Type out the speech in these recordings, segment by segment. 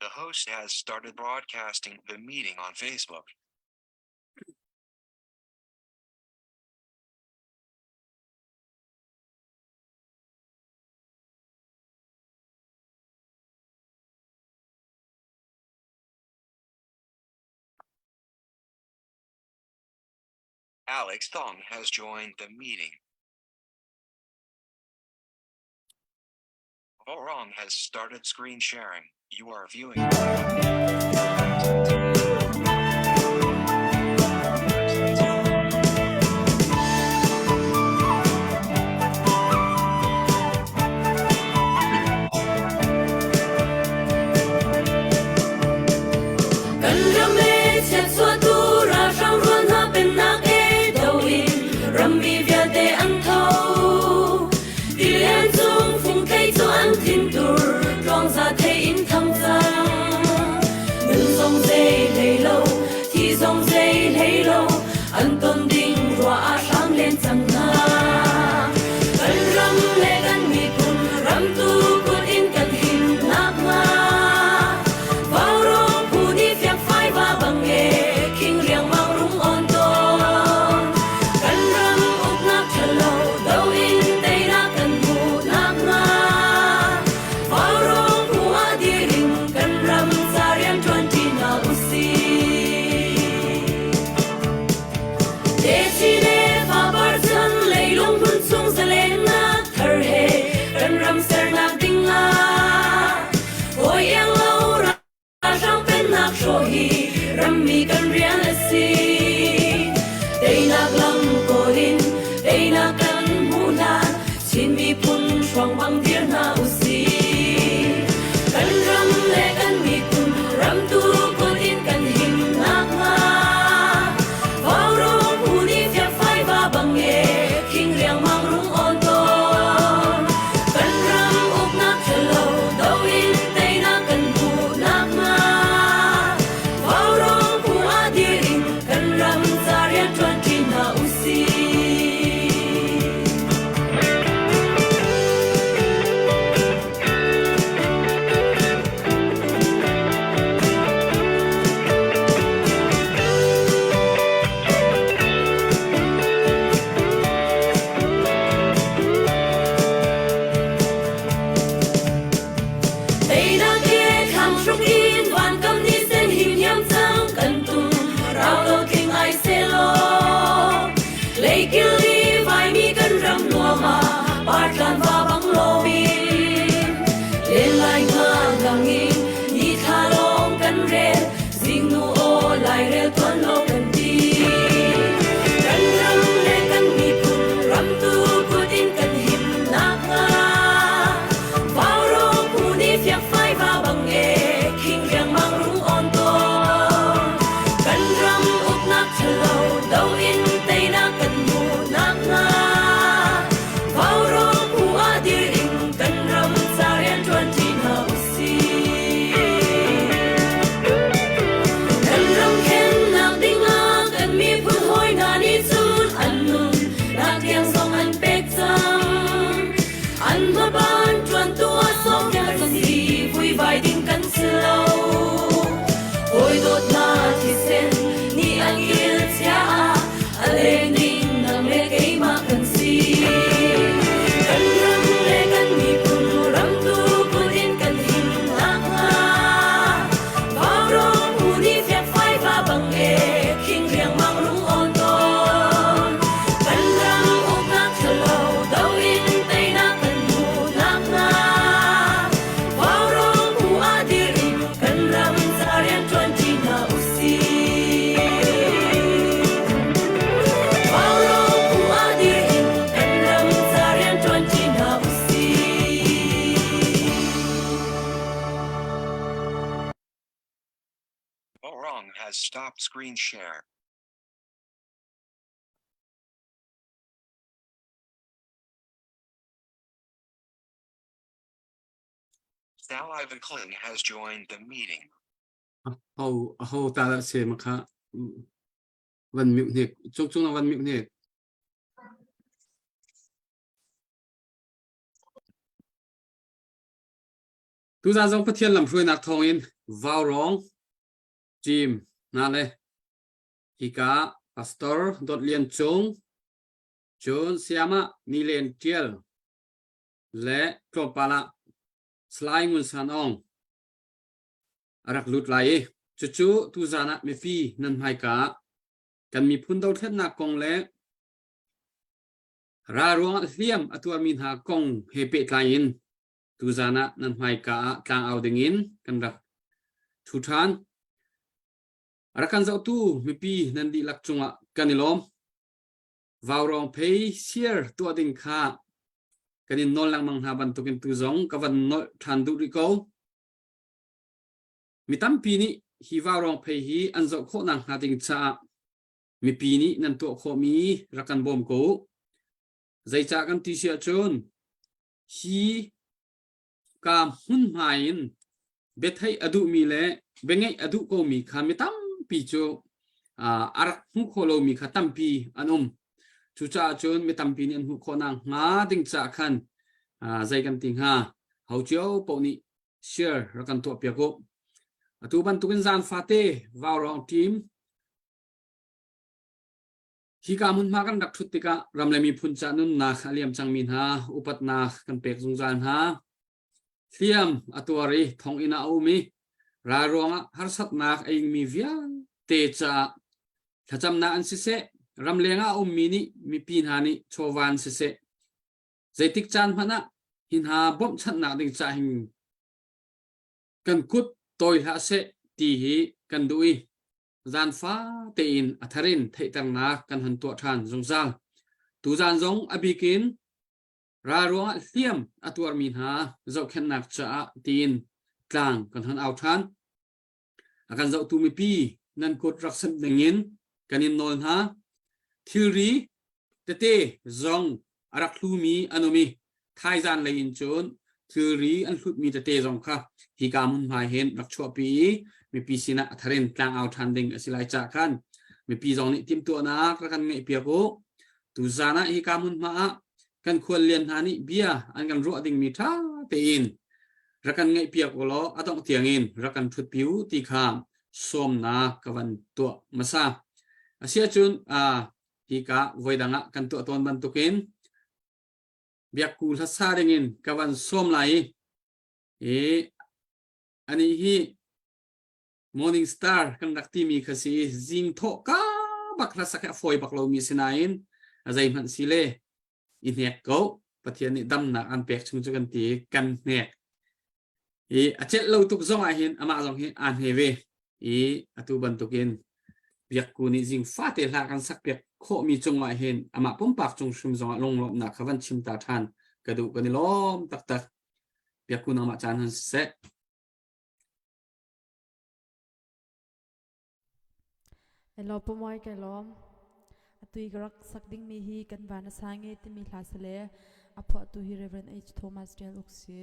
The host has started broadcasting the meeting on Facebook. Alex Thong has joined the meeting. Vorong has started screen sharing. You are viewing. Kan ram e chiatchuahtu ralhrang rual hna pennak e do in rammi vialte an tho. Tilian cung fungthei cu an thintur tluangza thei in thang cang. Nun zong zei hlei lo, thi zong zei hlei lo, an ton ding ruah ah hram len cang hna. Kan ram le kan miphun ramtu kut in kan him nakhnga Vaurawng phu nih fiangfai va bang e khing riangmang rung on tawn. Kan ram uknak ṭhalo do in teinak kan hmuh nakhnga Vaurawng phu ah dir in kan ram ca rian ṭuan ṭi hna usih. Techi le fapar chan leilung hmun chung zalennak thar he kan ram sernak ding ah hawi iang lo ralhrang pennak hrawh hi rammi kan rian a si. Teinak lam kawl in teinak kan hmuh hlan Chin miphun hruang bang dir hna usih. Kan ram le kan miphun ramtu kut in kan him nakhnga Vaurawng phu nih fiakfai va bang e khing riangmang rung awn tawn. Kan ram uknak ṭhalo do in teinak kan hmuh nakhnga Vaurawng phu ah dir in kan ram ca rian ṭuan ṭi hna usih. Teinak he thlang hruk in vankam ni sen him hiam cang kan tum rau lo tling ai selaw Leikil i vaimi kan ram nuam ah partlan va bang loin len lai nga lang in ni thla lawng kan rel zingnu aw lairel tuan lo kan ti kan ram le kan miphun ramtu kut in kan him nakhnga Vaurawng phu nih fiakfai va bang e khing riangmang rung on tawn kan ram uknak ṭhalo do in teinak kan hmuh nakhnga Vaurawng phu ah dir in kan ram ca rian ṭuan ṭi hna usih. Kan ram khennak dingah kan miphun hawi hna nih cun an nun nak tiang zong an pek cang. An hmaban ṭuantu ah sawmnak kan si vuivai ding kan si lo. Hawi dawt hna thisen nih an kil chia ah a leng ding nang le keimah kan si. Kan ram le kan miphun ramtu kut in kan him nakhnga Vaurawng phu nih fiakfai va bang e khing riangmang rung awn tawn. Kan ram uknak ṭhalo do in teinak kan hmuh nakhnga Vaurawng phu ah dir in kan ram ca rian ṭuan ṭi hna usih. Vaurawng phu ah dir in kan ram ca rian ṭuan ṭi hna usih. Vorong has stopped screen share. Saliva Kling has joined the meeting. Ho ho ta la se ma kha van mute hnek chung chung van mute hnek. Tuzan zong Pathian lamhruainak thawngin Vaurawng team hna le hika Pastor Dawt Lian Cung, cun Sayamah Ni Len Ṭial le tlawmpal ah Salai Ngun San Aung a rak lut lai i cucu tuzaan ah mipi nan hmaika ah kan miphun dothlennak kong le ral ruangah hliam a tuarmi hna kong he pehtlai in tuzaan ah nan hmaika ah tlangau dingin kan rak ṭhu ṭhan. A rak kan zohtu mipi nan dihlak cungah kan i lawm. Vaurawng phei siar tuah ding kha kan in nawl lengmang hna bantukin tu zong ka van nolh ṭhan duh rih ko. Mi tampi nih hi vaurawng phei hi an zoh khawhnak hnga ding caah mipi nih nan tuah khawhmi rak kan bawm ko u. Zeicah kan ti si ahcun hi ka hmunhma in biatheih a duhmi le biangeih a duh komi kha mi tampi cu a rak hmu kho lomi kha tampi an um. Cucaah cun mi tampi nih an hmuh khawhnak hnga ding caah khan zei kan ti hnga ho cio paoh nih share rak kan tuah piak u. Atu bantukin zan fate vaurawng team Hika hmunhma kan rak ṭhut tikah ram le miphun ca nunnak a liam cangmi hna upatnak kan pek zungzal hna. Hliam a tuar i thonginn ah a um i ral ruangah harsatnak a ingmi vialte caah thlacamnak an siseh, ramleng ah a ummi nih mipi hna nih chawva an siseh, zeitik caan hmanh ah hi hna bawmhchanhnak ding caah hin kan kut tawi hlah seh ti hi kan duh i zaanfa tein a thar in theihternak kan hon tuah ṭhan zungzal. Tuzaan zong a bik in ral ruangah hliam a tuarmi hna zohkhenhnak caah tiin tlang kan hon au ṭhan. A kan zohtu mipi nan kut rak semh dingin kan in nawl hna. Thilri tete zong a rak hlumi an um i thaizan lei in cun thilri an hlutmi tete zong kha hika hmunhma hin rak chuahpi i mipi sinah a thar in tlangau ṭhan ding a si lai caah khan mipi zong nih timhtuahnak rak kan ngeihpiak u. Tuzaan ah hika hmunhma ah kan khuallian hna nih bia an kan ruah dingmi ṭha tein rak kan ngaihpiak u law a dongh tiangin rak kan ṭhutpi u ti kha sawmnak ka van tuah hmasa. Asiahcun hika voidang ah kan tuah tawn bantukin biakku hlasa dingin ka van sawm lai i anih hi morning star kan rak timi kha si zing thawh ka bak hlasak hi a fawi bak lomi si nain a zeihmanh si le i hnek ko Pathian nih damnak an pek chung cu kan ti kan hnek i a celh lo tuk zong ah hin amah zong hi aa hne ve i atu bantukin biakku nih zing fate hla kan sak piak khawhmi cungah hin amah pumpak cung hrim zongah lunglawmhnak kha van chim ta ṭhan ka duh kan i lawm taktak biakku nangmah caan hun siseh. Hello Pamuai kai lawm. Atui ka rak sak dingmi hi kan van a sang e timi hla si le a phuahtu hi Reverend H. Thomas Tial Uk si.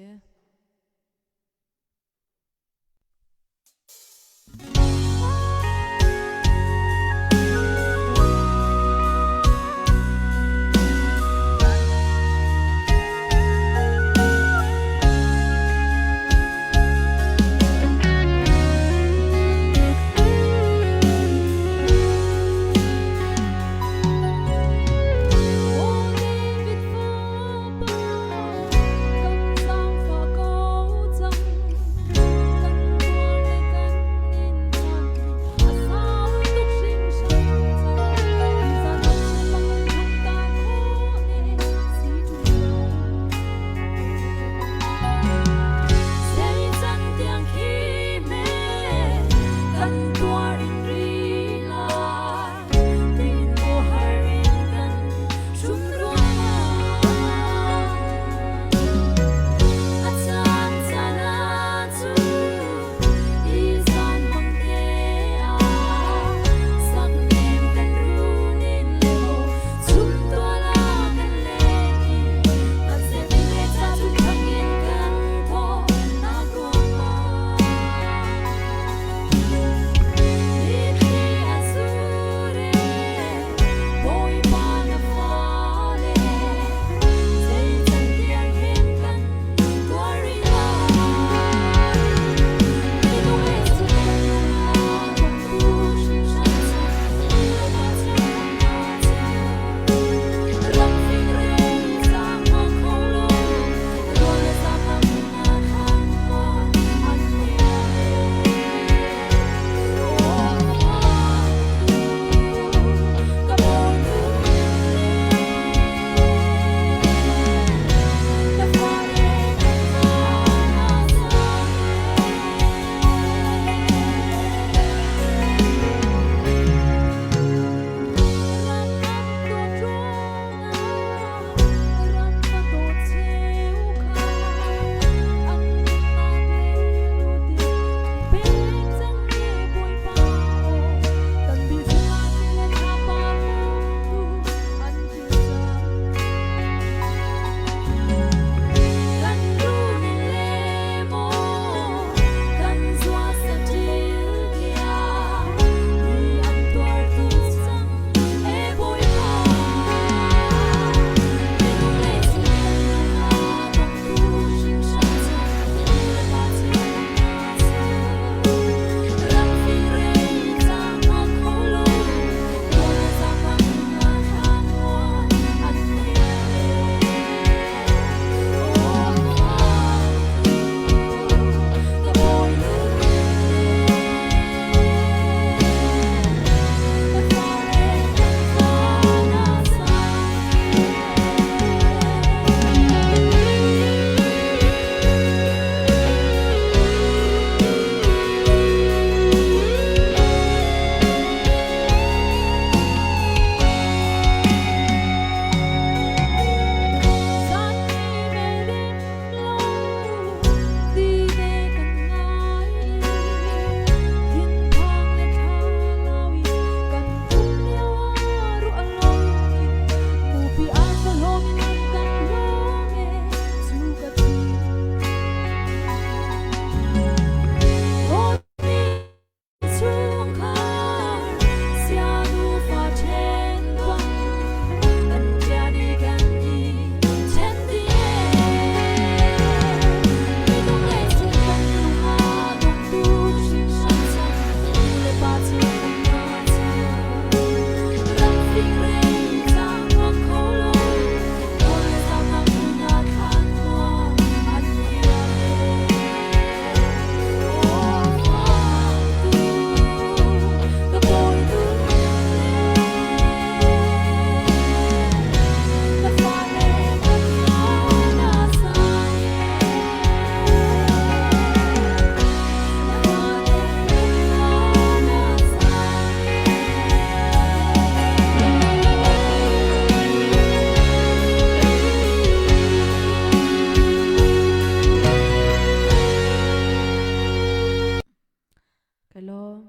Kai lawm.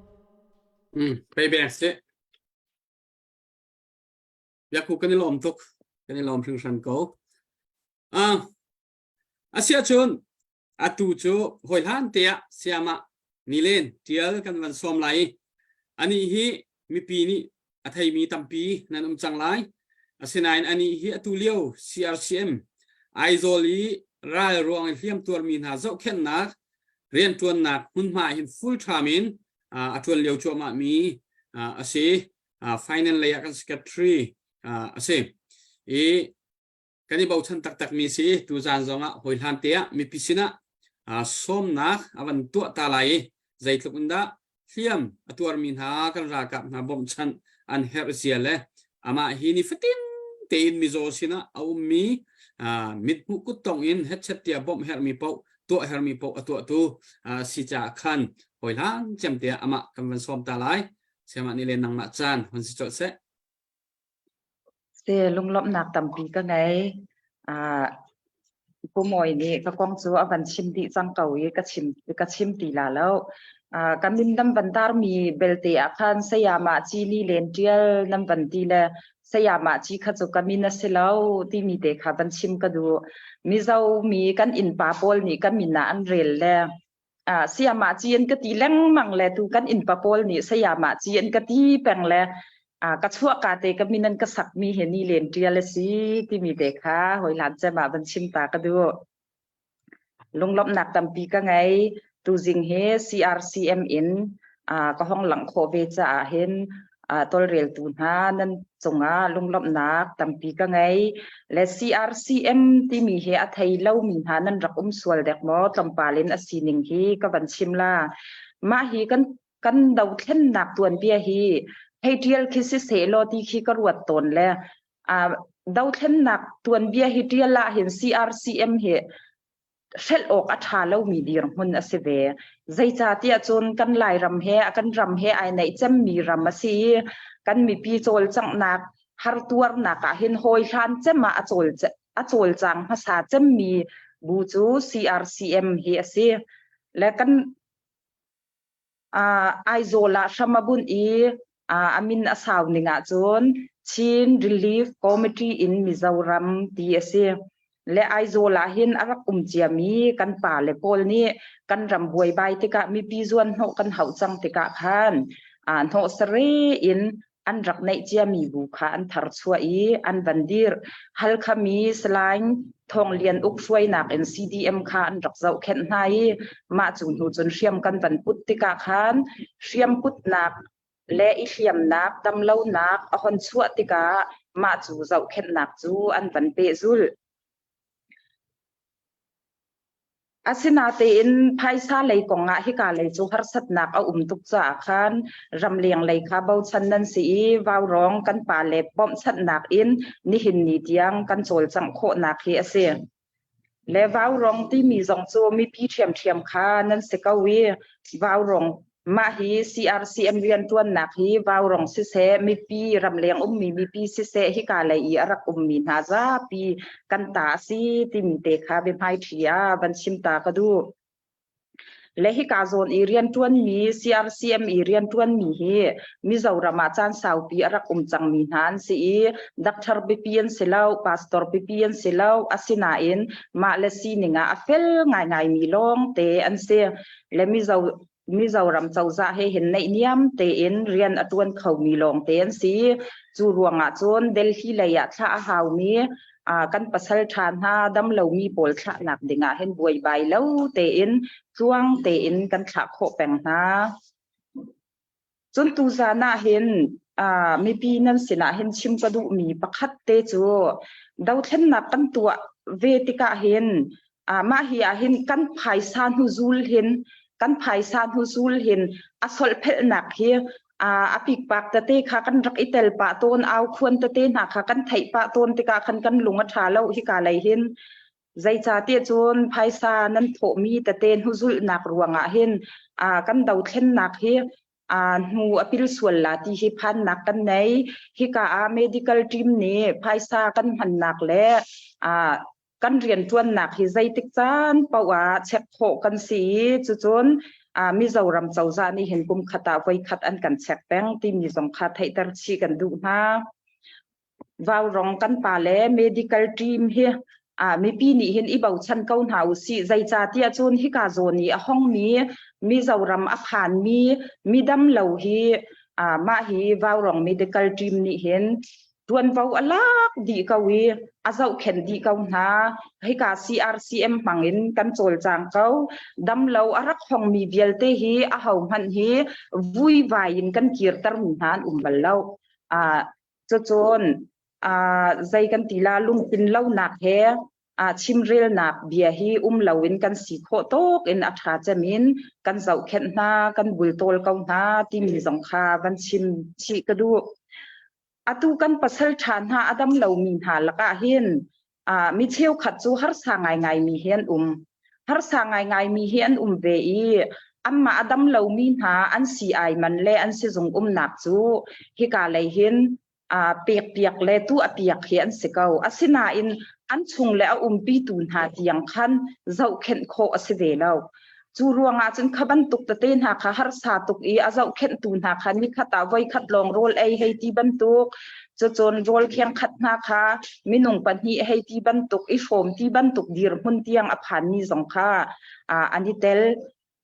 Pei beng si. Biakku kan i lawm tuk. Kan i lawm hringhran ko. Ah, asiahcun atu cu hawi hlan te ah siamah nilen tial kan van sawm lai i anih hi mipi nih a theimi tampi nan um cang lai. Asinain anih hi atu lio CRCM Aizawl i ral ruang i hliam tuarmi hna zohkhenhnak rianṭuannak hmunhma hin full time in a ṭuan lio cuahmah mi a si. Finance lei ah kan secretary a si. I kan i bochan taktakmi si tuzan zongah hawi hlan te ah mipi sinah sawmnak a van tuah ta lai i zeitluk in dah hliam a tuarmi hna kan ralkap hna bawmhchanh an herh zia le amah hi ni fatin tein mizaw sinah a ummi mithmuh kuttong in hetchet tiah bawmh herhmi paoh tuah herhmi paoh a tuahtu si caah khan hawi hlan cem te ah amah kan van sawm ta lai siamah nih le nangmah caan hon si colh seh Si lunglawmhnak tampi ka ngei. Ah, Pu Mawi nih ka kong cu a van chim dih cang ko i ka chim ka chim ti la lo. Ah, ka min nan van tarmi belte ah khan sayamah ci li len ṭial nan van ti le sayamah ci kha cu ka min a si lo timi te kha van chim ka duh. Mizo mi kan innpa pawl nih ka min ah an rel le ah sayamah ci an ka ti lengmang le tu kan innpa pawl nih sayamah ci an ka ti peng le ah ka chuahka te ka min an ka sakmi he ni len ṭial a si timi te kha hoi hlan cem ah van chim ta ka duh. Lunglawmhnak tampi ka ngei. Tuzing hi CRCM in ah ka hong langh khawh ve caah hin tawlreltu hna nan cungah lunglawmhnak tampi ka ngei. Le CRCM timi hi a thei lomi hna nan rak um sual dek maw tlawmpal in a sining hi ka van chim la. Mah hi kan kan dothlennak tuanbia hi hei ṭial khi si sehlaw ti khi ka ruat tawn le dothlennak tuanbia hi ṭial ah hin CRCM hi hrelh awk a ṭha lomi dirhmun a si ve. Zeicahtiah cun kan Lairam he kan ram he ai naih cemmi ram a si i kan mipi cawlcanghnak hartuarnak ah hin hawi hlan cem ah a cawl a cawlcang hmasa cemmi bu cu CRCM hi a si. Le kan Aizawl ah hram a bunh i a min a sau ning ahcun Chin Relief Committee in Mizoram ti a si. Le Aizawl ah hin a rak um ciami kan pale pawl nih kan ram buaibai tikah mipi zuan hnawh kan hauh cang tikah khan hnawh sare in an rak neih ciami bu kha an tharchuah i an van dirh. Halkha mi Salai Thawng Lian Uk hruainak in CDM kha an rak zohkhenh hna i mah cu hnu cun hriam kan van put tikah khan hriam putnak le i hliamnak damlonak a hon chuah tikah mah cu zohkhenhnak cu an van pehzulh. Asinatein phaisa lei kongah hika lei cu harsatnak a um tuk caah khan ramleng lei kha bochan nan si i vaurawng kan pale bawmhchanhnak in nihin ni tiang kan cawlcangh khawhnak hi a si. Le vaurawng timi zong cu mipi ṭhiamṭhiam kha nan si ko i vaurawng Mah hi CRCM rianṭuannak hi vaurong siseh, mipi ramleng ummi mipi siseh hika lei i a rak ummi hna zapi kan ta a si timi te kha biahmaiṭhi ah van chim ta ka duh. Le hika zawn i rianṭuanmi CRCM i rianṭuanmi hi Mizoram ah caan saupi a rak um cangmi hna an si i doctor pipi an si lo, pastor pipi an si lo, asinain mah le sining ah a fel ngaingaimi lawngte an si. Le Mizo Mizoram cozah he hin naihniam tein rian a ṭuan khomi lawngte an si. Cu ruangah cun Delhi lei ah thlah a haumi kan pasal ṭha hna dam lomi pawl thlahnak dingah hin buaibai lo tein tluang tein kan thlah khawh peng hna. Cun tuzan ah hin mipi nan sinah hin chim ka duhmi pakhat te cu dothlennak kan tuah ve tikah hin mah hi ah hin kan phaisa hnuzul hin kan phaisa hnuzul hin a solhphelhnak hi a pikpak tete kha kan rak i tel pah tawn au khuan tete hna kha kan theih pah tawn tikah khan kan lung a ṭha lo hika lei hin Zeicahtiah cun phaisa nan thawhmi tete hnuzulhnak ruangah hin kan dothlennak hi hnu a pil sual la ti hi phannak kan nei. Hika ah medical team nih phaisa kan hmannak le kan rianṭuannak hi zeitik caan paoh ah check khawh kan si i cucun. Mizoram cozah nih hin kum khat ah voi khat an kan check peng timi zong kha theihter chih kan duh hna. Vaurong kan pa le medical team hi mipi nih hin i bochan ko hna usih. Zeicahtiah cun hika zawn i a hongmi Mizoram a phanmi midam lo hi mah hi Vaurong medical team nih hin ṭuanvo a lak dih ko i a zohkhenh dih ko hna. Hika CRCM hmang in kan cawlcang ko. Damlo a rak hongmi vialte hi ahohmanh hi vuivai in kan kirtermi hna an um bal lo. Cucun zei kan ti la lungtlin lonak he chimrelnak bia hi um loin kan si khawh tawk in a ṭha cem in kan zohkhenh hna, kan bultawl ko hna timi zong kha van chim chih ka duh. Atu kan pasal ṭha hna a dam lomi hna lakah hin mi cheukhat cu harsa ngaingaimi hi an um. Harsa ngaingaimi hi an um ve i anmah a dam lomi hna an sii-ai man le an sizung umnak cu hika lei hin pekpiak le tuahpiak hi an si ko. Asinain an chung le a umpitu hna tiang khan zohkhenh khawh a si ve lo. Cu ruangah cun kha bantuk tete hna kha harsa tuk i a zohkhenhtu hna kha nikhat ah voikhat lawng rawl ei hei ti bantuk, cucun rawl khengkhat hna kha minung pahnih hei ti bantuk i hrawm ti bantuk dirhmun tiang a phanmi zong kha an i tel.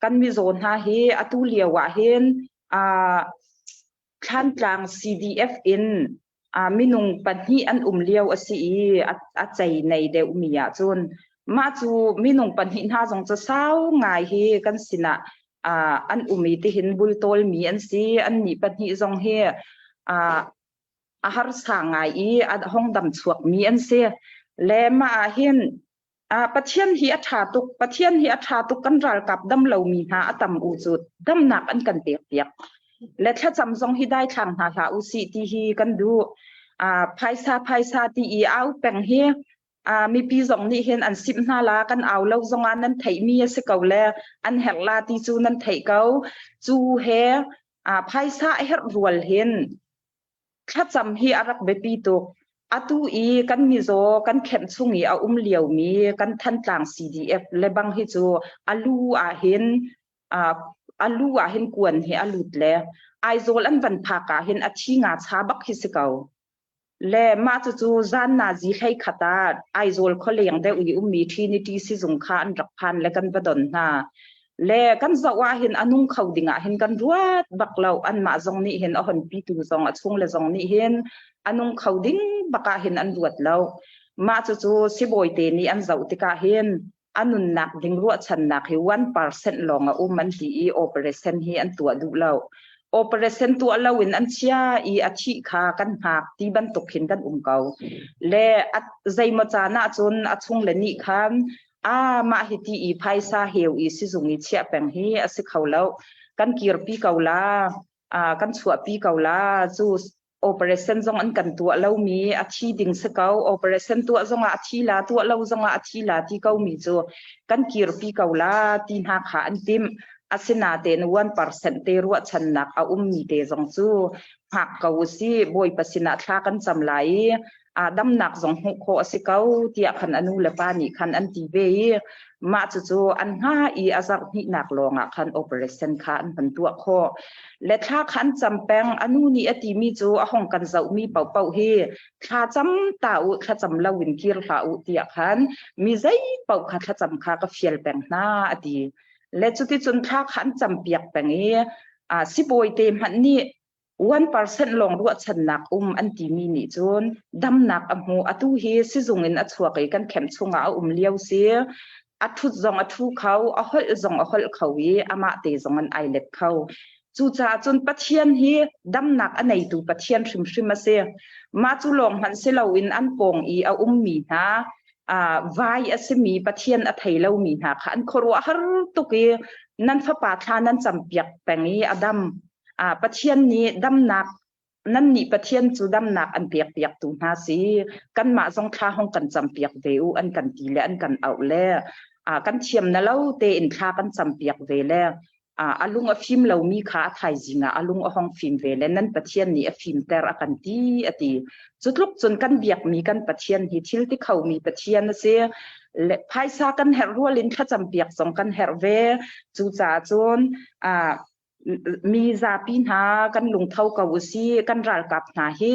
Kan mizaw hna hi atu lio ah hin Thlantlang CDF in minung pahnih an um lio a si i a cei nei deuhmi ahcun mah cu minung pahnih hna zong cu sau ngai hi kan sinah an um i tihin bultawlmi an si. Annih pahnih zong hi a harsa ngai i a hong dam chuakmi an si. Le mah ah hin Pathian hi a ṭha tuk. Pathian hi a ṭha tuk. Kan ralkap dam lomi hna a tam u cu damnak an kan pek piak. Le thlacam zong hi daithlang hna hlah u sih ti hi kan duh. Phaisa phaisa ti i au peng hi mipi zong nih hin an simh hna la kan au lo zongah nan theihmi a si ko le an herh la ti cu nan theih ko. Cu he phaisa a herh rual hin Thlacam hi a rak biapi tuk. Atu i kan mizaw kan khenh chung i a um liomi kan Thantlang CDF le bang hi cu a lu ahhin a lu ahhin kuan hi a lut le Aizawl an van phak ahhin a thi nga cha bak hi si ko. Le mah cucu zan nazi hlei khat ah Aizawl khualeng deuh i ummi Trinity sizung kha an rak phan le kan va don hna. Le kan zoh ahhin a nung kho ding ah hin kan ruat bak lo. Anmah zong nih hin a honpitu zong a chungle zong nih hin a nung kho ding bak ah hin an ruat lo. Mah cucu sibawi te nih an zoh tikah hin a nunnak ding ruahchannak hi 1% lawng a um an ti i operation hi an tuah duh lo. Operation tuah lo in an chia i a thih kha kan hngak ti bantuk hin kan um ko. Le zeimaw caan ahcun a chungle nih khan a mah hi ti i phaisa heu i sizung i chiah peng hi a si kho lo. Kan kirpi ko la, kan chuahpi ko la. Cu operation zong an kan tuah lomi a thi ding si ko. Operation tuah zongah a thi la, tuah lo zongah a thi la ti ko mi cu kan kirpi ko la ti hna kha an timh. Asinain 1% te ruahchannak a ummi te zong cu hngak ko usih. Bawipa sinah thla kan cam lai i damnak zong hmuh khawh a si ko tiah khan a nu le pa nih khan an ti ve i mah cucu an hnga i a zarh hnihnak lawngah khan operation kha an hman tuah khawh. Le thla kha an cam peng. A nu nih a timi cu a hong kan zohmi paohpaoh hi thla cam ta u, thlacam loin kir hlah u tiah khan mi zei paoh kha thlacam kha ka fial peng hna a ti. Le cuticun thla kha an campiak peng i sibawi te hmanh nih 1% lawng ruahchannak um an timi nih cun damnak a hmu. Atu hi sizung in a chuak i kan kemh chungah a um lio si. A ṭhut zong a ṭhu kho, a holh zong a holh kho i amah te zong an ai let kho. Cucaah cun Pathian hi damnak a neitu Pathian hrimhrim a si. Mah cu lawng hmanh si loin an pawng i a ummi hna vai a simi Pathian a thei lomi hna kha an khuaruahhar tuk i nan fapa thla nan campiak peng i a dam. Pathian nih damnak nannih Pathian cu damnak an pekpiaktu hna si. Kanmah zong thla hong kan campiak ve u an kan ti le an kan auh le kan thiam na lo tein thla kan campiak ve le. A lung a fim lomi kha a thaizing ah a lung a hong fim ve le nan Pathian nih a fimter a kan ti a ti. Cu tluk cun kan biakmi kan Pathian hi thil ti khomi Pathian a si. Le phaisa kan herh rual in thlacam piak zong kan herh ve. Cucaah cun mi zapi hna kan lungtho ko u si kan ralkap hna hi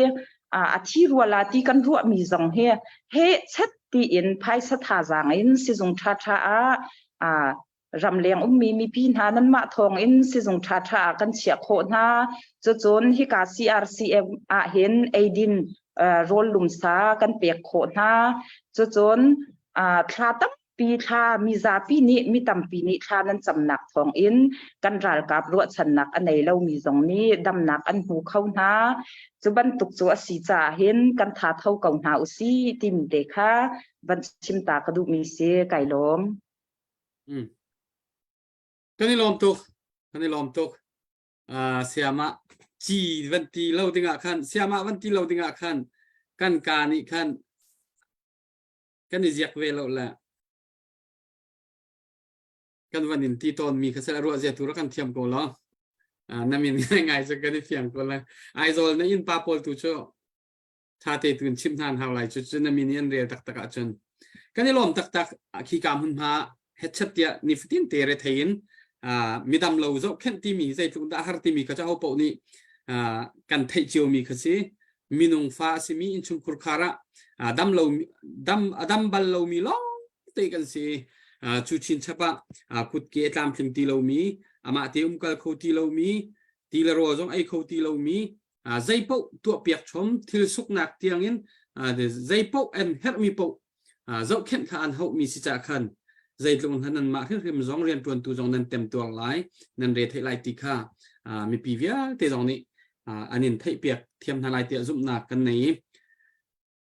a thi ruala ti kan ruahmi zong hi he chet tiin phaisa thazaang in sizung ṭhaṭha ah ramleng ummi mipi hna nanmah thawng in sizung ṭhaṭha ah kan chiah khawh hna. Cucun hika CRCM ah hin eidin rawl lumsa kan pek khawh hna. Cucun thla tampi thla mizapi nih mi tampi nih thla nan camnak thawng in kan ralkap ruahchannak a nei lomi zong nih damnak an hmu kho hna. Cu bantuk cu a si caah hin kan tha tho ko hna usih timi te kha van chim ta ka duhmi si kai lawm. Kan i lawm tuk. Kan i lawm tuk. Uh, siamah ci van ti lo dingah khan siamah van ti lo dingah khan kan ka nih khan kan i ziak ve lo le kan van in ti tawn mi kha sel ruah zia tu ra kan thiam ko lo. Uh, na min ngai ngai cu kan i fiang ko le Aizawl na inn pa pawl tu cu ṭha te tu in chimh hna an hau lai. Cucu na min i an rel taktak ahcun kan i lawm taktak. Khika hmunhma hetchat tiah nifatin te rethei in midam lo zohkhenh timi zeitluk dah har timi kha cu ho paoh nih kan theih ciomi kha si. Minung fa a simi innchungkhur khar ah dam lo dam a dam bal lomi lawng te kan si. Cu chinchap ah kutke tlamtling ti lomi, amah te umkal kho ti lomi, ti le rawl zong ei kho ti lomi, zeipaoh tuahpiak chom, thil suknak tiangin zeipaoh an herhmi paoh zohkhenh kha an hauhmi si cah khan zeitluk hna nanmah hrimhrim zong rianṭuantu zong nan temtuar lai, nan re theih lai ti kha mipi vialte zong nih an in theihpiak thiam hna lai tiah zumhnak kan nei i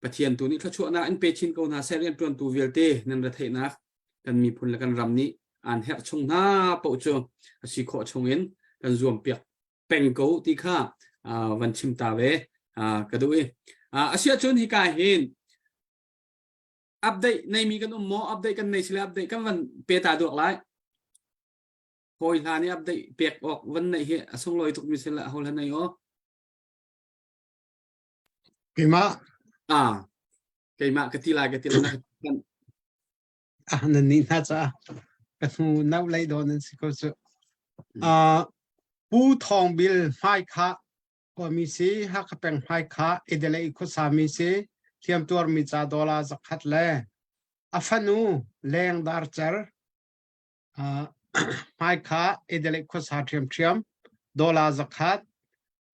Pathian tu nih thluachuahnak in pe chin ko hna seh. Rianṭuantu vialte nan retheihnak kan miphun le kan ram nih aan herh chung hna paoh cu a si khawh chungin kan zuampiak peng ko ti kha van chim ta ve ka duh i asiah cun hika hin update neimi kan um maw? Update kan nei sile update kan van pe ta duak lai. Hawi hla nih update pek awk van neih hi a sunglawi tuk mi sile ho hla nei aw? Keimah. Ah, keimah ka ti lai, ka ti lai. Ah, nan nih hna caah ka hnu nau lei dawn nan si ko cu. Uh, Pu Thawng Bil hmai kha khuami si, Hakha peng hmai kha Edelei khuasa mi si, hliamtuar mi ca dollar 100 le a fanu Leng Dar Cer uh, hmai kha Edelei khuasa ṭhiamṭhiam dollar 100.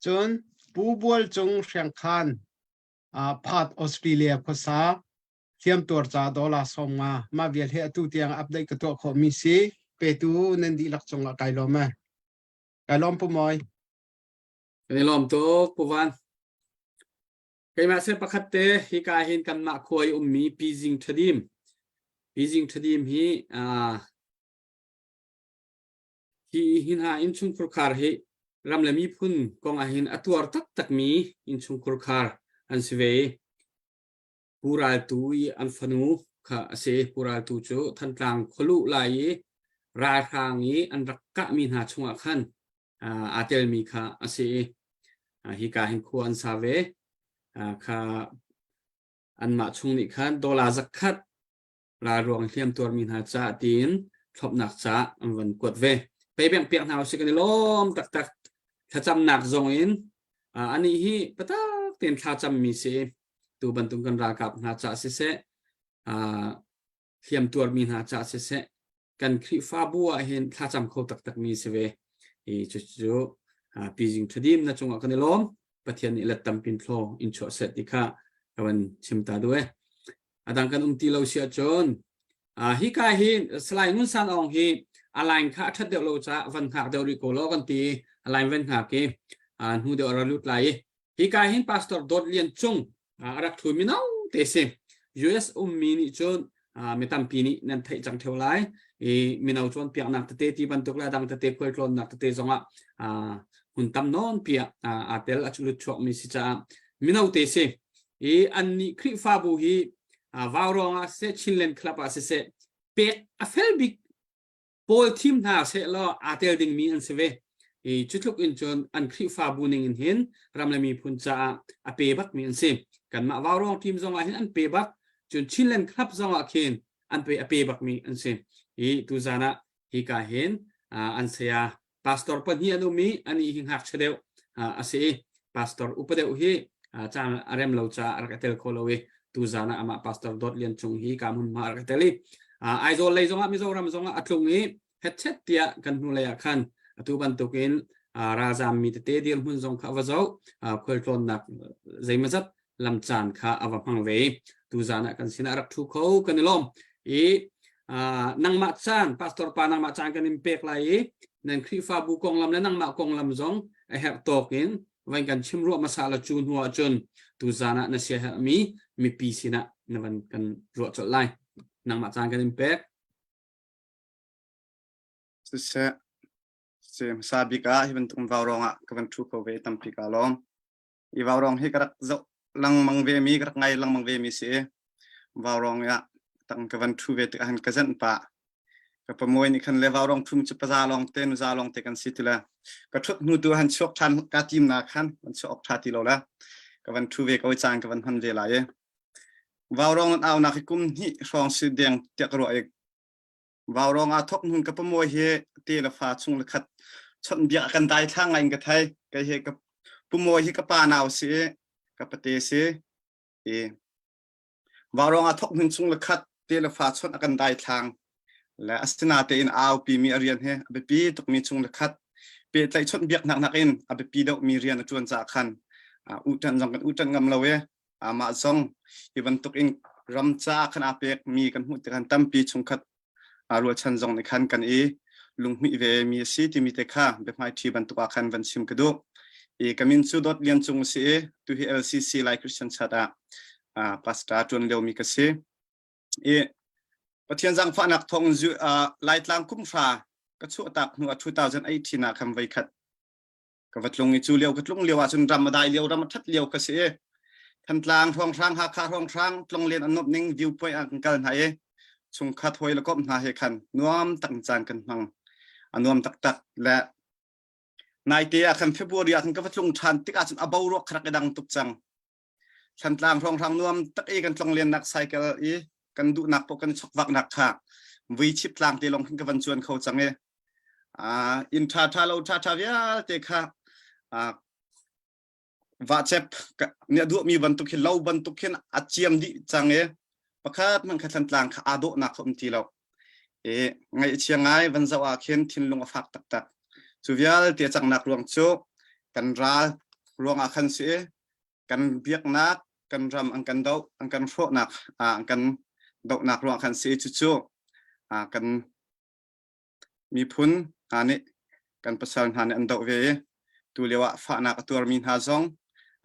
Cun Pu Bual Cung Hriangkhan uh, Perth, Australia khuasa hliamtuar ca dollar 50. Mah vial hi atu tiang update ka tuah khawhmi si. Petu nan dihlak cungah kai lawm e. Kai lawm, Pu Mawi. Kan i lawm tuk, Pu Van. Keimah se pakhat te hika hin kanmah khua i ummi Pi Zing Thadim. Pi Zing Thadim hi hi hin ha innchungkhur khar hi ram le miphun kong ah hin a tuar taktakmi innchungkhur khar an si ve. Pu Ral Tu i an fanu kha a si. Pu Ral Tu cu Thantlang khualuh lai i ralhrang i an rak kahmi hna chungah khan aa telmi kha a si i hika hin khua an sa ve. Kha anmah chung nih khan dollar 100 ralruang hliam tuarmi hna caah tiin thlopnak ca an van kuat ve. Pei piak hna usih, kan i lawm taktak. Thlacamnak zong in anih hi patak tein thlacammi si. Tu bantuk kan ralkap hna caah siseh, hliam tuarmi hna caah siseh, kan Khrihfabu ah hin thlacam kho taktakmi si ve. I cucu Pi Zing Thadim na cungah kan i lawm. Pathian nih let tampin thlaw in chuah seh ti kha ka van chim ta duh e. A dang kan um ti lo si ahcun hika hi Salai Ngun San Aung hi a line kha a ṭhat deuh lo caah van hngak deuh rih ko law kan ti. A line van hngak i hnu deuh a ra lut lai i hika hin Pastor Dawt Lian Cung a rak ṭhu mino te si. US ummi nih cun mi tampi nih nan theih cang theo lai i mino cawnpiaknak tete ti bantuk le a dang tete khualtlawnnak tete zongah hun tam nawn piah aa tel a lut chuakmi si caah mino te si i annih Khrihfabu hi Vaurawng ah siseh, Chinland Club ah siseh pek a fel bik. Paul thim hna sehlaw aa tel dingmi an si ve. I cu tluk in cun an Khrihfabu ning in hin ram le miphun caah a pe bakmi an si. Kanmah Vaurawng team zong ah hin an pe bak, cun Chinland Club zong ah khin an pe a pe bakmi an si. I tuzan ah hika hin an saya pastor pahnih an um i anih hi ngakchia deuh a si i pastor upa deuh hi caan a rem lo caah a rak i tel kho lo i tuzan ah amah pastor Dawt Lian Cung hi ka hmunhma a rak i tel i Aizawl lei zongah Mizoram zongah a tlung i hetchet tiah kan hnu lei ah khan atu bantukin ralzam mi tete dirhmun zong kha a va zoh khualtlawnnak zeimazat lamcaan kha a va hmang ve i tuzan ah kan sinah rak ṭhu kho kan i lawm i nangmah caan pastor pa nangmah caan kan in pek lai i nan Khrihfabu konglam le nangmah konglam zong a herh tawk in van kan chim ruah hmasa la cu hnu ah cun tuzan ah na sia herhmi mipi sinah na van kan ruah colh lai nangmah caan kan in pek Siseh, si hmasa bik ah hi bantuk vaurawng ah ka van ṭhu kho ve tampi ka lawm. I vaurawng hi ka rak zoh lengmang ve mi, ka rak ngai lengmang ve mi si i vaurawng ah tang ka van ṭhu ve tikah han ka zenh pah. Ka pamuai nih khan le vaurawng ṭhum cu paza lawng te nuza lawng te kan si ti le ka ṭhut hnu tu han chuak ṭhan ka tim na khan van chuak awk ṭha ti lo le ka van ṭhu ve ko i caan ka van hman ve lai i vaurawng an au nak hi kum hnih hrawng si deng tiah ka ruah i Vaurawng aa thawk hmun ka pamuai hi te le fa chung le khat chawnh biak kan dai thlang ngai in ka thei. Kei hi ka pumawi hi ka pa nau si i ka pate si. I vaurawng aa thawk hmun chung le khat te le fa chawnh a kan dai thlang. Le asina tein au pi mi a rian hi a biapi tukmi chung le khat pehtlaih chawnh biaknak nakin a biapi deuhmi rian a ṭuan caah khan uh, uṭan zong kan uṭan ngam lo i amah zong hi bantuk in ram caah khan aa pekmi kan hmuh tikhan tampi chungkhat rualchan zong nih khan kan i lunghmuih ve mi a si timi te kha biahmaiṭhi bantuk ah khan van chim ka duh. I ka min cu Dawt Lian Cung a si i tu hi LCC Lai Christian Church ah pastor ṭuan liomi ka si. I Pathian zaangfahnak thawng Laitlang kum hra ka chuahtak hnu ah 2018 ah khan voikhat ka va tlung i cu lio ka tlung lio ahcun ram a dai lio ram a that lio ka si i Thantlang hrawnghrang Hakha hrawnghrang tlonglen an nuamh ning viewpoint ah kan kal hna i chungkhat hawi le komh hna he khan nuam tak caan kan hmang a nuam taktak le naite ah khan February ah khan ka va tlung ṭhan tik ahcun a boruak kha rak i dang tuk cang Thantlang hrawnghrang nuam tak i kan tlonglennak cycle i kan duhnak poh kan chokvaknak kha vui chip tlang te lawng khin ka van cuan kho cang i inn ṭha ṭha lo ṭha ṭha vialte kha vahcep nih a duahmi bantuk hin lo bantuk hin a ciam dih cang i pakhat hmanh kha Thantlang kha aa dawhnak kha um ti lo. I ngaihchia ngai van zoh ah khin thinlung a fak taktak. Cu vialte a cangnak ruang cu kan ral ruang ah khan si i kan biaknak kan ram an kan doh an kan hrawhnak an kan dohnak ruang khan si cucu kan miphun hna nih kan pasal hna nih an doh ve i tu lio ah fahnak a tuarmi hna zong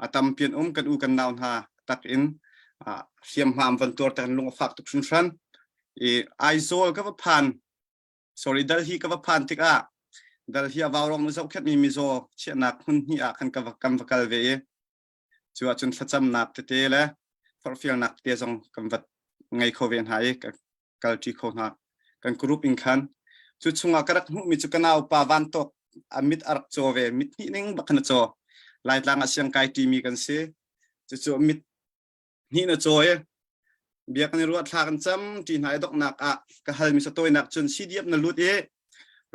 a tampi an um kan u kan nau hna tak in hriamhma an van tuar tak lung a fak tuk hringhran i Aizawl ka va phan sorry Delhi ka va phan tikah Delhi a vaurawng na zohkhenhmi mizaw chiahnak hmun hnih ah khan ka va kan va kal ve i cu ahcun thlacamnak tete le forhfialnak tete zong kan va ngei kho ve hna i ka kalṭi kho hna kan group in khan cu chungah ka rak hmuhmi cu ka naupa van tawk a mit a rak caw ve mit hnih ning bak khan a caw Laitlang ah siangkai ṭimi kan si cucu mit hnih na cawi bia kan i ruah thla kan cam ṭi hna i donghnak ah ka hal mi satawinak cun CDF na lut i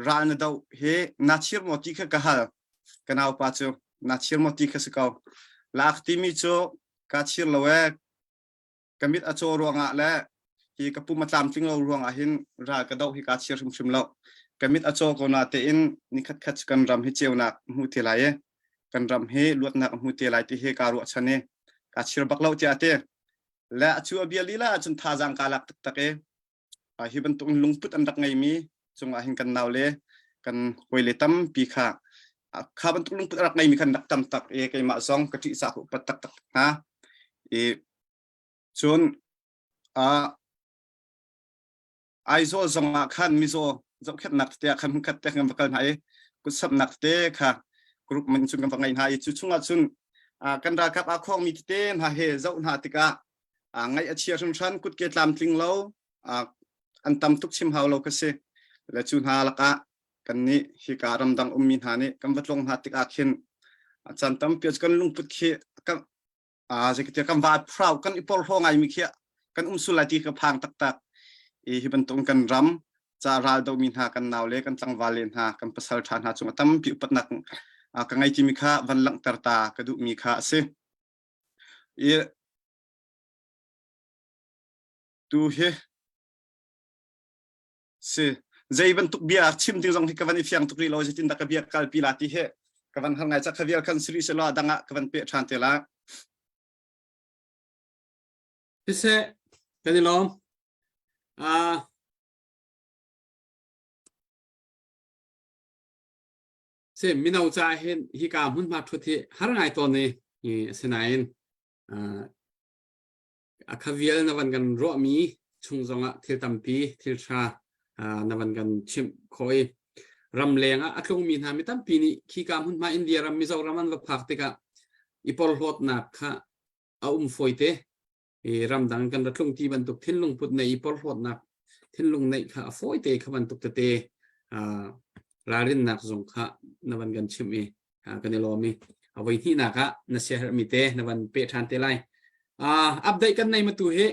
ral na doh hi na chir maw ti kha ka hal ka naupa cu na chir maw ti kha si ko lak timi cu ka chir lo e ka mit a caw ruangah le hi ka pum a tlamtling lo ruangah hin ral ka doh hi ka chir hrimhrim lo ka mit a caw ko na tein nikhat khat kan ram hi ceunak hmu te lai e kan ram hi luatnak hmu te lai ti hi ka ruahchan i ka chir bak lo tiah ti le a cu a bia lila ahcun thazaang ka lak taktak i hi bantuk in lungput an rak ngeimi cungah hin kan nau le kan hawile tampi kha kha bantuk lungput a rak ngeimi khan rak tam tak i keimah zong ka ṭihzah ka upat taktak hna i cun Aizawl zong ah khan mizaw zohkhenhnak te ah khan hmunkhat te kan va kal hna i kutsamhnak te kha group man cun kan va ngei hna i cu chungah cun kan ralkap aa khawngmi tete hna he zoh hna tikah ngaih a chia hringhran kutke tlamtling lo an tam tuk chim hau lo ka si. Le cu hna lakah kan nih hika ramdang ummi hna nih kan va tlawng hna tikah khin caan tampi kan lungput khi kan zeikatiah kan va proud kan i porhlaw ngaimi khi kan um sul lai ti ka phang taktak. I hi bantuk kan ram ca ral domi hna kan nau le kan tlangval le hna kan pasal ṭha hna cungah tampi upatnak ka ngei timi kha van langhter ta ka duhmi kha a si. I tu hi si zei bantuk bia chim ding zong hi ka van i fiang tuk rih lo zeitin dah ka bia kalpi la ti hi ka van har ngai ca kha vial khan siri selaw dang ah ka van peh ṭhan te la. Siseh, kan i lawm. Si mino ca hin hika hmunhma ṭhut hi har ngai tawn i asinain a khavial na van kan ruahmi chung zongah thil tampi thil ṭha na van kan chimh khawh i ramleng ah a tlungmi hna mi tampi nih khika hmunhma India ram Mizoram an va phak tikah i porhlawtnak kha a um fawite i ramdang kan ra tlung ti bantuk thinlung put nei i porhlawtnak thinlung neih kha a fawite kha bantuk tete ralrinnak zong kha na van kan chimh i kan i lawm i a voi hnihnak ah na siaherhmi te na van peh ṭhan te lai. Update kan nei ma tu hi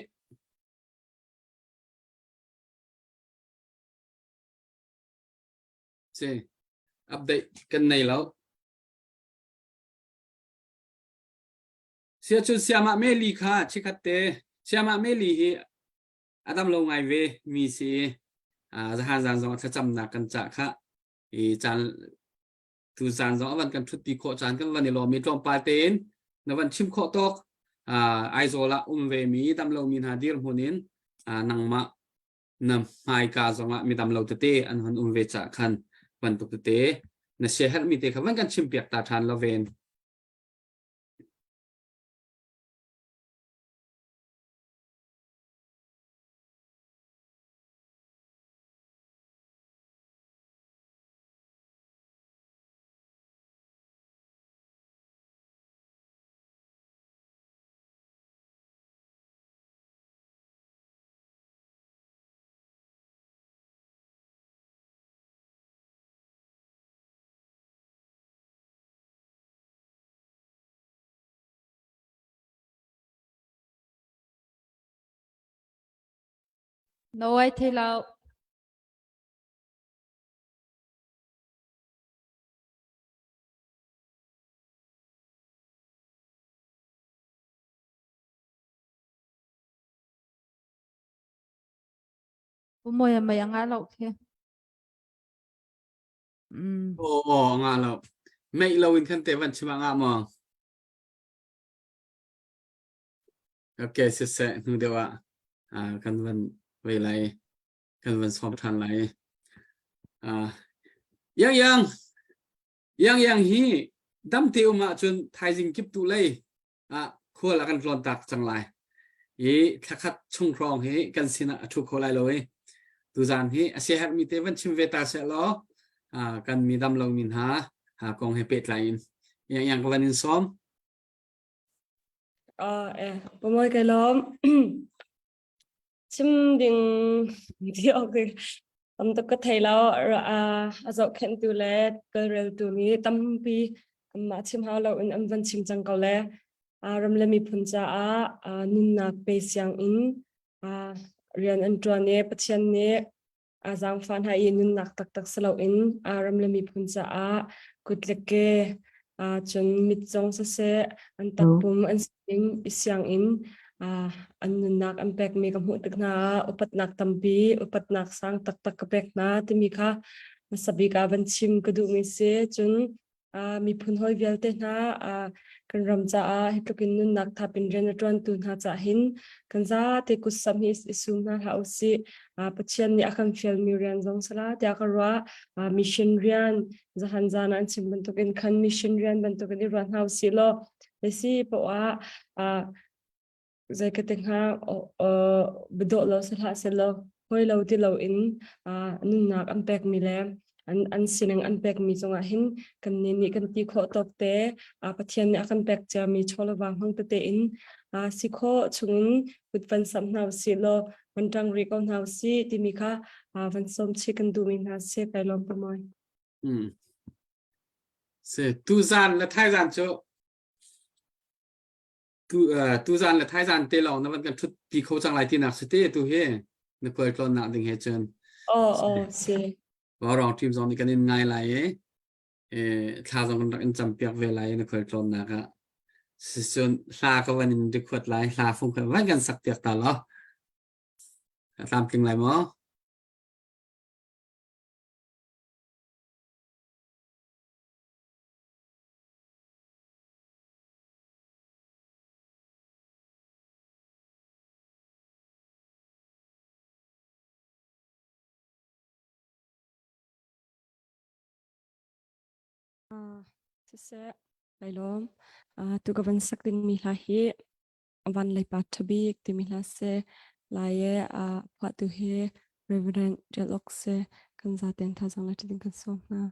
si update kan nei lo. Siacun siamah meli kha chikhat te siamah meli hi a dam lo ngai ve mi si zahan zan zong thlacamnak kan cah kha i caan tu zan zong a van kan ṭhutpi khawh caan kan van i lawm i tlawmpal tein na van chim khawh tawk Aizawl ah um ve mi dam lomi hna dirhmun in nangmah na hmaika zongah mi dam lo tete an hon um ve cah khan bantuk tete na siaherhmi te kha van kan chim piak ta ṭhan lo ven. No ai thei lo. Umoya mei a ngah lo khi. Mm. Aw aw a ngah lo. Meih lo in khan te van chim a ngah maw? Okay, siseh hnu deuh ah kan van vei lai. Kan van sawm ṭhan lai. Yang yang yang yang hi dam te um ahcun thaizing kip tu lei ah khual a kan tlawn tak cang lai. I thlakhat chung hrawng hi kan sinah a ṭhu kho lai lo i tuzaan hi a siaherhmi te van chim ve ta seh law kan mi dam lomi hna kong he pehtlai in yang yang ka van in sawm. Pamoy kai lawm. Chim ding ti awk tam tuk ka thei lo. A zohkhenhtu le kalreltu mi tampi anmah chim hau lo in an van chim cang ko le. Ram le miphun caah nunnak pe siang in rian an ṭuan i Pathian nih a zaangfah hna i nunnak taktak si loin ram le miphun caah kut le ke cun mit zong siseh an takpum an sining i sianginn an nunnak an pekmi ka hmuh tik hna ah upatnak tampi upatnak sang taktak ka pek hna timi kha hmasa bik ah van chim ka duhmi si cun miphun hawi vialte hna kan ram caah hi tluk in nunnak thap in rian a ṭuantu hna caah hin kan zate kutsam hi i sum hna hlah usih. Pathian nih a kan fialmi rian zong sala tiah ka ruah. Mission rian zahan zan ah an chim bantukin khan mission rian bantukin i ruah hna usih law si poah ah zei ka ti hnga biadawh lo si hlah sehlaw hawi lo ti loin nunnak an pekmi le an an sining an pekmi cungah hin kan nih nih kan ti khawh tawk te Pathian nih a kan pek ciami chaw le vang hmang tete in si khawh chungin kut van samh hna usih law van ṭang rih ko hna usih timi kha. Van sawm chih kan duhmi hna si kai lawm ka moi. Se tuzan le thaizan cu tu tuzan le thaizan te lawng na van kan thut pi kho cang lai ti nak si te tu hi na kual tlawn nak ding he cun. Oh oh si. Vaurawng team zong nih kan in ngai lai i thla zong kan rak in campiak ve lai na khual tlawnnak ah. Sicun hla ka van in record lai, hla fung kha van kan sak piak ta law. A tlamtling lai maw? Siseh, kai lawm. Tu ka van sak dingmi hla hi van lei pa ṭhabik timi hla si. Lai i phuahtu hi Reverend Ṭial Uk si. Kan zaten thazaang le ṭha kan sawm hna.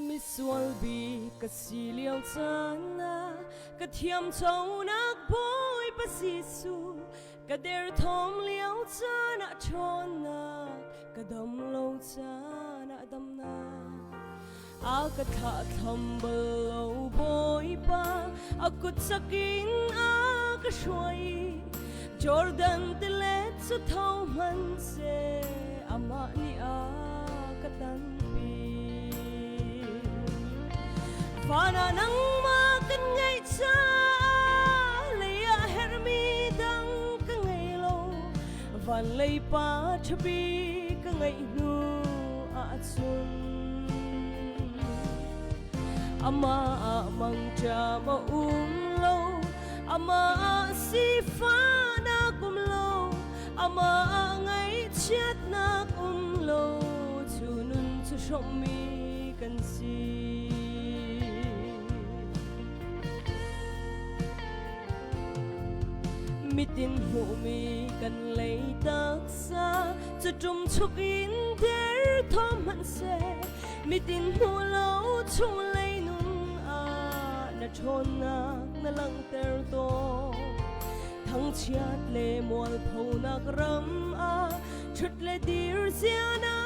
Misual bik ka si lio caan ah ka thiamconak Bawipa Jesuh ka derthawm lio caan ah ṭhawnnak ka dam lo caan ah damnak a ka thlah thlam bal lo Bawipa a kut sakin a ka hruai Jordan tilet cu tho hmanhseh amah nih a ka tanpi Van ah nangmah kan ngeih caah lei ah herhmi dang ka ngei lo van lei pa ṭhabi ka ngeih hnu ahcun amah mangṭam a um lo amah sifahnak um lo amah ngaihchiatnak um lo cu nun cu hrawmmi kan si. Mitin hmuhmi kan lei taksa cu ṭum chuk in der thawm hmanhseh mitin hmuh lo chung lei nun ah na ṭhawnnak na langhter tawn thangchiat le mualphonak ram ah ṭhut le dir zia na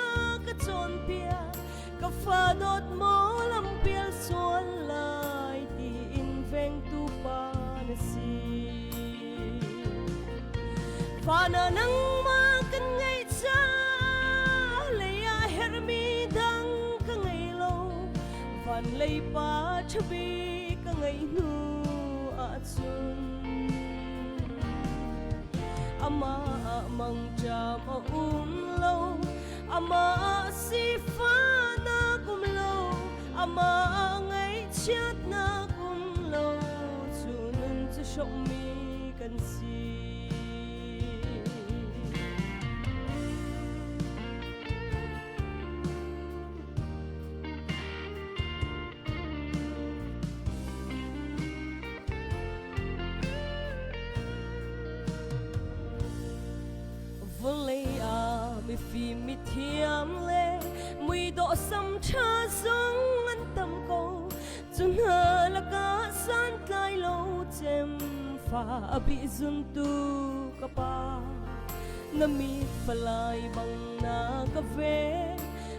ka cawnpiak ka fa dawt maw lampial sual lai tiin vengtu pa na si fa na nangmah kan ngeih caah lei ah herhmi dang ka ngei lo van lei pa ṭhabi ka ngeih hnu ahcun amah mangṭam a um lo amah sifahnak um lo amah ngaihchiatnak um lo cu nun cu hrawmmi kan si. Vawlei ah mifim mithiam le muidawh sam ṭha zong an tam ko. Cu hna lakah santlai lo cem fa a bih zuntu ka pa. Na mit palai bang na ka ve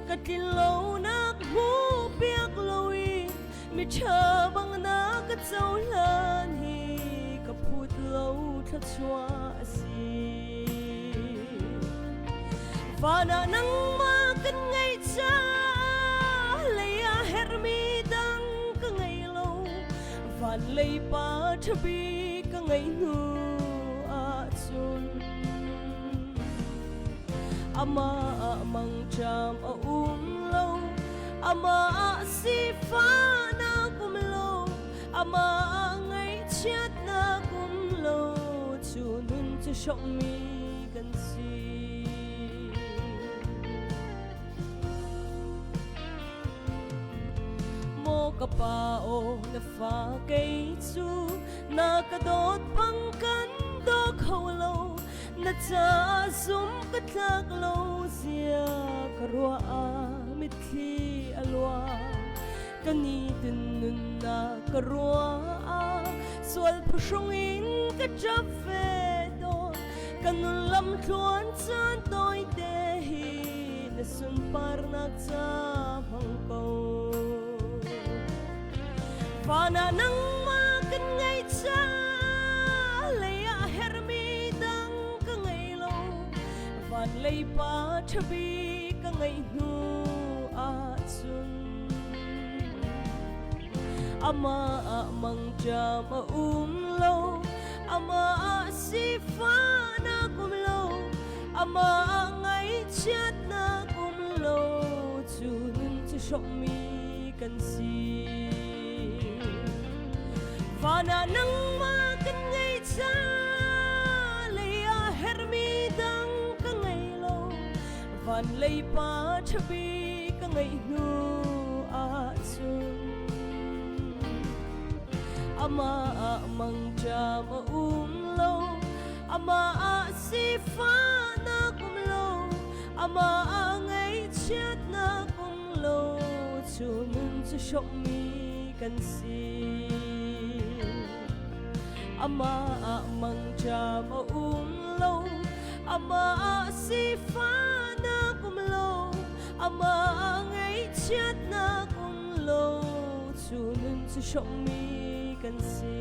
ka tlin lonak hmu piak loin miṭha bang na ka cohlan hi ka phut lo thluachuah a si. Van ah nangmah kan ngeih caah lei ah herhmi dang ka ngei lo. Van lei pa ṭhabi ka ngeih hnu ahcun amah mangṭam a um lo amah sifahnak um lo amah ngaihchiatnak um lo cu nun cu hrawmmi kan si. Maw ka Ka pa aw na fa kei cu na ka dawt bang kan daw kho lo na ca zum ka tlak lo zia ka ruah ah mitthli a luang ka ni tin nunnak ka ruah ah sual phuhrung in ka ṭap ve tawn ka nun lam thluan caan tawite hi na sunparnak ca hmang ko. Van ah nangmah kan ngei ca lei ah hermi dang ka ngei lo van lei pa ṭhabi ka ngeih hnu ahcun amah ah mangṭam a um lo amah ah sifahnak um lo amah ah ngaihchiatnak um lo cu nun cu hrawkmi kan si. Van ah nangmah kan ngei ca lei ah herhmi dang ka ngei lo van lei pa ṭhabi ka ngeih hnu ahcun amah ah mangṭam a um lo amah ah sifahnak um lo amah ah ngaihchiatnak um lo cu nun cu hrawkmi kan si amah ah mangṭam a um lo amah ah sifahnak um lo amah ah ngaihchiatnak um lo cu nun cu hrawkmi kan si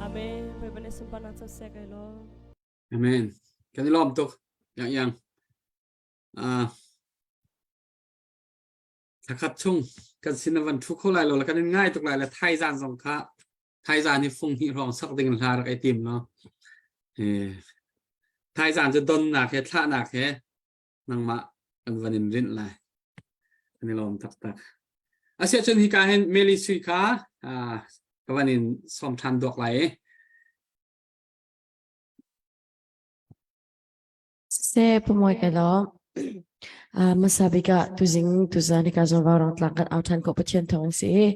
Amen. Bawipa nih sunparnak co seh kai lawm. Amen. Kan i lawm tuk. Yang yang. Uh, thakhat chung kan sin na van thu kho lai lo la kan in ngai tuk lai le thaizan zong kha thaizan hi fung hnih hrawng sak ding hla rak ei tim no. Eh thaizan cu donnak he thlahnak he nangmah kan van in rinh lai. Kan i lawm taktak. Asiahcun hika hin Meli Sui kha uh, ka van in sawm ṭhan duak lai i Siseh pamuai kai lawm. Uh, hmasa bik ah tuzing tuzan hika zawn vaurang tlang kan au ṭhan ko Pathian thawng si i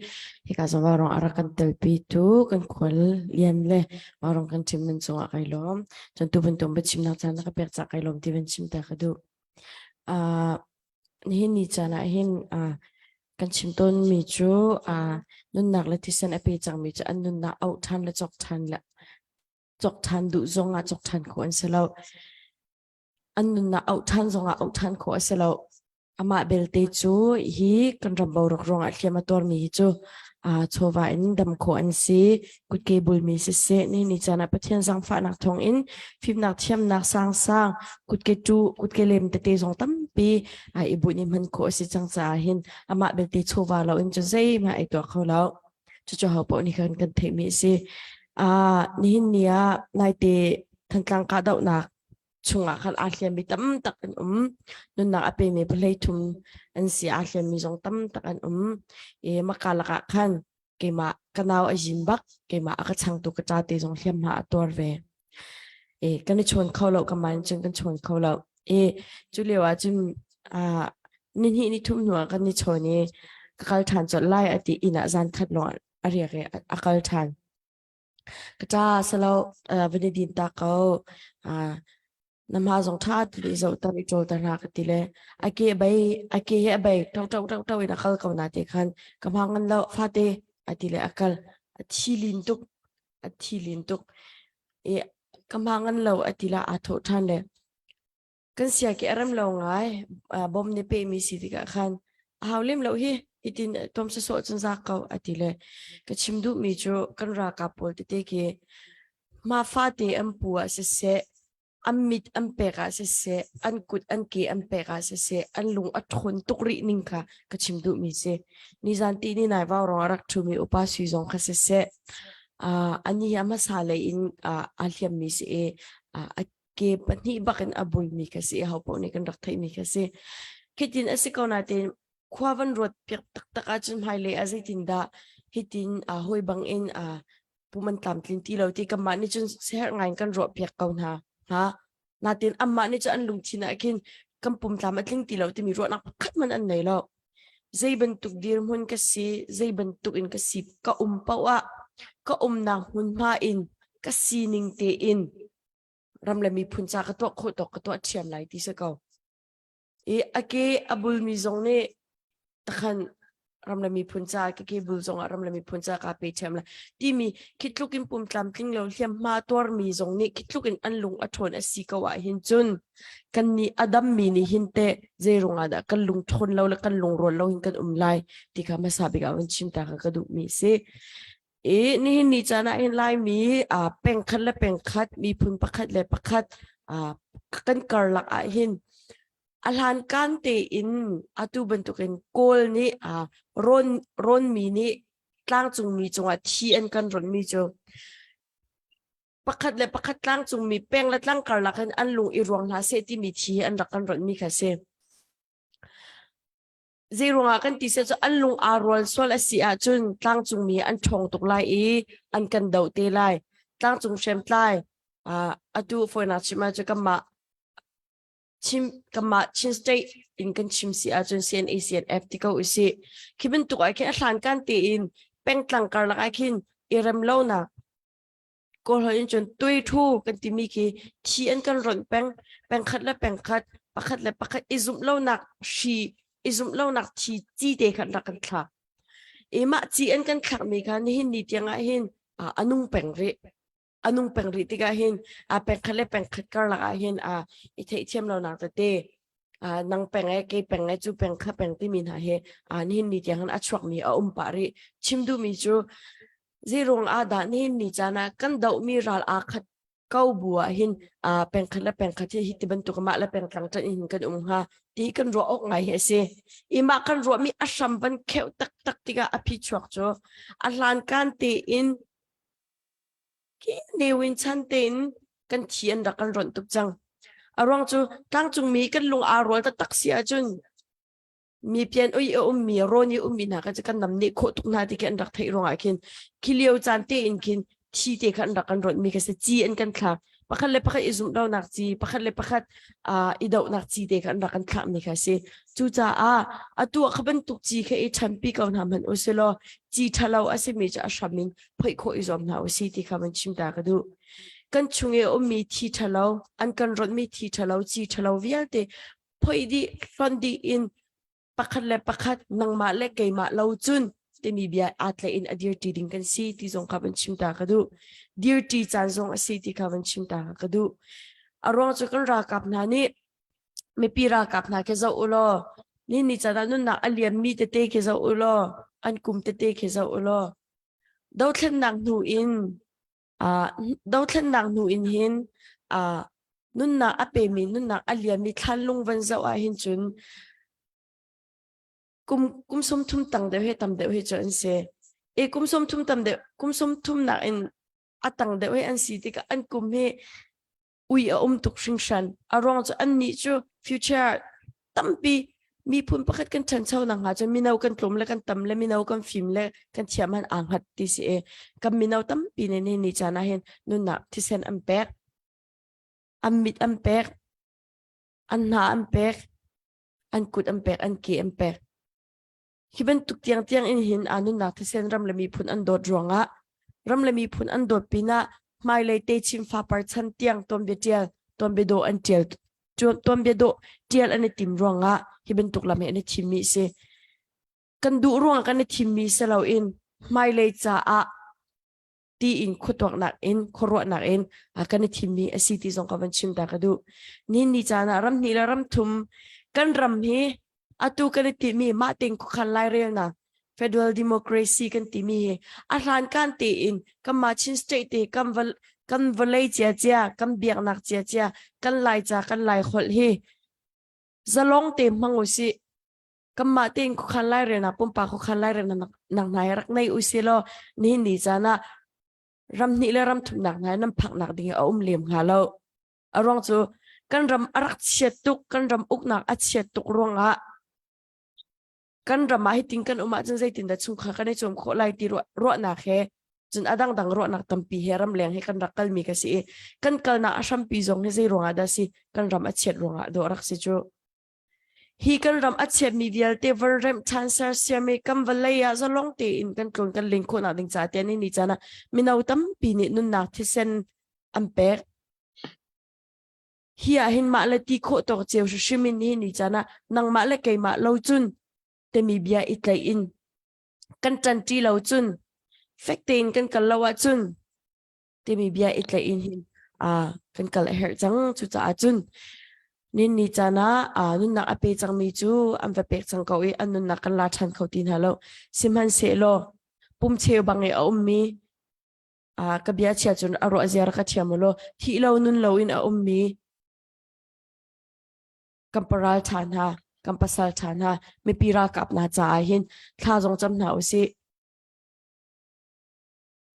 hika zawn vaurang a rak kan telpi tu kan khual lian le vaurang kan chim nan cungah kai lawm. Cun tu bantuk biachimnak caan na ka pek cah kai lawm ti van chim ta ka duh. Uh, nihin ni caan ah hin uh, kan chim tawnmi cu uh, nunnak le thisen a pe cangmi cu an nunnak auh ṭhan le cawk ṭhan le cawk ṭhan duh zong ah cawk ṭhan khawh an si lo. An nunnak auh ṭhan zong ah auh ṭhan khawh a si lo. Amah belte cu hi kan ram boruak ruangah hliam a tuarmi hi cu uh, chawva in dam khawh an si. Kutke bulmi siseh, ni ni caan ah Pathian zaangfahnak thawngin fimnak thiamnak sangsang kutke tu kutke lem tete zong tampi uh, i bunh i hman khawh a si cang caah hin amah belte chawva lo in cu zeihmanh ai tuah kho lo. Cucu ho paoh nih khan kan theihmi a si. Uh, nihin ni ah naite Thantlang kahdohnak chungah khan aa hliammi tam tak an um. Nunnak a pemi pahlei thum an si aa hliammi zong tam tak an um. I maka lakah khan keimah ka nau a zin bak keimah a ka changtu ka ca te zong hliamhma a tuar ve. E, kan i chawn kho lo ka man cun kan chawn kho lo. E, cu lio ah cun uh, ni hnih ni thum hnu ah kan i chawn i ka kal ṭhan colh lai a ti inn ah zan khat lawng a riak i a kal ṭhan. Ka ṭa salo uh, van i din ta ko. Uh, na hma zong ṭha ti i zoh tar i ṭawl tar hna ka ti le a ke bei a ke he a bei ṭo ṭo ṭo ṭo in a kal ko na te khan ka hma ngan lo fate a ti le a kal a thi lin tuk a thi lin tuk i ka hma ngan lo a ti la aa thawh ṭhan le kan sia ke a rem lo ngai bom nih pehmi si tikah khan a hau lem lo hi hitin tom sawsawh cun zak ko a ti le ka chim duhmi cu kan ralkap pawl tete khi ma fate an pu ah siseh an mit an pek ah siseh an kut an ke an pek ah siseh an lung a ṭhawn tuk rih ning kha ka chim duhmi si nizan ti ni nai vau rong a rak ṭhumi upa sui zong kha siseh uh, ani hi a hmasa lei in uh, aa hliammi si i uh, a ke pahnih bak in a bulmi ka si ho paoh nih kan rak theihmi ka si khitin a si ko nain khua van ruat piak taktak ahcun hmailei ah zeitin dah hitin a hawi bang in a pum an tlamtlin ti lo ti kanmah nih cun siaherh ngai in kan ruah piak ko hna ha natin amah nih cun an lungthin ah khin. Kan pum tlam a tling ti lo timi ruahnak pakhat man an nei lo. Zei bantuk dirhmun ka si, zei bantuk in ka si, ka um paoh ah ka umnak hmunhma in ka sining tein ram le miphun ca ka tuah khawh tawk ka tuah ṭhiam lai ti si ko. I a ke a bulmi zong nih takhan ram le miphun ca ka ke bul zong ah ram le miphun ca ka pe ṭhiam lai timi khi tluk in pum tlamtling lo hliamhma tuarmi zong nih khi tluk in an lung a ṭhawn a si ko ah hin cun kan nih a dammi nih hin teh zei ruangah dah kan lung ṭhawn lo le kan lungrual lo hin kan um lai ti kha hmasa bik ah van chim ta kha ka duhmi a si. I nihin ni caan ah hin Laimi uh, pengkhat le pengkhat miphun pakhat le pakhat uh, kan karlak ah hin a hlankan tein atu bantukin Kawl nih uh, rawn rawnmi nih tlangcungmi cungah thi an kan rawnmi cu pakhat le pakhat tlangcungmi peng le tlang karlak hin an lung i ruang hlah seh timi thi an rak kan rawnmi kha si. Zeiruangah kan ti seh cu an lung aa rual sual a si ahcun tlangcungmi an ṭhawng tuk lai i an kan doh te lai. Tlangcung hriamtlai uh, atu fawinak chim ahcun kanmah Chim kanmah Chin State in kan chim si ahcun CNA CNF ti ko usih. Khi bantuk ah khin a hlankan tein pengtlang karlak ah khin i rem lonak Kawlholh in cun tuithu kan timi khi thi an kan ronh peng pengkhat le pengkhat pakhat le pakhat i zumh lonak hri i zumh lonak thi ci te khan rak kan thlak i mah ci an kan thlak mi kha nihin ni tiang ah hin a nung peng rih a nung peng rih tikah hin a pengkhat le pengkhat karlak ah hin a i theihthiam lonak tete nang peng e ke peng e cu peng kha peng timi hna hi nihin ni tiang hin a chuak mi a um pah rih chim duhmi cu Zeiruang ah dah nihin ni caan ah kan dohmi ral aa khat ko bu ah hin pengkhat le pengkhat hi hi ti bantuk mah le pengtlang ṭanh in kan um hnga ti kan ruah awk ngai hi a si. I mah kan ruahmi a hram van kheuh taktak tikah a phichuak cu a hlankan tein newin chan tein kan thi an rak kan ronh tuk cang. A ruang cu tlangcungmi kan lung aa rual taktak si ahcun mi pian ui a ummi rawn i ummi hna kha cu kan nam nih khawh tuk hna ti khi an rak theih ruangah khin khi lio caan te in khin thi te kha an rak kan rawnh mi kha si ci an kan thlak pakhat le pakhat i zumh lonak ci pakhat le pakhat i dohnak ci te kha an rak kan thlak mi kha si cucaah atu ah kha bantuk ci kha i ṭhanpi ko hna hmanh u si law ci ṭhalo a simi cu a hram in phoih khawh i zuam hna u si ti kha van chim ta ka duh kan chung i ummi thi ṭhalo an kan rawnh mi thi ṭhalo ci ṭhalo vialte phoih dih hlonh dih in pakhat le pakhat nangmah le keimah lo cun timi bia aa tlaih in a dirṭi ding kan si ti zong kha van chim ta ka duh dirṭi caan zong a si ti kha van chim ta ka duh a ruang cu kan ralkap hna nih mipi ralkap hna khi zoh u law ni ni caan ah nunnak a liam mi tete khi zoh u law an kum tete khi zoh u law dothlennak hnu in Dothlennak hnu in hin nunnak a pemi nunnak a liammi thlanlung van zoh ah hin cun kum kum 30 tang deuh he tam deuh hi cu an si. I kum 30 tam deuh kum 30 nak in a tang deuh hi an si tikah an kum hi ui a um tuk hringhran. A ruang cu annih cu future tampi miphun pakhat kan ṭhancho nakhnga cun mino kan tlawm le kan tam le mino kan fim le kan thiam han aa hngat ti si i kan mino tampi nih ni ni caan ah hin nunnak thisen an pek an mit an pek an hna an pek an kut an pek an ke an pek Hi bantuk tiangtiang in hin aa nunnak thisen ram le miphun an dawt ruangah ram le miphun an dawt pinah hmailei techin fapar chan tiang tuanbia ṭial tuanbia dawh an ṭial tuanbia dawh ṭial an i tim ruangah hi bantuk lam hi an i thimmi a si. Kan duh ruangah kan i thimmi si loin hmailei caah tiin khuatuaknak in khuaruahnak in kan i thimmi a si ti zong ka van chim ta ka duh. Nihin ni caan ah ram hnih le ram thum kan ram hi atu kan i timi mah tein khuakhan lairelnak federal democracy kan timi hi a hlankan tein kanmah Chin state te kan kan vawlei cia cia kan biaknak cia cia kan laica kan lai holh hi zalong te hmang usih kanmah tein khuakhan lairelnak pumpak khuakhan lairelnak nak hna hi rak nei usih law nihin ni caan ah ram hnih le ram thumnak hna nan phaknak ding a um lem hnga lo a ruang cu kan ram a rak chiat tuk kan ram uknak a chiat tuk ruangah kan ram ah hitin kan um ahcun zeitin dah chungkhar kan i cawm khawh lai ti ruahnak he cun a dangdang ruahnak tampi he ramleng he kan rak kalmi ka si i kan kalnak a hrampi zong hi zei ruangah dah si kan ram a chiat ruangah dawh rak si cu. Hi kan ram a chiatmi vialte van remh ṭhan sersiam i kan vawlei ah zalong tein kan tlun kan ling khawhnak ding ca tiah ni ni caan ah mino tampi nih nunnak thisen an pek. Hi ah hin mah le ti khawh tawk cio hrim in hi ni caan ah nangmah le keimah lo cun temi bia i tlaih in kan ṭanṭi lo cun fek tein kan kal lo ahcun timi bia i tlaih in hin kan kal a herh cang. Cucaah cun nin ni caan ah nunnak a pe cangmi cu an va pek cang ko i an nunnak kan la ṭhan kho ti hna lo. Sihmanhsehlaw pum cheu bang i a ummi ka bia chia cun a ruah ziar ka thiam law thih lo nun lo in a ummi kan paral ṭha hna kan pasal ṭha hna mipi ralkap hna caah hin thla zong cam hna usih.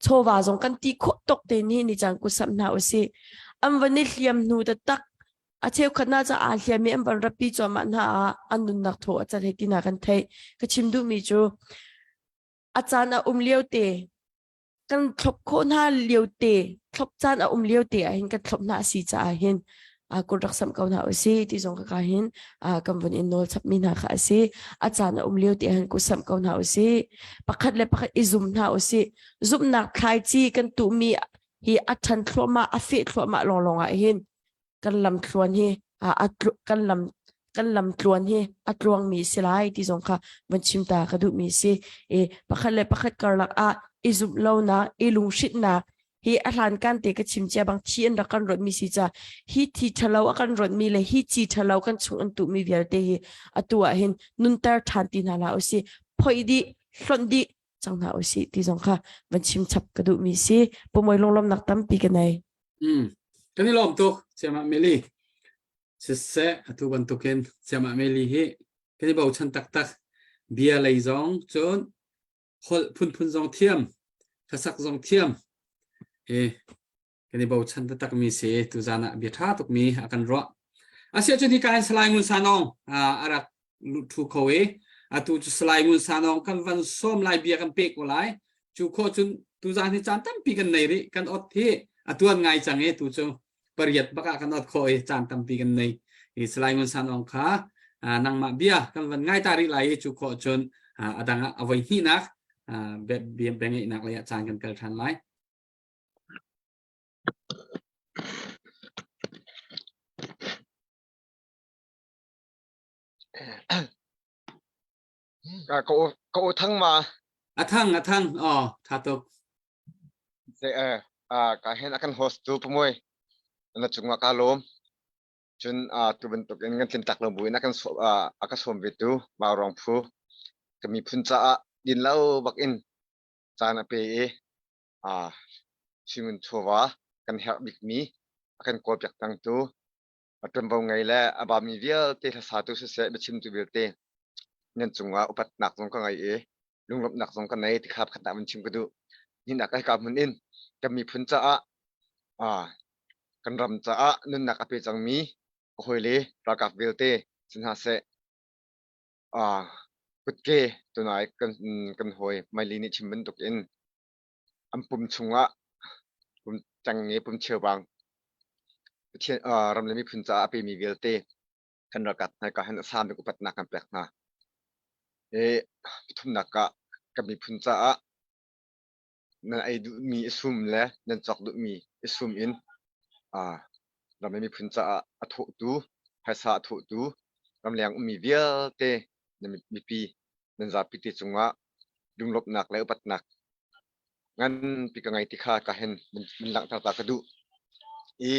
Chawva zong kan ti khawh tok te ni ni caan kut samh hna usih. An van i hliam hnu taktak a cheukhat na ca aa hliam i an van rapi cuahmah hna ah an nunnak thaw a cal he ti na kan theih. Ka chim duhmi cu a caan a um lio te kan thlop khawh hna lio te thlop caan a um lio te ah hin kan thlop hna a si caah hin kut rak samh ko hna usih ti zong ka hin kan vun in nawl chapmi hna kha a si. A caan a um lio te hin kut samh ko hna usih. Pakhat le pakhat i zum hna usih. Zumhnak thlaici kan tuhmi hi a ṭhan thluahmah a feh thluahmah lawnglawng ah hin kan lam thluan hi kan lam kan lam tluan hi a tluangmi si lai ti zong kha van chim ta ka duhmi si. I pakhat le pakhat karlak ah i zumh lonak i lunghrinhnak hi a hlankan te ka chim cia bang thi an rak kan rawtmi si ca hi thi ṭhalo a kan rawtmi le hi ci ṭhalo kan chung an tuhmi vialte hi atu ah hin nunter ṭhan ti hna hlah usih phoih dih hlonh dih cang hna usih ti zong kha van chim chap ka duhmi si pumoi lunglawmnak tampi ka nei. Kan i lawm tuk Siamah Meli. Siseh atu bantukin Siamah Meli hi kan i bochan taktak. Bia lei zong cun holh phunphun zong thiam, hlasak zong thiam. E kan i bochan taktak mi si tuzan ah bia ṭha tukmi a kan ruah. Asiah cun hika hin Salai Ngun Sanong a rak lut thu kho i atu cu Salai Ngun Sanong kan van sawm lai bia kan pek ko lai. Cu khawh cun tuzan hi caan tampi kan nei rih. Kan ot hi a tuan ngai cang i tu cu pariat bak ah kan ot khawh i caan tampi kan nei. I Salai Ngun Sanong kha nangmah bia kan van ngai ta rih lai i cu khawh cun a dang ah a voi hnihnak bia ngeihnak lei ah caan kan kal ṭhan lai. Ka ka aw thang ma? A thang a thang aw tha tuk. Se eh ka hen a kan host tu pumoi na cungah ka lawm. Cun tu bantuk in kan tlintak lo buin a kan a ka sawm ve tu Maurong phu ka miphun caah din lo bak in caan a pe i Chingun chawva kan herh bikmi a kan kawlpiak pengtu a ṭuanvo ngei le a bami vialte hlasatu siseh biachimtu vialte nan cungah upatnak zong ka ngei i lunglawmhnak zong ka nei ti kha pakhat ah vun chim ka duh. Ninak hika hmun in kan miphun caah kan ram caah nunnak a pe cangmi ka hawile ralkap vialte si hna seh kutke tunai kan kan hawi Maili nih chim bantuk in an pum chungah pum ṭengnge pum cheubang Pathian ram le miphun caah a pemi vialte kan ralkap hna ka hin a sang bik upatnak kan pek hna. I pathumnak ah kan miphun caah nan ei duhmi i sum le nan cawk duhmi i sum in ram le miphun caah a thawhtu, phaisa a thawhtu, ramleng ummi vialte na mipi nan zapi te cungah lunglawmhnak le upatnak nganpi ka ngei ti kha ka hin min langhter ta ka duh. I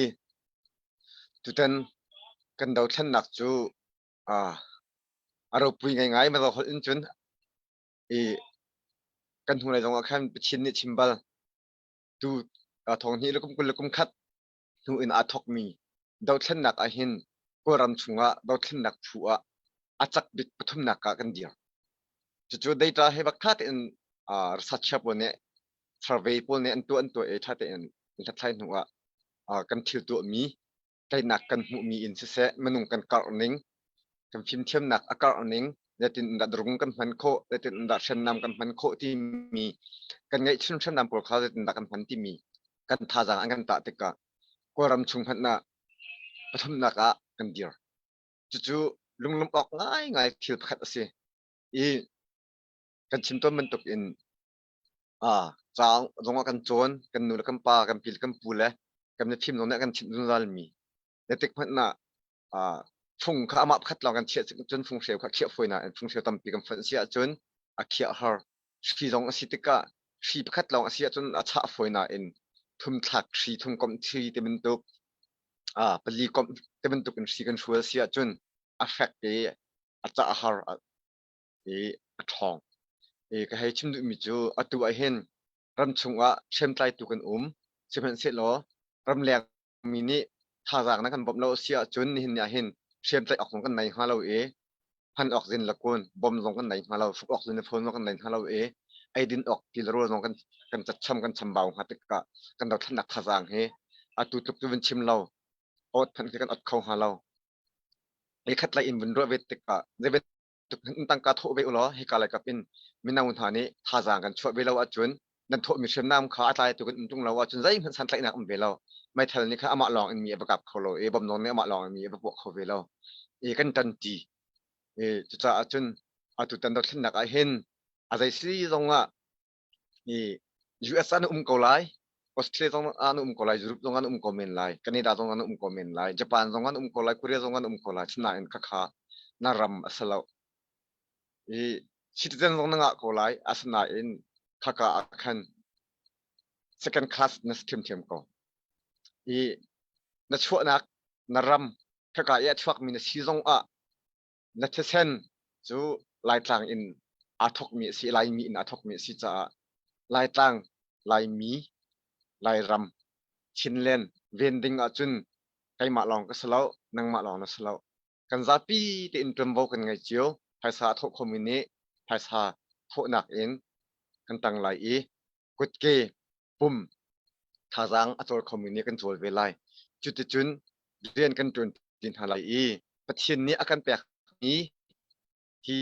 tutan kan dothlennak cu a ropui ngaingai ma holh in cun i kan hnulei zongah khan Pathian nih chim bal tu thong hnih le kum 20 le kum khat hnu in aa thawkmi dothlennak ah hin Kawlram chungah dothlennak phu ah a cak bik pathumnak ah kan dir. Cucu data he bak ṭha tein researcher pawl nih survey pawl nih an tuah an tuah i ṭha tein an hlathlai hnu ah kan thil tuahmi teinak kan hmuhmi in siseh minung kan karh ning kan fimthiamnak a karh ning zeitin dah drung kan hman khawh zeitin dah hriamnam kan hman khawh timi kan ngeihchun hriamnam pawl kha zeitin dah kan hman timi kan thazaang an kan tah tikah Kawlram chung hmanh ah pathumnak ah kan dir. Cucu lunglawmh awk ngaingai thil pakhat a si. I kan chim tawn bantuk in ah ca zong ah kan cawn, kan nu le kan pa, kan pi le kan pu le kan mifim zong nih a kan chimh zungzal mi. Zeitik hmanh ah ah fung kha amah pakhat lawng kan chiah cun funghreu kha khiah fawi nain funghreu tampi kan fonh si ahcun a khiah har. Hri zong a si tikah hri pakhat lawng a si ahcun a chah fawi nain thumthlak hri, thumkomh hri ti bantuk ah pali komh ti bantuk in hri kan hrual si ahcun a fek i a cah har i a ṭhawng. I ka hei chim duhmi cu atu ah hin ramchung ah hriamtlaitu kan um. Sihmanhsehlaw ramleng mi nih thazaang nan kan bawmh lo a si ahcun nihin ni ah hin hriamtlaih awk zong kan nei hnga lo i hman awk zin le kun bom zong kan nei hnga lo fuk awk zin le phone zong kan nei hnga lo i eidin awk ti le rawl zong kan kan catcham kan chambau hnga tikah kan dothlennak thazaang hi atu tluk cu vun chim lo awt hmanh khi kan ot kho hnga lo. Nikhat lai in vun ruah ve tikah zei tangka thawh ve ulaw hika lai kap in mino hna nih thazaang kan chuah ve lo ahcun nan thawhmi hriamnam kha a tlaitu kan um ṭung lo ahcun zeihmanh santlaihnak um ve lo. Meithal nih khan amah lawng in mi a va kap kho lo i bomb zong nih amah lawng in mi a va puah kho ve lo. I kan ṭanṭi. I cucaah cun atutan dothlennak ah hin a zei si zong ah i US ah na um ko lai, Australia zong ah na um ko lai, Europe zong ah na um ko men lai, Canada zong ah na um ko men lai, Japan zong ah na um ko lai, Korea zong ah na um ko lai. Sinain khakha na ram a si lo. I citizen zong na ngah ko lai, asinain khaka ah khan second class na si ṭhiamṭhiam ko. I na chuahnak na ram khaka i a chuakmi na si zong ah na thisen cu Laitlang in aa thawkmi a si, Laimi in aa thawkmi a si caah Laitlang, Laimi, Lairam, Chinland ven ding ahcun keimah lawng ka si lo, nangmah lawng na si lo. Kan zapi tein ṭuanvo kan ngei cio. Phaisa a thawh khomi nih phaisa thawhnak in kan ṭang lai i kutke pum thazaang a cawl khomi nih kan cawl ve lai. Cuticun rian kan ṭuan ti hna lai i Pathian nih a kan pekmi hi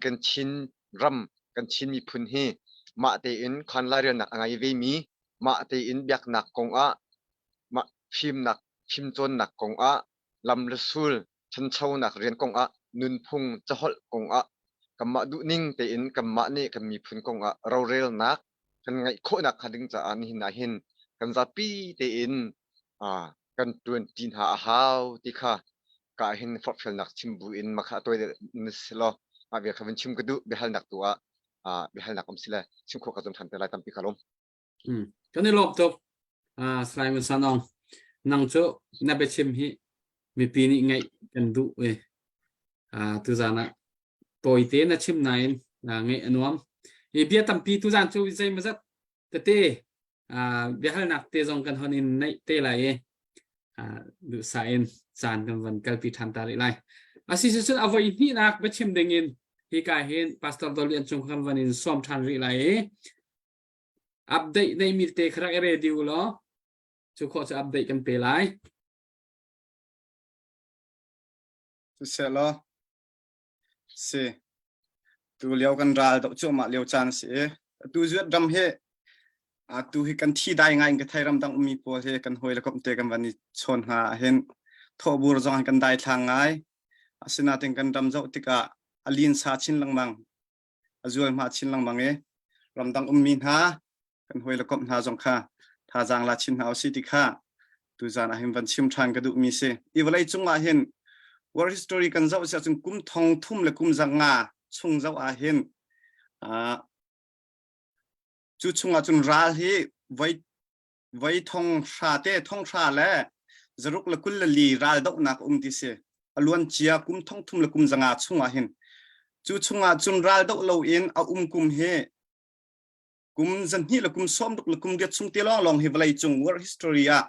kan Chin ram, kan Chin miphun hi mah tein khan lairelnak a ngei vemi, mah tein biaknak kongah, mah fimnak, fimcawnnak kongah, lam le sul ṭhanchonak rian kongah, nunphung caholh kongah kanmah duhning tein kanmah nih kan miphun kongah rorelnak kan ngeih khawhnak hnga ding caah nihin ah hin kan zapi tein kan ṭuanṭi hna a hau ti kha ka hin forhfialnak chim bu in makha a tawi deuh na si law mah bia kha vun chim ka duh biahalnak tu ah biahalnak um si le chim khawh ka zuam ṭhan te lai tampi ka lawm. Kan i lawm tuk. Salai Ngun San Aung, nang cu na biachim hi mipi nih ngaih kan duh i tuzaan ah tawite na chim nain ngaih a nuam. Hi bia tampi tuzaan cu zeimawzat tete biahalnak te zong kan hon in neih te lai i duhsah in caan kan van kalpi ṭhan ta rih lai. Asi cun a voi hnihnak biachim ding in hika hin Pastor Dolian cung kan van in sawm ṭhan rih lai i update neimi te kha rak i ready u law cu khawh cu update kan pe lai. Siseh Si. Tu lio kan ral doh cuahmah lio caan a si i atu zuat ram hi atu hi kan thi dai ngai in ka thei ramdang ummi pawl hi kan hawi le komh te kan van i chawn hna ahhin thawhbur zong kan dai thlang ngai. Asinain kan ram zoh tikah a linsa chin lengmang, a zualhma chin lengmang i ramdang ummi hna kan hawi le komh hna zong kha thazaang la chin hna usih ti kha tuzaan ah hin van chim ṭhan ka duhmi si. I vawlei cung ah hin world history kan zoh si ahcun kum thong thum le kum zanga chung zoh ah hin cu chung ah cun ral hi voi voi thong hra te thong hra le zaruk le 24 ral dohnak um ti si a luan cia kum thong thum le kum zanga chung ah hin cu chung ah cun ral doh lo in a um kum hi kum 2 le kum 60 le kum riat chung te lawng lawng hi vawlei cung world history ah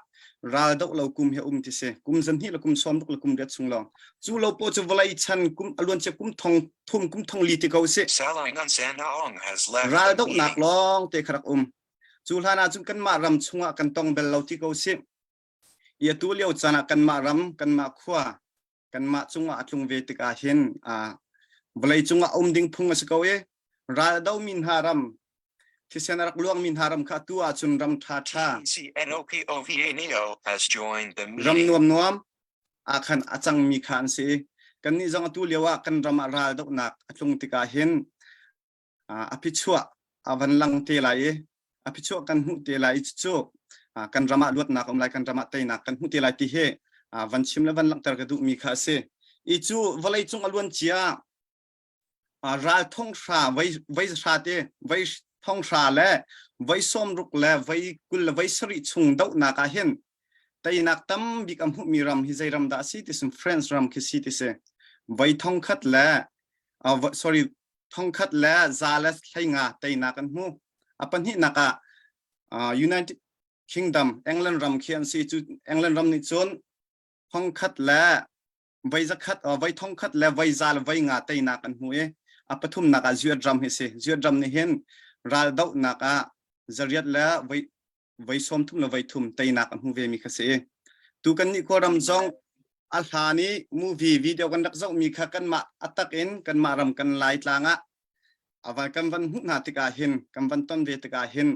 ral doh lo kum hi um ti si kum 2 le kum 60 le kum riat chung lawng cu lo po cu vawlei chan kum aluan che kum thong thum kum thong li ti ko si ral dohnak lawng te kharak um cu hlan ah cun kanmah ram chungah kan tong bel lo ti ko si i atu lio caan ah kanmah ram kanmah khua kanmah cungah a tlung ve tikah hin vawlei cungah um ding phung a si ko i ral a domi hna ram thisen a rak luangmi hna ram kha atu ahcun ram ṭha ṭha ram nuam nuam ah khan a cangmi kha an si. Kannih zong atu lio ah kan ram ah ral dohnak a tlung tikah hin a phichuah a van lang te lai i a phichuah kan hmuh te lai i cucu kan ram ah luatnak um lai kan ram ah teinak kan hmuh te lai ti hi van chim le van langhter ka duhmi kha a si. I cu vawlei cung a luan cia ral thong hra voi voi hra te voi thong hra le voi sawm ruk le voi 20 le voi 70 chung dohnak ah hin teinak tam bik a hmuhmi ram hi zei ram dah a si ti sun France ram khi si ti si voi thong khat le sorry thong khat le za le 15 teinak an hmu a pahnihnak ah United Kingdom England ram khi an si cu England ram nih cun thong khat le voi zakhat voi thong khat le voi za le voi nga teinak an hmu i a pathumnak ah Zuat ram hi si Zuat ram nih hin ral dohnak ah zariat le voi voi 30 le voi thum teinak a hmu ve mi kha si tu kan nih kawlram zong a hlan i movie video kan rak zoh mi kha kanmah a tak in kanmah ram kan lai tlang ah a kan van hmuh hna tikah hin kan van ton ve tikah hin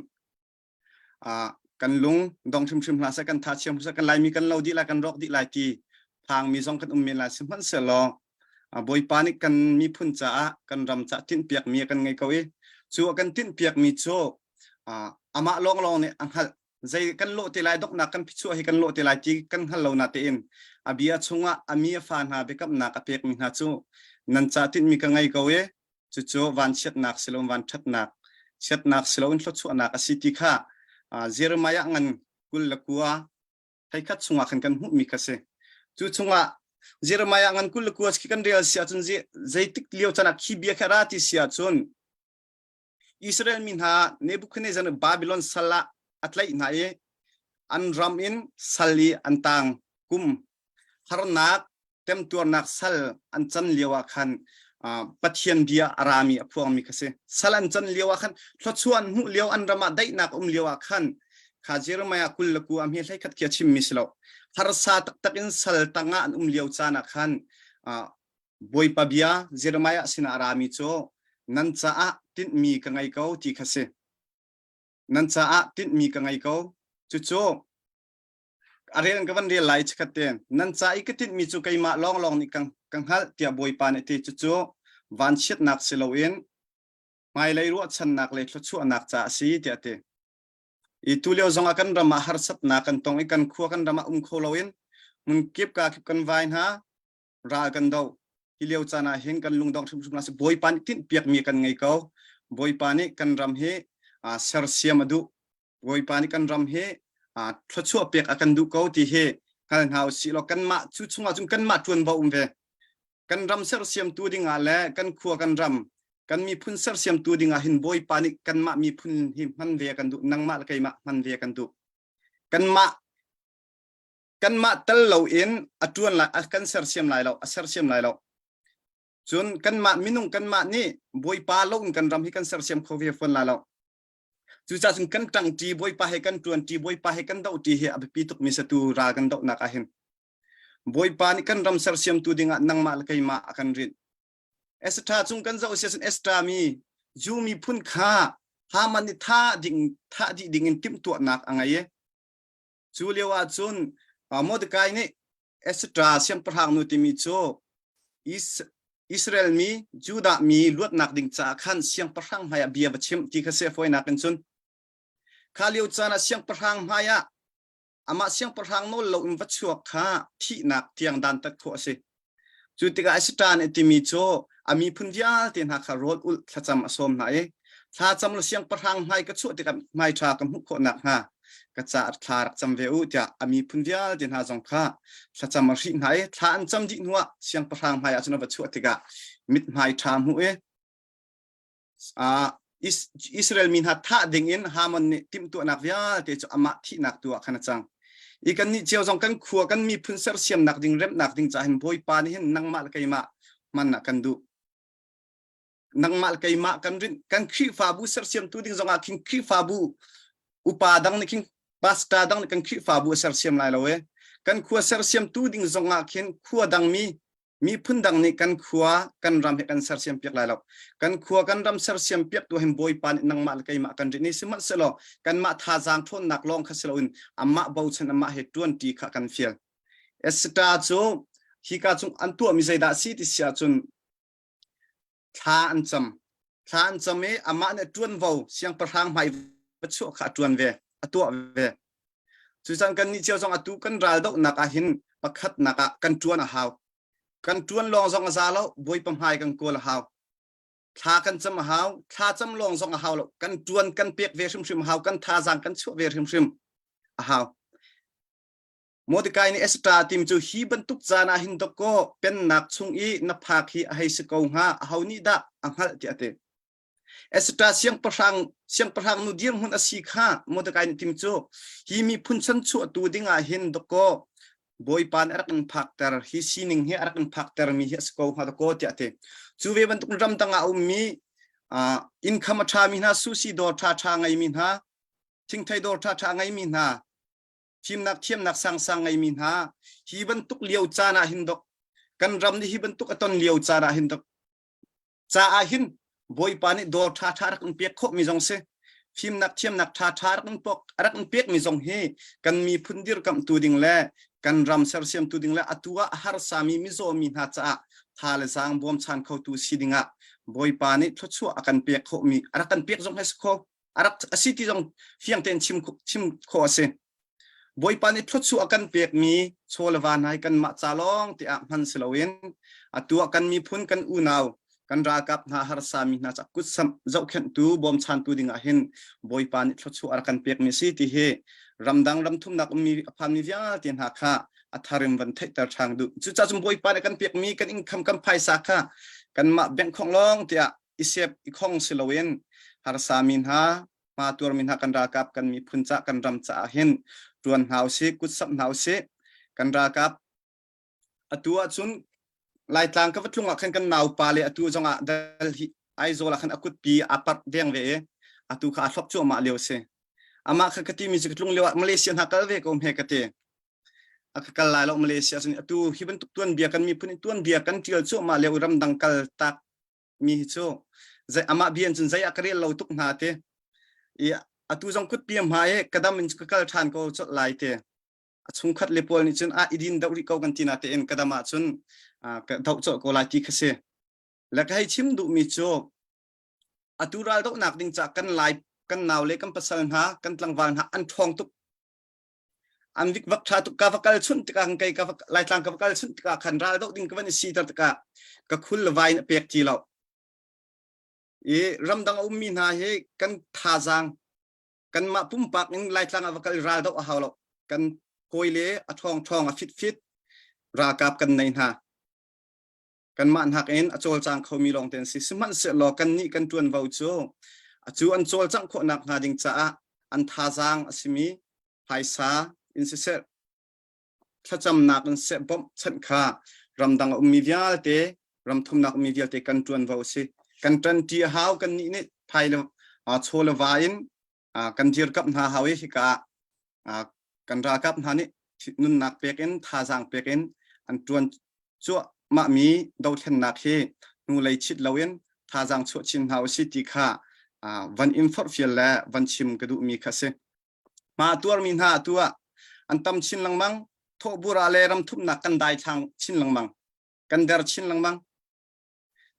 kan lung dong hrimhrim hlah seh kan tha chiam seh kan laimi kan lo dih lai kan rawk dih lai ti phangmi zong kan um men lai sihmanhsehlaw Bawipa nih kan miphun caah kan ram caah tinhpiakmi a kan ngei ko i cu a kan tinhpiakmi cu amah lawnglawng nih a hngalh zei kan lawh te lai donghnak kan phichuah hi kan lawh te lai ti kan hngal lo na tein a bia chungah a mi a fa hna biakamnak a pekmi hna cu nan ca tinhmi ka ngei ko i cucu vanchiatnak si loin vanṭhatnak chiatnak si loin thluachuahnak a si ti kha Jeremiah ngan 29 theikhat chungah khan kan hmuhmi kha si. Cu chungah Jeremiah ngan 29 khi kan rel si ahcun zeitik lio caan ah khi bia kha ra ti si ahcun Israel mi hna Nebuchadnezzar nih Babylon sal ah a tlaih hna i an ram in sal i an tang kum harnak temtuarnak sal an can lio ah khan Pathian bia a rami a phuangmi kha si. Sal an can lio ah khan thluachuah an hmuh lio an ram ah daihnak um lio ah khan kha Jeremiah 29 a hme 11 khi a chimmi si lo. Harsa taktak in sal tangah an um lio caan ah khan Bawipa bia Jeremiah sinah a rami cu nan caah tinhmi ka ngei ko ti kha si. Nan caah tinhmi ka ngei ko. Cucu a rel ka van rel lai chikhat te nan ca i ka tinhmi cu keimah lawnglawng nih ka ka hngalh tiah Bawipa nih a ti cucu vanchiatnak si loin hmailei ruahchannak le thluachuahnak ca a si tiah a ti i tu lio zong ah kan ram ah harsatnak kan tong i kan khua kan ram ah um kho loin hmun kip ka kip kan vai hna ral kan do hi lio caan ah hin kan lungdong hrimhrim la si Bawipa nih tinhpiakmi kan ngei ko Bawipa nih kan ram hi sersiam a duh Bawipa nih kan ram hi thluachuah pek a kan duh ko ti hi hngal hna usih law kanmah cu chungah cun kanmah ṭuanvo um ve. Kan ram sersiamtu dingah le kan khua kan ram kan miphun sersiamtu dingah hin Bawipa nih kanmah miphun hi hman ve a kan duh nangmah le keimah hman ve a kan duh. Kanmah kanmah tel loin a ṭuan lai a kan sersiam lai lo a sersiam lai lo. Cun kanmah minung kanmah nih Bawipa loin kan ram hi kan sersiam kho ve fawn lai lo. Cucaah cun kan ṭangṭi Bawipa he kan ṭuanṭi Bawipa he kan dohṭi hi a biapi tukmi satu ral kan dohnak ah hin. Bawipa nih kan ram sersiamtu dingah nangmah le keimah a kan rinh. Esther cung kan zoh siasin Esther mi Jew miphun kha Haman nih thah ding thah dih dingin timhtuahnak a ngei i cu lio ah cun Mordecai nih Esther siangpahrang nu timi cu Israel mi Judah mi luatnak ding caah khan siangpahrang hmaiah bia va chim ti kha si a fawinak in cun kha lio caan ah siangpahrang hmaiah amah siangpahrang nawl lo in va chuak kha thihnak tiang dantat khawh a si. Cu tikah Esther nih timi cu a miphun vialte hna kha rawl ulh thlacam a sawm hna i thlacam lo siangpahrang hmai ka chuah tikah hmai ṭha ka hmuh khawh nakhnga ka caah thla rak cam ve u tiah a miphun vialte hna zong kha thlacam a hrih hna i thla an cam dih hnuah siangpahrang hmai ah cun a va chuah tikah mithmai ṭha hmuh i Israel mi hna thah ding in Haman nih timhtuahnak vialte cu amah thihnak tu ah khan a cang. I kannih cio zong kan khua kan miphun sersiamnak ding remnak ding caah hin Bawipa nih hin nangmah le keimah hman ah kan duh. Nangmah le keimah kan rinh kan Khrihfabu sersiamtu ding zongah khin Khrihfabu upa dang nih khin pastor dang nih kan Khrihfabu a sersiam lai lo e. Kan khua sersiamtu ding zongah khin khua dangmi miphun dang nih kan khua kan ram hi kan sersiam piak lai lo kan khua kan ram sersiam piak tu hin bawipa nih nangmah le keimah kan rin ni sihmanhsehlaw kanmah thazaang ṭhawnnak lawng kha si loin amah bochan amah he ṭuanṭi kha kan fial Esther cu Hika cung an tuahmi zeidah si ti si ahcun thla an cam. Thla an cam i amah nih ṭuanvo siangpahrang hmai va chuah kha a ṭuan ve, a tuah ve. Cucan kan nih cio zong atu kan ral dohnak ah hin pakhatnak ah kan ṭuan a hau. Kan ṭuan lawng zong a za lo, Bawipa hmai kan kawl a hau. Thla kan cam a hau, thla cam lawng zong a hau lo. Kan ṭuan kan pek ve hrimhrim a hau, kan thazaang kan chuah ve hrimhrim a hau. Mordecai nih Esther tim cu hi bantuk caan ah hin dawkaw pennak chung i na phak hi a hei si ko hnga aho nih dah a hngalh tiah a ti. Esther siangpahrang siangpahrang nu dirhmun a si kha Mordecai nih tim cu hi miphun chanchuahtu ding ah hin dawkaw Bawipa nih a rak in phakter hi sining hi a rak in phakter mi hi a si ko hnga dawkaw tiah a ti. Cu ve bantuk ramdang ah a ummi uh, income a ṭhami hna sushi dawr ṭhaṭha ngeimi hna thingthei dawr ṭhaṭha ngeimi hna fimnak thiamnak sangsang ngeimi hna hi bantuk lio caan ah hin dok kan ram nih hi bantuk a ton lio caan ah hin dok caah hin Bawipa nih dawr ṭha ṭha rak in pek khawh mi zong si fimnak thiamnak ṭha ṭha rak in pok rak in pek mi zong hi kan miphun dirkamhtu ding le kan ram sersiamtu ding le atu ah harsa mi mizaw mi hna caah tha le zaang bawmchan khotu si ding ah Bawipa nih thluachuah a kan pek khawh mi a rak kan pek zong hi si kho a rak a si ti zong fiang tein chim chim khawh a si. Bawipa nih thluachuah a kan pekmi chaw le va hna hi kanmah ca lawng tiah hman si loin atu ah kan miphun kan unau kan ralkap hna harsa mi hna ca kutsamh zohkhenhtu bawmchantu ding ah hin Bawipa nih thluachuah a rak kan pekmi a si ti hi ramdang ramthumnak ummi a phanmi vialte hna kha a tharim van theihter ṭhan duh. Cucaah cun Bawipa nih kan pekmi kan income kan phaisa kha kanmah bank khong lawng tiah i sep i khong si loin harsa mi hna hma tuarmi hna kan ralkap kan miphun ca kan ram caah hin tuan hna usih kutsamh hna usih kan ralkap atu ahcun Laitlang ka va tlung ah khan kan naupa le atu zong ah dal hi Aizawl ah khan a kutpi a parh deng ve i atu kha a thlop cuahmah lio si amah kha ka ti mi cu ka tlung lio ah Malaysia hna kal ve ko hme ka ti a ka kal lai lo Malaysia cun atu hi bantuk tuanbia kan miphun in tuanbia kan tial cuahmah lio ramdang kal tak mi hi cu zei amah bian cun zei ah ka rel lo tuk hna te i atu zong kut piam hma i ka dam in ka kal ṭhan ko colh lai te a chungkhat le pawl nih cun a idin doh rih ko kan ti na te in ka dam ah cun ka doh colh ko lai ti kha si le ka hei chim duh mi cu atu ral dohnak ding ca kan lai kan nau le kan pasal hna kan tlangval hna an ṭhawng tuk An vikvak ṭha tuk ka va kal chunh tikah kei ka va Laitlang ka va kal chunh tikah khan ral doh ding ka van i siter tikah ka khul le vai in a pek ti lo. I ramdang a ummi hna hi kan thazaang kanmah pumpak in Laitlang ah va kal i ral doh a hau lo. Kan hawi le a ṭhawng ṭhawng a fit fit ralkap kan nei hna. Kanmah hnak in a cawlcang khomi lawng te an si. Sihmanhsehlaw kannih kan ṭuanvo cu acu an cawlcangh khawhnak hnga ding caah an thazaang a simi phaisa in siseh thlacamnak in siseh bawmhchanh kha ramdang a ummi vialte ramthumnak ummi vialte kan ṭuanvo a si. Kan ṭanṭi a hau kannih nih phai le chaw le va in kan dirkamh hna hau i hika ah kan ralkap hna nih nunnak pek in thazaang pek in an ṭuan cuahmahmi dothlennak hi hnulei chit loin thazaang chuah chin hna usih ti kha van in forhfial le van chim ka duhmi kha si. Hma tuarmi hna atu ah an tam chin lengmang, thawhbur ah le ramthumnak kan daithlang chin lengmang, kan der chin lengmang.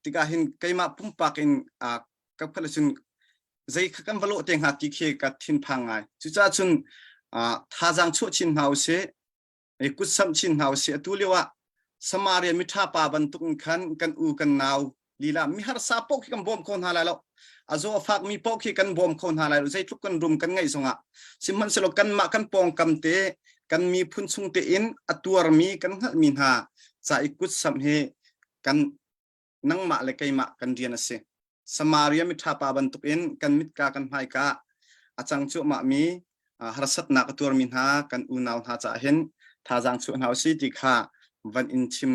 Tikah hin keimah pumpak in ka phalh cun zei kha kan va lawh te hnga ti khi ka thinphang ngai. Cucaah cun thazaang chuah chin hna usih, kutsamh chin hna usih. Atu lio ah Samaria miṭha pa bantuk in khan kan u kan nau lila miharsa paoh khi kan bawm kho hna lai lo. A zaw a fakmi paoh khi kan bawm kho hna lai lo. Zeitluk kan rum kan ngeih zongah sihmanhsehlaw kanmah kan pawngkam te kan miphun chung tein a tuarmi kan hngalhmi hna ca i kutsamh hi kan nangmah le keimah kan rian a si. Samaria miṭha pa bantukin kan mitka kan hmaika a cang cuahmahmi harsatnak a tuarmi hna kan unau hna caah hin thazaang chuah hna usih ti kha van in chim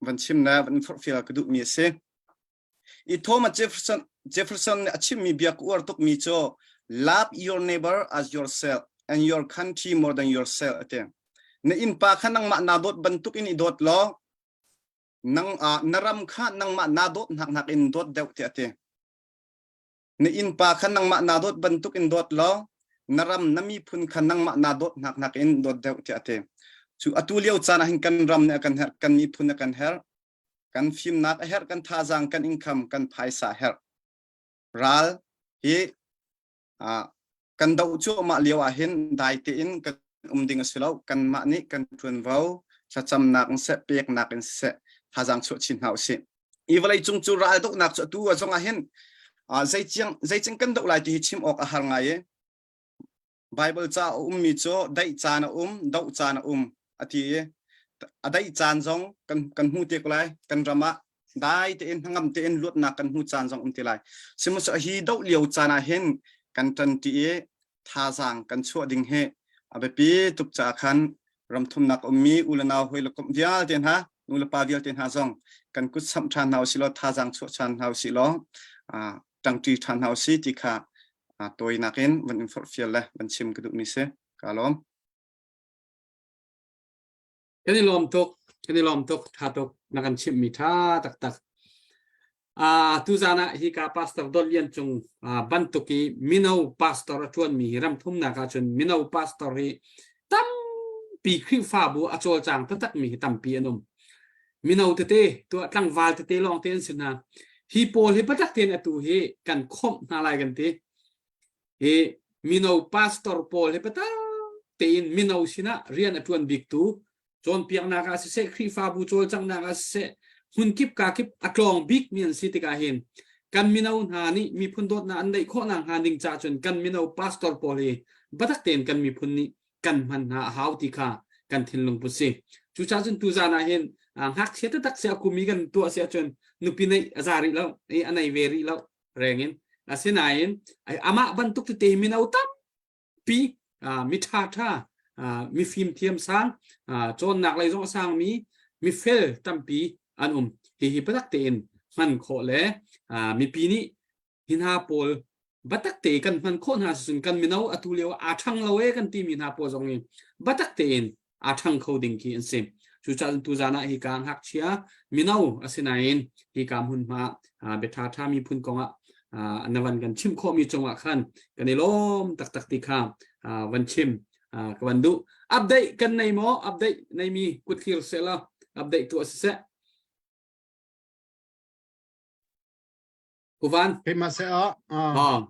van chim le van in forhfial ka duhmi a si. I Thomas Jefferson Jefferson nih a chimmi bia ka uar tukmi cu love your neighbor as yourself and your country more than yourself a ti. Na innpa kha nangmah naa dawt bantuk in i dawt law nang uh, na ram kha nangmah naa dawt hnak hnak in dawt deuh tiah a ti. Na innpa kha nangmah naa dawt bantuk in dawt law na ram na miphun kha nangmah naa dawt hnak hnak in dawt deuh tiah a ti. Cu atu lio caan ah hin kan ram nih a kan herh, kan miphun a kan herh, kan fimnak a herh, kan thazaang, kan income, kan phaisa a herh. Ral hi kan doh cuahmah lio ah hin dai tein kan um ding a si lo. Kanmah nih kan ṭuanvo thlacamnak in seh, peknak in siseh, thazaang chuah chin hna usih. I vawlei cung cu ral dohnak cu atu a zong ah hin zeiciang zeicing kan doh lai ti hi chim awk a har ngai i Bible ca a ummi cu daih caan a um, doh caan a um a ti i a daih caan zong kan kan hmu te ko lai. Kan ram ah dai tein hnangam tein luatnak kan hmu caan zong um te lai. Sihmanhsehlaw hi doh lio caan ah hin kan ṭanṭi i thazaang kan chuah ding hi a biapi tuk caah khan ramthumnak ummi u le nau hawi le komh vialte hna nu le pa vialte hna zong kan kut samh ṭhan hna usih law thazaang chuah ṭhan hna usih law ṭangṭi ṭhan hna usih ti kha tawinak in van in forhfial le van chim ka duhmi si. Ka lawm. Kan i lawm tuk. Kan i lawm tuk. Tha tuk. Na kan chimhmi tha taktak. Uh, tuzan ah hika pastor Dawt Lian Cung uh, bantuk i mino pastor a ṭuanmi hi ram thumnak ahcun mino pastor hi tampi Khrihfabu a cawlcang taktakmi hi tampi an um. Mino tete tuah tlangval tete lawng te an si hna. Hi pawl hi patak tein atu hi kan khomh hna lai kan ti. Hi mino pastor pawl hi patak tein mino sinah rian a ṭuan biktu cawnpiaknak ah siseh Khrihfabu cawlcanghnak ah siseh hmunkip kakip a tlawng bikmi an si tikah hin kan mino hna nih miphun dawtnak an neih khawh nakhnga ding caah cun kan mino pastor pawl hi biatak tein kan miphun nih kan hman hna a hau ti kha kan thinlung put si. Cucaah cun tuzaan ah hin ngakchia taktak si a kum i kan tuah si ahcun nupi neih a za rih lo i a nei ve rih lo reng in asinain amah bantuk tete mino tam pi mi ṭha ṭha mifim thiam sang cawnnak lei zong a sangmi mifel tampi an um hihi biatak tein hman khawh le mipi nih hi hna pawl biatak te kan hman khawh hna cun kan mino atu lio aa ṭhang lo e kan timi hna pawl zong hi biatak tein aa ṭhang kho ding khi an si. Cucaah tuzaan ah hika ngakchia mino asinain hika hmunhma biaṭha ṭha miphun kongah na van kan chimh khawhmi cungah khan kan i lawm taktak ti kha van chim ka van duh. Update kan nei maw? Update neimi kut thlir seh law update tuah siseh. Kuvan. Keimah seh ah. Ah.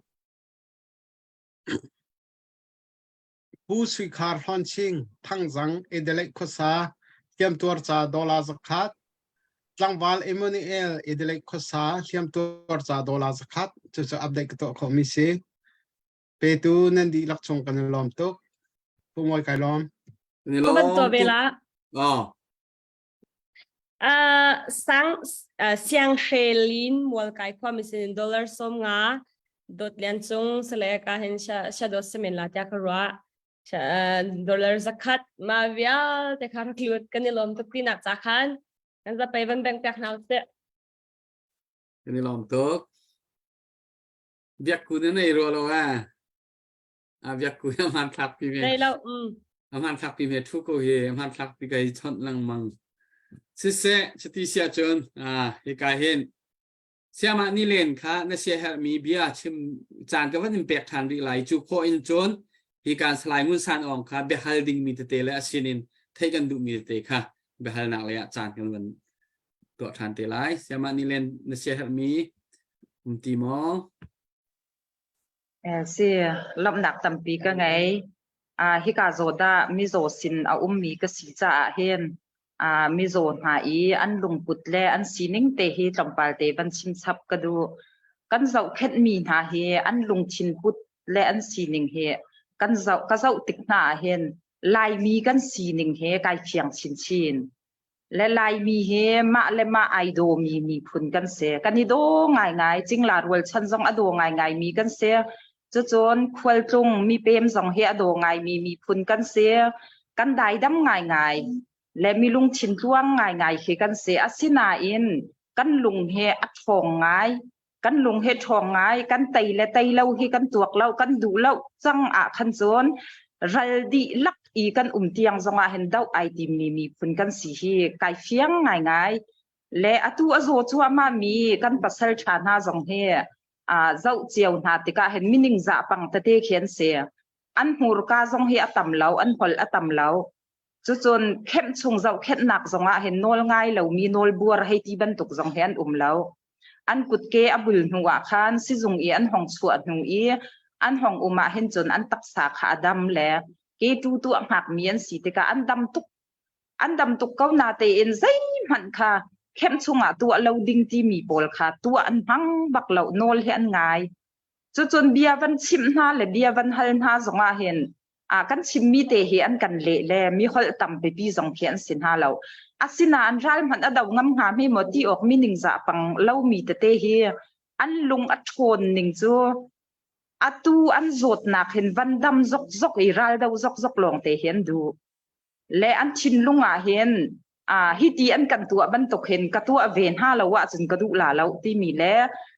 Pu Sui Khar Hlawnching, Thangzang, Adelaide khuasa, hliamtuar ca dollar zakhat, Tlangval Emmanuel, Adelaide khuasa, hliamtuar ca dollar zakhat, cucu update ka tuah khawhmi si. Petu nan dihlak chung kan i lawm tuk. Pu Mawi kai lawm. Ni lawm. Ka van ve la. Oh. Uh, sang uh, siang hrelin mualkai khua mi sin dollar som nga dot lian cung sale ka hin sha sha dot semen la tia ka ruwa sha dollar zakhat ma vial te kha rak lut kan i lom tuk ti nak cha khan kan za pai van bank pek hna se Kan i lawm tuk. Biak ku na nei rua lo eh. A biak ku a hmanthlak pi me. Nei lo. Mm. A hmanthlak pi me thu ko hi a hmanthlak pi kai chawnh lengmang. Siseh chiti sia cun ah hika hin siamah ni len kha na sia herhmi bia chim caan ka van in pek ṭhan rih lai cu khawh in cun hi kan Salai Ngun San Awng kha biahal dingmi tete le a sinin theih kan duhmi tete kha biahalnak lei ah caan kan van tuah ṭhan te lai. Siamah ni len na sia herhmi um ti maw? Si, lawmhnak tampi ka ngei. Uh, hika zaw dah mizaw sin a ummi ka si caah hin uh, mizaw hna i an lungput le an sining te hi tlawmpal te van chim chap ka duh. Kan zohkhenhmi hna hi an lungthin put le an sining hi kan zoh ka zoh tik hna ah hin Laimi kan sining he kai fiang chinchin. Le Laimi hi mah le mah ai dawmi miphun kan si. Kan i daw ngaingai. Cingla rualchan zong a daw ngaingaimi kan si. Cucun khualtlung mipem zong hi a daw ngaimi miphun kan si. Kan daidam ngaingai le mi lungthin tluang ngaingai khi kan si. Asinain kan lung hi a ṭhawng ngai. Kan lung hi ṭhawng ngai. Kan tei le tei lo hi kan tuak lo, kan duh lo cang ah khan cun ral dihlak i kan um tiang zongah hin doh ai timmi miphun kan si hi kai fiang ngaingai. Le atu a zaw cuahmah mi kan pasal ṭha hna zong hi aa zoh cio hna tikah hin mining zah pang tete khi an si. An hmurka zong hi a tam lo, an holh a tam lo. Cucun kemh chung zohkhenhnak zongah hin nawl ngai lomi nawlbuar hei ti bantuk zong hi an um lo. An kutke a bul hnu ah khan sizung i an hong chuah hnu i an hong um ah hin cun an taksa kha a dam le ke tu tuah hngakmi an si tikah an dam tuk an dam tuk ko na tein zeihmanh kha kemh chungah tuah lo ding timi pawl kha tuah an hmang bak lo nawl hi an ngai. Cucun bia van chimh hna le bia van hal hna zongah hin a kan chimmi te hi an kan leh le mi holh tam pipi zong khi an si hna lo. Asinain ral hmanh a do ngam hnga hme maw ti awk mi ningzah pang lomi tete hi an lung a ṭhawn ning cu atu an zawtnak hin van dam zokzok i ral do zokzok lawng te hi an duh. Le an thinlung ah hin hi ti an kan tuah bantuk hin ka tuah ve hna lo ahcun ka duh la lo timi le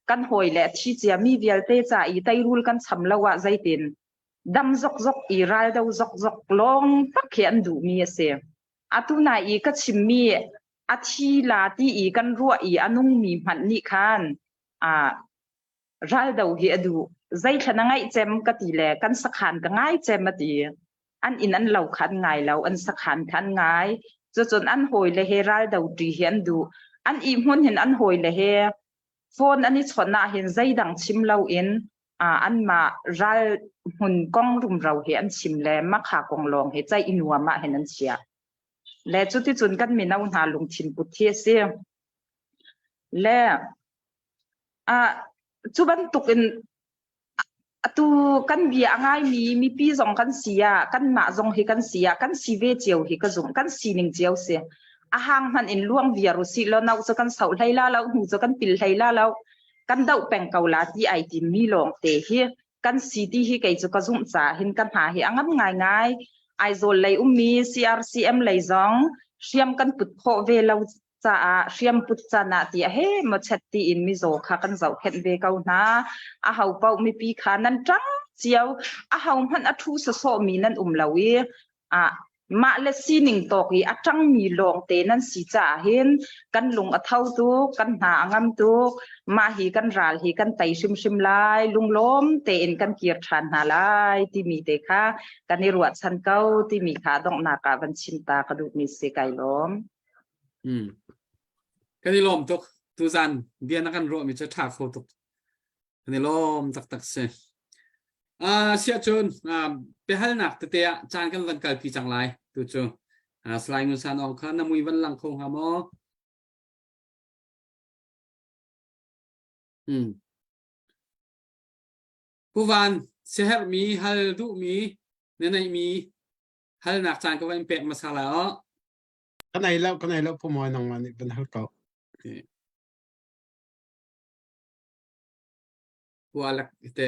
kan hawi le thi ciami vialte ca i teirul kan cham lo ah zeitin dam zokzok i raldo zokzok lawng tak hi an duhmi a si. Atu nai i ka chimmi a thi la ti i kan ruah i a nungmi hmanh nih khan raldo hi a duh. Zeithla na ngaih cem ka ti le kan sakhan ka ngai cem a ti. An inn an lo kha an ngai lo, an sakhan kha an ngai. Cucun an hawile he raldo ṭi hi an duh. An ihmun hin an hawile he phone an i chawnh ah hin zeidang chim loin anmah ral hmun kong rumro hi an chim le makha kong lawng hi ceih i nuam ah hin an chiah. Le cuticun kan mino hna lungthin put hi a si. Le cu bantuk in atu kan bia a ngaimi mipi zong kan si ah kanmah zong hi kan si ah kan si ve cio hi ka zumh kan sining cio si. A hang hmanh in luang viar usih law no cu kan soh hlei la lo hnu cu kan pil hlei la lo kan doh peng ko la ti ai timmi lawng te hi kan si ti hi kei cu ka zumh caah hin ka hna hi a ngam ngaingai. Aizawl lei ummi CRCM lei zong hriam kan put khawh ve lo caah hriam put can ah tiah he maw chet tiin mizaw kha kan zohkhenh ve ko hna. A ho paoh mipi kha nan ṭang cio, a ho hmanh a ṭhu sawsawhmi nan um lo i ah mah le sining tawk i a ṭangmi lawngte nan si caah hin kan lung a tho tuk, kan hna a ngam tuk. Mah hi kan ral hi kan tei hrimhrim lai, lunglawm tein kan kir ṭhan hna lai timi te kha kan i ruahchan ko timi kha donghnak ah van chim ta ka duhmi si kai lawm. Hmm. Kan i lawm tuk. Tuzan bia na kan ruahmi cu ṭha kho tuk. Kan i lawm taktak si. Uh, siahcun uh, biahalnak tete ah caan kan van kalpi cang lai tu cu. Uh, Salai Ngun San Aung kha na mui van lang kho hnga maw? Hmm. Pu Van, siaherhmi, hal duhmi, na neihmi halnak caan ka van pek hmasa lai aw. Ka nei lo, ka nei lo, Pu Mawi nangmah nih van hal ko. Okay. Pu Alek te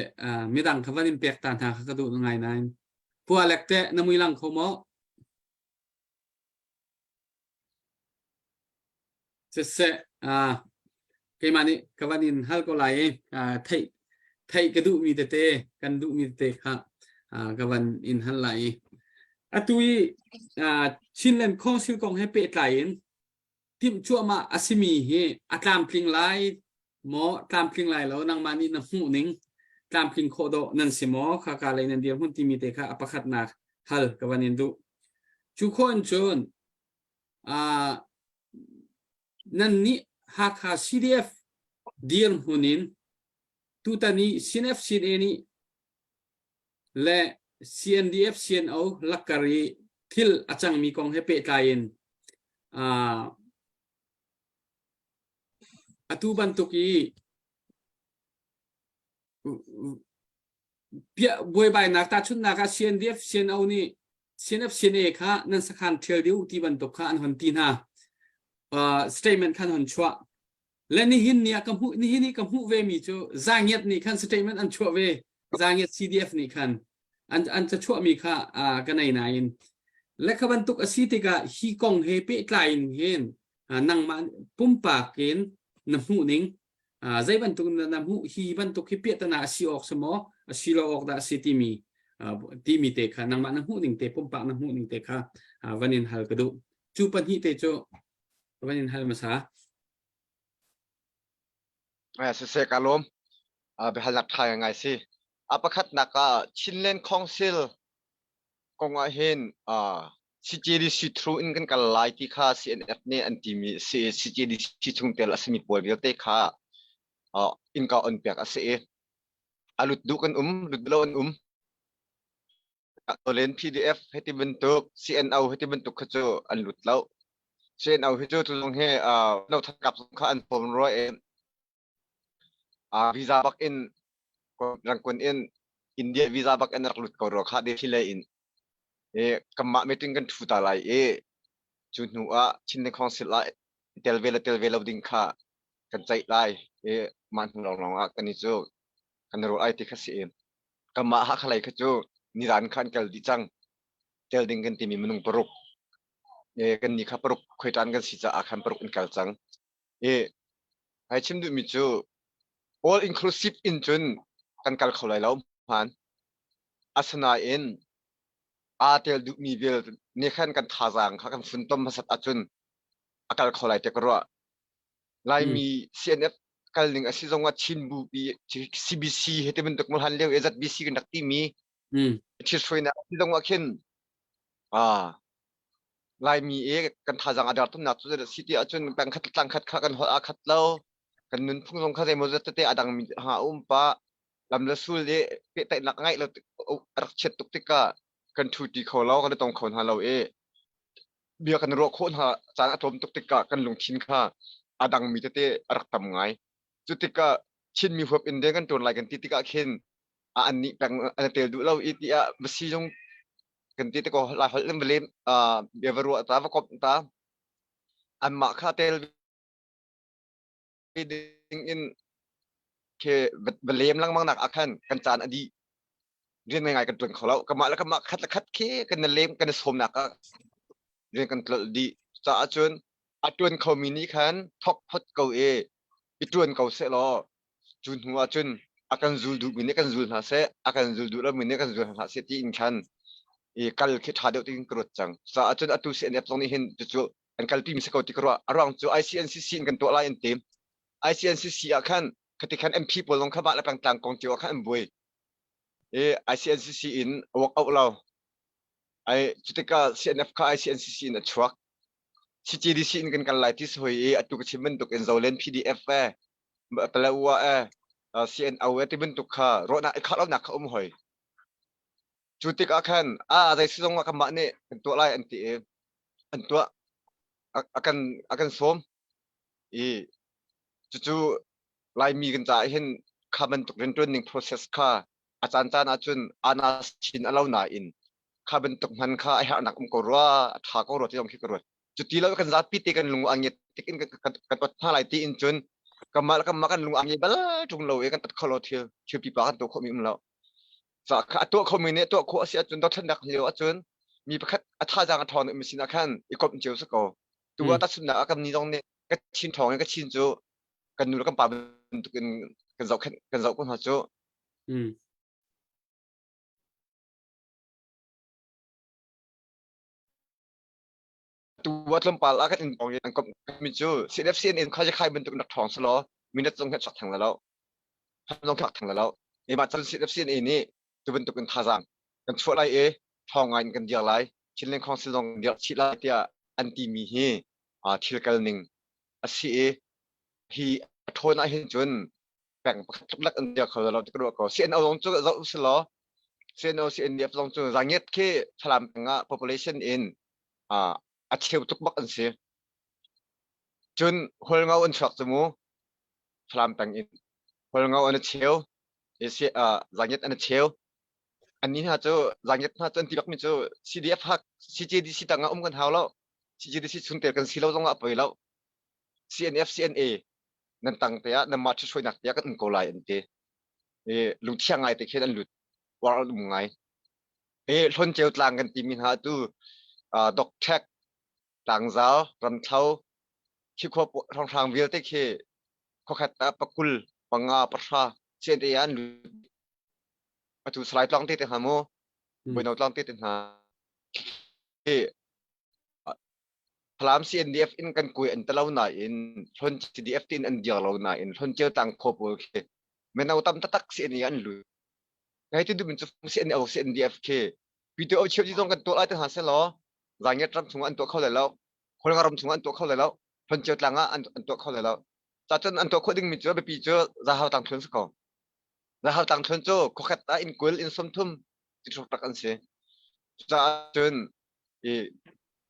midang kha van in pek ta hna kha ka duh ngai nain Pu Alek te na mui lang kho maw? Siseh keimah nih ka van in hal ko lai i theih theih ka duhmi tete kan duhmi tete kha ka van in hal lai i atu i Chinland Council kong he pehtlai in timh cuahmah a simi hi a tlamtling lai maw tlamtling lai lo nangmah nih na hmuh ning tlamtling khawh dawh nan si maw khaka lei nan dirhmun timi te kha a pakhatnak hal ka van in duh cu khawh in cun uh, nan nih Hakha CDF dirhmun in tutan i CNF CNA nih le CNDF CNO lakkar i thil a cangmi kong he pehtlai in uh, atu bantuk i buaibainak tahchunhnak ah CNDF CNO nih CNF CNA kha nan sakhan ṭhial dih u ti bantuk kha an hon ti hna. Uh, statement khan hon chuah. Le nihin ni ah ka hmuh nihin i ka hmuh ve mi cu Zangiat nih khan statement an chuah ve. Zangiat CDF nih khan an an ca chuah mi kha uh, ka nei nain le kha bantuk a si tikah hi kong he pehtlai in hin uh, nangmah pumpak in na hmuh ning uh, zei bantuk na, na hmuh hi bantuk hi piahtana a si awk si maw a si lo awk dah a si timi uh, timi te kha nangmah na hmuh ning te pumpak na hmuh ning te kha uh, van in hal ka duh cu pahnih te cu van in hal hmasa Eh, siseh ka lawm. Uh, biahalnak ṭha ngai si. A pakhatnak ah Chinland Council kong ah hin uh, CJDC through in kan kal lai ti kha CNF nih an timi si CJDC chungtel a simi pawl vialte kha innka on piak a si i a lut duh kan um lut lo an um. Len PDF heti bantuk CNO heti bantuk kha cu an lut lo. CNO hi cu tuzong hi no thakap zong kha an form rua i visa bak in rangkun in India visa bak in rak lut ko rua kha Delhi lei in. I kanmah meeting kan ṭhu ta lai i cu hnu ah Chinland Council ah tel ve le tel ve lo ding kha kan ceih lai i mah hnu lawnglawng ah kan i cu kan i ruah ai ti kha si i kanmah Hakha lei kha cu nizan kha an kal dih cang. Tel ding kan timi minung paruk. E, kan ni kha paruk khuaiṭan kan si caah khan paruk in kal cang. E, ai chim duhmi cu all inclusive in cun kan kal kho lai lo hmaan. Asinain aa tel duhmi vial nih khan kan thazaang kha kan funtom hmasat ahcun a kal kho lai tiah ka ruah. Laimi CNF kal ning a si zong ah Chin bupi CBC he ti bantuk hlan lio i ZBC kan rak timi thil hruainak a si zong ah khin ah Laimi i kan thazaang a dar tumnak cu si ti ahcun pengkhat tlangkhat kha kan holh aa khat lo kan nunphung zong kha zeimaw zat tete a dangmi ha a um pah lam le sul i pehtlaihnak ngeih lo a rak chiat tuk tikah kan ṭhuṭi kho lo kan i tong kho hna lo i bia kan ruah khawh hna caan a tlawm tuk tikah kan lungthin kha a dangmi tete a rak tam ngai. Cu tikah Chinmi huap in rian kan ṭuan lai kan ti tikah khin a an nih peng an tel duh lo i tiah va si zong kan ti tikaw lai holh in va lem bia va ruah ta va komh ta anmah kha tel ding in khi va lem lengmang nak ah khan kan caan a dih rian ngai kan ṭuan kho lo kamah le kamah khat le khat khi kan i lem kan i sawmnak ah rian kan tlolh dih caah cun a ṭuan khomi nih khan thok phot ko i i ṭuan ko seh law cu hnu ah cun a kan zul duhmi nih kan zul hna seh a kan zul duh lomi nih kan zul hna seh tiin khan i kal khi ṭha deuh tiin ka ruat cang caah cun atu CNF zong nih hin cucu an kalpi mi si ko ti ka ruah a ruang cu ICNCC in kan tuah lai an ti ICNCC ah khan khati khan MP pawl zong kha mah le pengtlang kong cio ah khan an buai i ICNCC in a work out lo ai cutikah CNF kha ICNCC in a chuak CCDC in kan kal lai ti si hoi i atu ka chim bantuk in Zolen PDF e Palawa e CNO e ti bantuk kha ruahnak i khah lonak kha um hoi cu tikah khan a zei si zong ah kanmah nih kan tuah lai an ti i an tuah a kan a kan sawm i cucu Laimi kan caah hin kha bantuk rianṭuan ning process kha a caan caan ahcun ana chin a lo nain kha bantuk hman kha a herhnak um ko rua a ṭha ko rua ti zong khi ka ruat cu ti lo kan zapi te kan lung a nget tik in kan kan ot hna lai ti in cun kanmah le kanmah kan lung a nge bal ṭung lo i kan ot kho lo thil thil pipa kan tuah khawhmi um lo Ca kha a tuah khomi nih tuah khawh a si ahcun dothlennak lio ahcun mi pakhat a thazaang a ṭhawng mi sinah khan i komh cio si ko. Tu ah tahchunhnak ah kan ni zong nih ka chin ṭhawng in ka chin cu kan nu le kan pa bantuk in kan zohkhenh kan zoh ko hna cu. Tu ah tlawmpal ah kan inn pawng i an komh mi cu CNFCN in khai bantuk in rak ṭhawng selaw minute zong hi a chuak theng lo. Zong chuak theng lo. Mah cun CNFCNA nih cu bantuk in thazaang kan chuah lai i ṭhawng ngai in kan dir lai. Chinland Council zong kan dirh chih lai tiah an timi hi thil kal ning a si i hi a ṭhawn ah hin cun peng pakhat tluk an dir kho lo ti ka ruah ko. CNO zong cu zoh si law CNO CNDF zong cu zangiat khi Falam peng ah population in a cheu tuk bak an si. Cun Hualngo an chuak cu mu Falam peng in Hualngo an i cheu zangiat an i cheu. Annih hna cu zangiat hna cu an ti bakmi cu CDF hak CJDC tang ah um kan hau lo. CJDC chungtel kan si lo zong ah a poi lo. CNF CNA nan tang te ah nanmah ṭhithruainak te ah kan um ko lai an ti. I lungthiang ngai te khin an lut. Uar an um ngai. Hi Hlawn tlang kan timi hna tu Dokṭhek, Tlangzau, Ramthlo, khi khua hrawnghrang vialte khi khuakhat ah pakul, panga, pahra CNA ah an lut. Atu Salai Tluang te te hna mu, Bawino Tluang te te hna. Hi Falam CNDF in kan kuai an talo nain Hlawn CDF tiin an dir lo nain Hlawn tlang khua pawl khi mino tam taktak CNA an lut. Hei ti duh min cu CNO CNDF khi PTO cheu zong kan tuah lai te hna seh law. Zangiat ram chungah an tuah kho lai lo. Kawlnga ram chungah an tuah kho lai lo. Hlawncio tlang ah an, an tuah kho lai lo. Cacun an tuah khawh dingmi cu biapi cu Zahau tlang thlun si ko. Zahau tlang thlun cu khuakhat ah inn 20 inn 30 ti tak an si. Cucaah cun i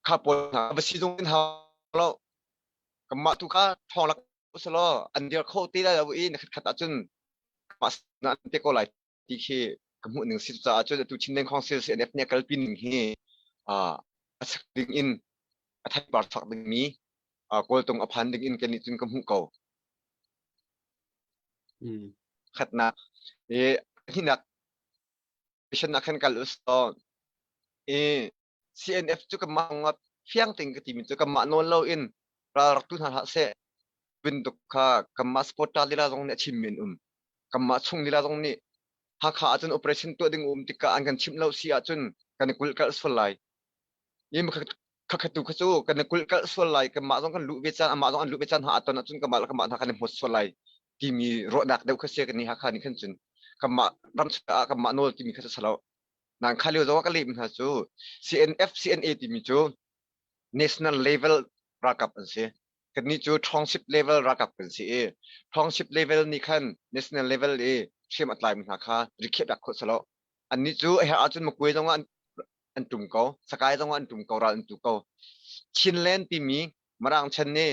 kha pawl hna va si zung in hau lo. Kanmah tu kha ṭhawng lak usalaw an dir kho te lai lo i na khat khat ahcun mah an te ko lai ti khi ka hmuh ning si caah cun atu Chinland Council CNF nih a kalpi ning hi a chak ding in a theipar chuak dingmi kawltung a phan ding in kan nih cun ka hmuh ko. Khatnak i hinak mission ah khan kal us i CNF cu kanmah ngap fiang tein ka timi cu kanmah nawl loin ral rak tu hna hlah seh bantuk kha kanmah supporter lila zong nih a chimmi an um. Kanmah chung lila zong nih Hakha ahcun operation tuah ding um tikah an kan chimh lo si ahcun kan i kulhkalh sual lai. I khakhat tu kha cu kan i kulhkalh sual lai kanmah zong kan luh ve caan amah zong an luh ve caan hna ah ton ahcun kanmah le kanmah hna kan i hmawt sual lai timi ruahnak deuh kha si kan ni Hakha nih khan cun kanmah ram ah kanmah nawl timi kha cu si lo. Nan kha lio zong ah ka lehmi hna cu CNF CNA timi cu national level ralkap an si. Kannih cu township level ralkap kan si i township level nih khan national level i hriam a tlaimi hna kha rikhiah piak khawh si lo. Annih cu a herh ahcun Makwe zong ah an, an tum ko, Sakai zong ah an tum ko, ral an tu ko. Chinland timi Mirang chan nih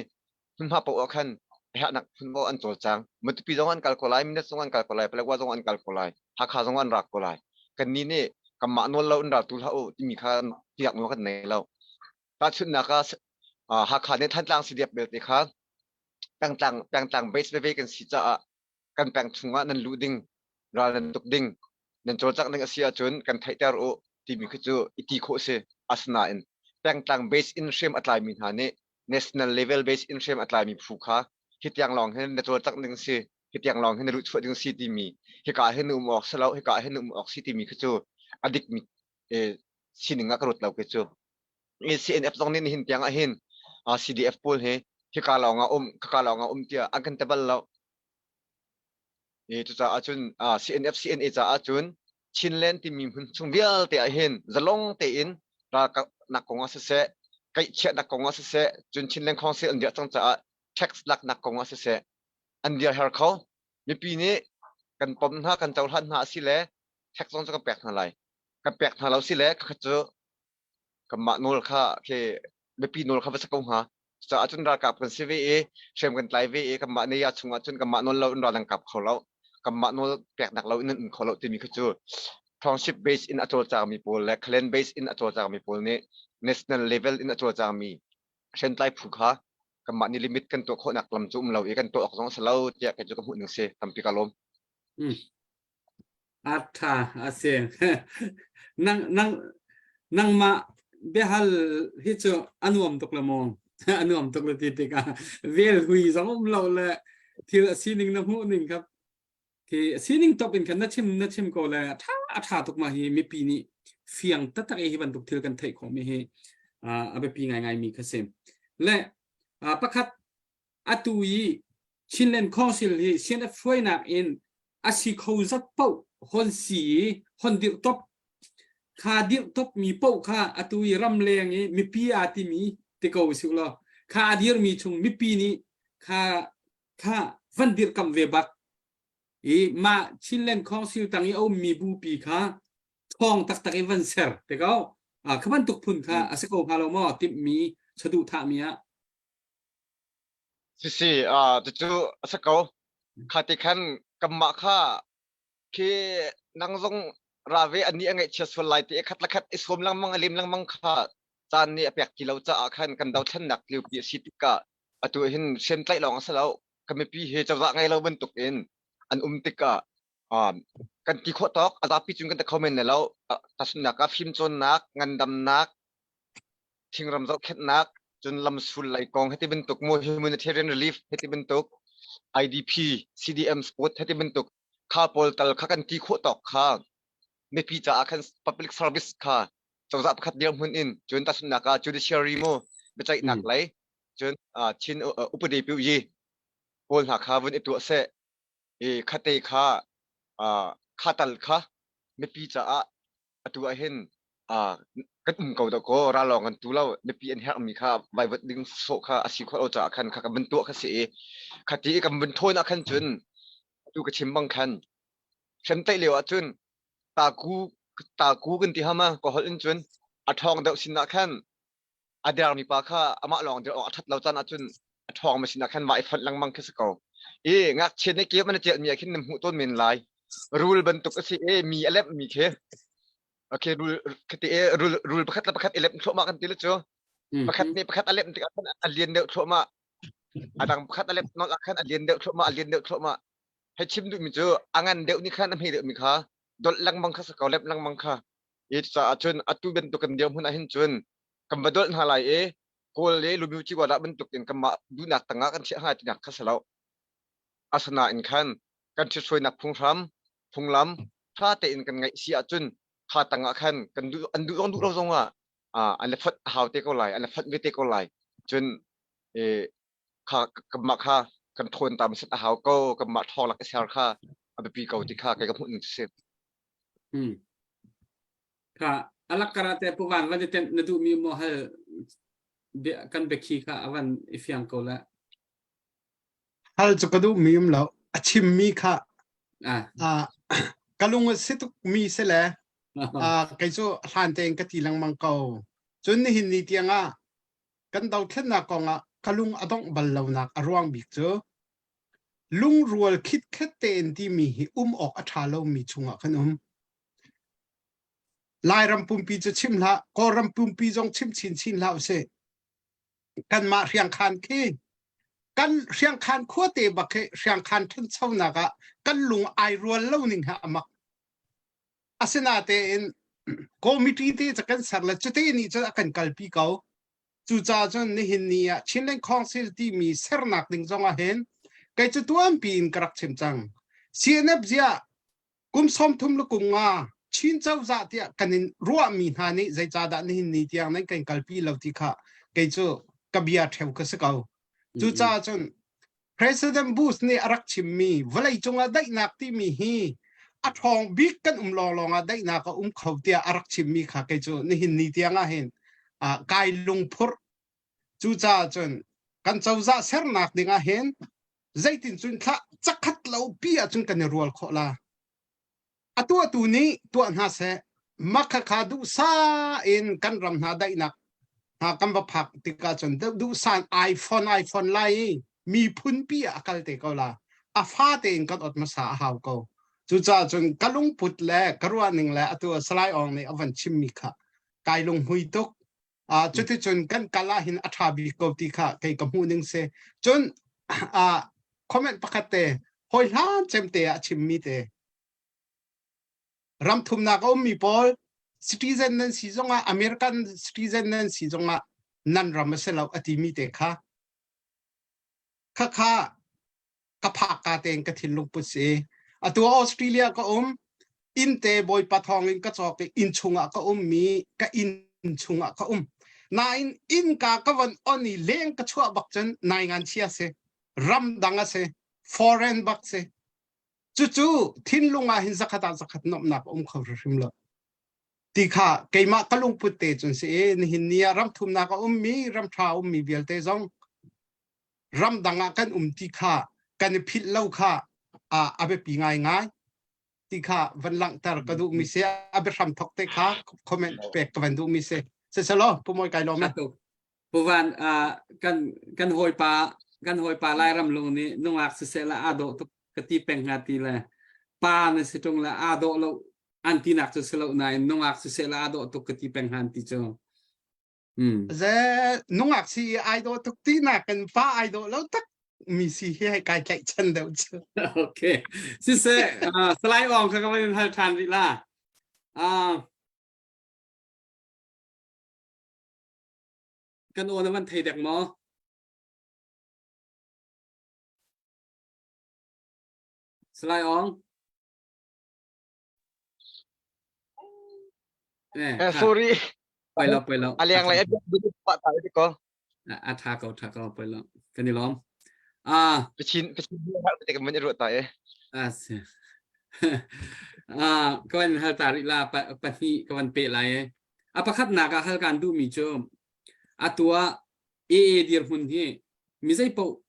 hmunhma paoh ah khan a herhnak phun paoh an cawlcang. Matupi zong an kal ko lai, Mindat zong an kal ko lai, Paletwa zong an kal ko lai, Hakha zong an rak ko lai. Kannih nih kanmah nawl lo in ral tu hlah u timi kha tiak nawl kan nei lo. Tahchunhnak ah Hakha nih Thantlang CDF belte kha pengtlang pengtlang base veve kan si caah kan peng chungah nan luh ding, ral nan tuk ding, nan cawlcangh ding a si ahcun kan theihter u timi khi cu i ti khawh si. Asinain pengtlang base in hriam a tlaimi hna nih national level base in hriam a tlaimi phu kha hi tiang lawng hin na cawlcangh ding si, hi tiang lawng hin na luhchuah ding si timi hika hin na um awk si lo, hika hin na um awk si timi khi cu a dikmi sining ah ka ruat lo khi cu. CNF zong nih nihin tiang ah hin CDF pawl hi hika lawng ah um, khaka lawng ah um tiah an kan ti bal lo. Cucaah cun CNF CNA caah cun Chinland timi hmun chung vialte ah hin zalong tein ralkapnak kong ah siseh, kaihchiahnak kong ah siseh, cun Chinland Council an dirh cang caah tax laknak kong ah siseh, an dirher kho. Mipi nih kan pom hna, kan cohlan hna a si le tax zong cu kan pek hna lai. Kan pek hna lo si le khakhat cu kanmah nawl kha khi mipi nawl kha va si ko hnga. Cucaah cun ralkap kan si ve i hriam kan tlai ve i kanmah nih chungah cun kanmah nawl lo in ral an kap kho lo. Kanmah nawl peknak lo in an um kho lo timi kha cu township base in a cawlcangmi pawl le clan base in a cawlcangmi pawl nih national level in a cawlcangmi hriamtlai phu kha kanmah nih limit kan tuah khawhnak lam cu um lo i kan tuah awk zong a si lo tiah kei cu ka hmuh ning si tampi ka lawm. Mm. A ṭha a si. Nang nang nangmah biahal hi cu a nuam tuk le maw? A nuam tuk le ti tikah vel hui zong um lo le thil a sining na hmuh ning kha khi a sining top in khan na chim na chim ko le a ṭha a ṭha tuk ma hi mipi nih fiang taktak i hi bantuk thil kan theih khawh mi hi a biapi ngaingai mi kha si. Le pakhat atu i Chinland Council hi CNF hruainak in a si kho zat paoh hon si i hon dirh top kha dirh top mi paoh kha atu i ramleng i mipi aa timi ti ko usih law kha a dirmi chung mipi nih kha kha van dirhkamh ve bak i mah Chinland Council tang i a ummi bupi kha ṭhawng taktak i van ser te ko kha bantuk phun kha a si ko hnga lo maw timhmi saduhthahmi ah Sisi, ah cucu a si ko. Kha ti khan kanmah kha khi nang zong ra ve anih a ngaihchia sual lai ti i khat le khat i sawm lengmang a lim lengmang kha caan nih a pek ti lo caah khan kan dothlennak liopi a si tikah atu hin hriamtlaih lawng a si lo. Kan mipi hi cozah ngei lo bantuk in an um tikah um, kan ti khawh tawk a zapi cun kan ti kho men lai lo. Tahchunhnak ah fimcawnnak, ngandamnak, thingram zohkhenhnak, cun lamsul lei kong hiti bantuk mu humanitarian relief hiti bantuk IDP CDM support hiti bantuk kha pawl tal kha kan ti khawh tawk kha mipi caah khan public service kha cozah pakhat dirhmun in cun tahchunhnak ah judiciary mu biaceihnak lei cun Chin upadi piu yi pawl hna kha vun i tuah seh i khate kha kha tal kha mipi caah atu ah hin. Kan um ko dakaw ralawng kan tu lo mipi an herhmi kha vaivuat ding sawh kha a si khawh lo caah khan kha kan vun tuah kha si i khati i kan vun thawn ah khan cun atu ka chim bang khan hremteih lio ah cun taku taku kan ti hama ka holh in cun a ṭhawng deuh sin ah khan a dermi pa kha amah lawng dir awk a ṭhat lo caan ah cun a ṭhawng mi sin ah khan va i fonh lengmang khi si ko. I ngakchia nih ke man a ciahmi ah khin na hmuh tawn men lai. Rul bantuk a si i mi a lemhmi khi okay rul khati e rul rul pakhat le pakhat i lemh thluahmah kan ti le cu pakhat nih pakhat a lemh tikah khan a lian deuh thluahmah a dang pakhat a lemh nolh ah khan a lian deuh thluahmah a lian deuh thluahmah hei chim duhmi cu a ngan deuh nih khan a hme deuhmi kha dolh lengmang kha si ko lemh lengmang kha i caah cun atu bantuk kan dirhmun ah hin cun kan va dolh hna lai i Kawl le Lumiuci wadah bantuk in kanmah duhnak tangah kan chiah hna tinak kha si lo. Asinain khan kan ṭhithruainak phunghram, phunglam ṭha tein kan ngeih si ahcun kha tangah khan kan duh an duh zong duh lo zongah an le fonh a hau te ko lai, an le fonh ve te ko lai. Cun kha kanmah kha kan ṭhawn ta hmasat a hau ko, kanmah ṭhawng lak i ser kha a biapi ko ti kha kei ka hmuh ning si. Hmm. Kha alak karate pu van van i na duh mi mo hal kan biakhi kha avan i fiang ko la. Hal cu ka duh mi um lo. A chim mi kha ah ka lung a si tuk mi si le kei cu hlan tein ka ti lengmang ko. Cun nihin ni tiang ah kan dothlennak kong ah ka lung a dongh bal lonak a ruang bik cu lungrual khitkhet tein timi hi um awk a ṭha lomi chungah kan um. Lairam pumpi cu chim hlah, Kawlram pumpi zong chim chinchin hlah usih. Kanmah hriangkhan khi kan hriangkhan khuate bak khi hriangkhan ṭhanchonak ah kan lung ai rual lo ning ha amak. Asinatein committee te ca kan ser le cute nih cun a kan kalpi ko. Cucaah cun nihin ni ah Chinland Council timi sernak ding zong ah hin kei cu tuanpi in ka rak chim cang. CNF ziah kum 30 le kum nga Chin cozah tiah kan in ruahmi hna nih zeicahdah nihin ni tiang nan kan kalpi lo ti kha kei cu ka bia ṭheu ka si ko. Cucaah cun President Bush nih a rak chimmi vawleicung ah daihnak timi hi a ṭhawng bik kan um lawnglawng ah daihnak a um kho tiah a rak chimmi kha kei cu nihin ni tiang ah hin kai lungphurh. Cucaah cun kan cozah sernak ding ah hin zeitin cun thlah cakhat lo pi ahcun kan i rual khawh la. A tuahtu nih tuah hna seh makhakha duhsah in kan ram hna daihnak hna kan va phak tikah cun duhsah iPhone iPhone lai i miphun pi ah a kal te ko la. A fa tein kan ot hmasa a hau ko. Cucaah cun ka lungput le ka ruahning le atu Salai Aung nih a van chimmi kha kai lunghmui tuk. Uh, cuticun kan kal ah hin a ṭha bik ko ti kha kei ka hmuh ning si. Cun uh, comment pakhat te hawi hlan cem te ah chimmi te ram thumnak a ummi pawl citizen nan si zongah American citizen nan si zongah nan ram a si lo a timi te kha khakha ka phak ka tein ka thinlung put si. Atu Australia ka um, inn te Bawipa thawng in ka cawk i inn chungah ka um mi ka inn chungah ka um. Nain inn ka ka von on i leng ka chuah bak cun nai ngan chia si. Ram dang a si. Foreign bak si. Cucu thinlung ah hin zakhat ah zakhat nuamhnak um kho hrim lo. Ti kha keimah ka lungput te cun si i nihin ni ah ram thumnak a ummi ram ṭha ummi vialte zong ramdang ah kan um ti kha kan i philh lo kha a biapi ngaingai ti kha van langhter ka duh mi si a biahram thok te kha comment pek ka van duh mi si siselaw pu moi kai lawm pu van kan kan hawipa kan hawipa lairam lung nih nungak siseh la aa dawh tuk ka ti peng hnga ti le pa na si tung le aa dawh lo an tinak cu si lo nain nungak siseh la aa dawh tuk ka ti peng hnga ti cu Mm. Ze nungak si ai dawh tuk ti nak kan pa ai dawh lo tak mi si hi hei kai tlaih chan deuh cu. Okay. Siseh, uh, Salai Ong kha ka van hal ṭhan rih la. Uh, kan aw na van thei dek maw? Salai Ong. Eh, eh sorry. Poi lo, poi lo. A leng lai a pa ta ti ko. A tha ko, tha ko, poi lo. Kan i lawm. Ah. Pachin pachin har te kan i ruat ta e. Ah si. Ah, ka van hal ta rih la pahnih ka van pe lai e. A pakhatnak ah hal kaan duhmi cu atu ah AA dirhmun hi mi zei paoh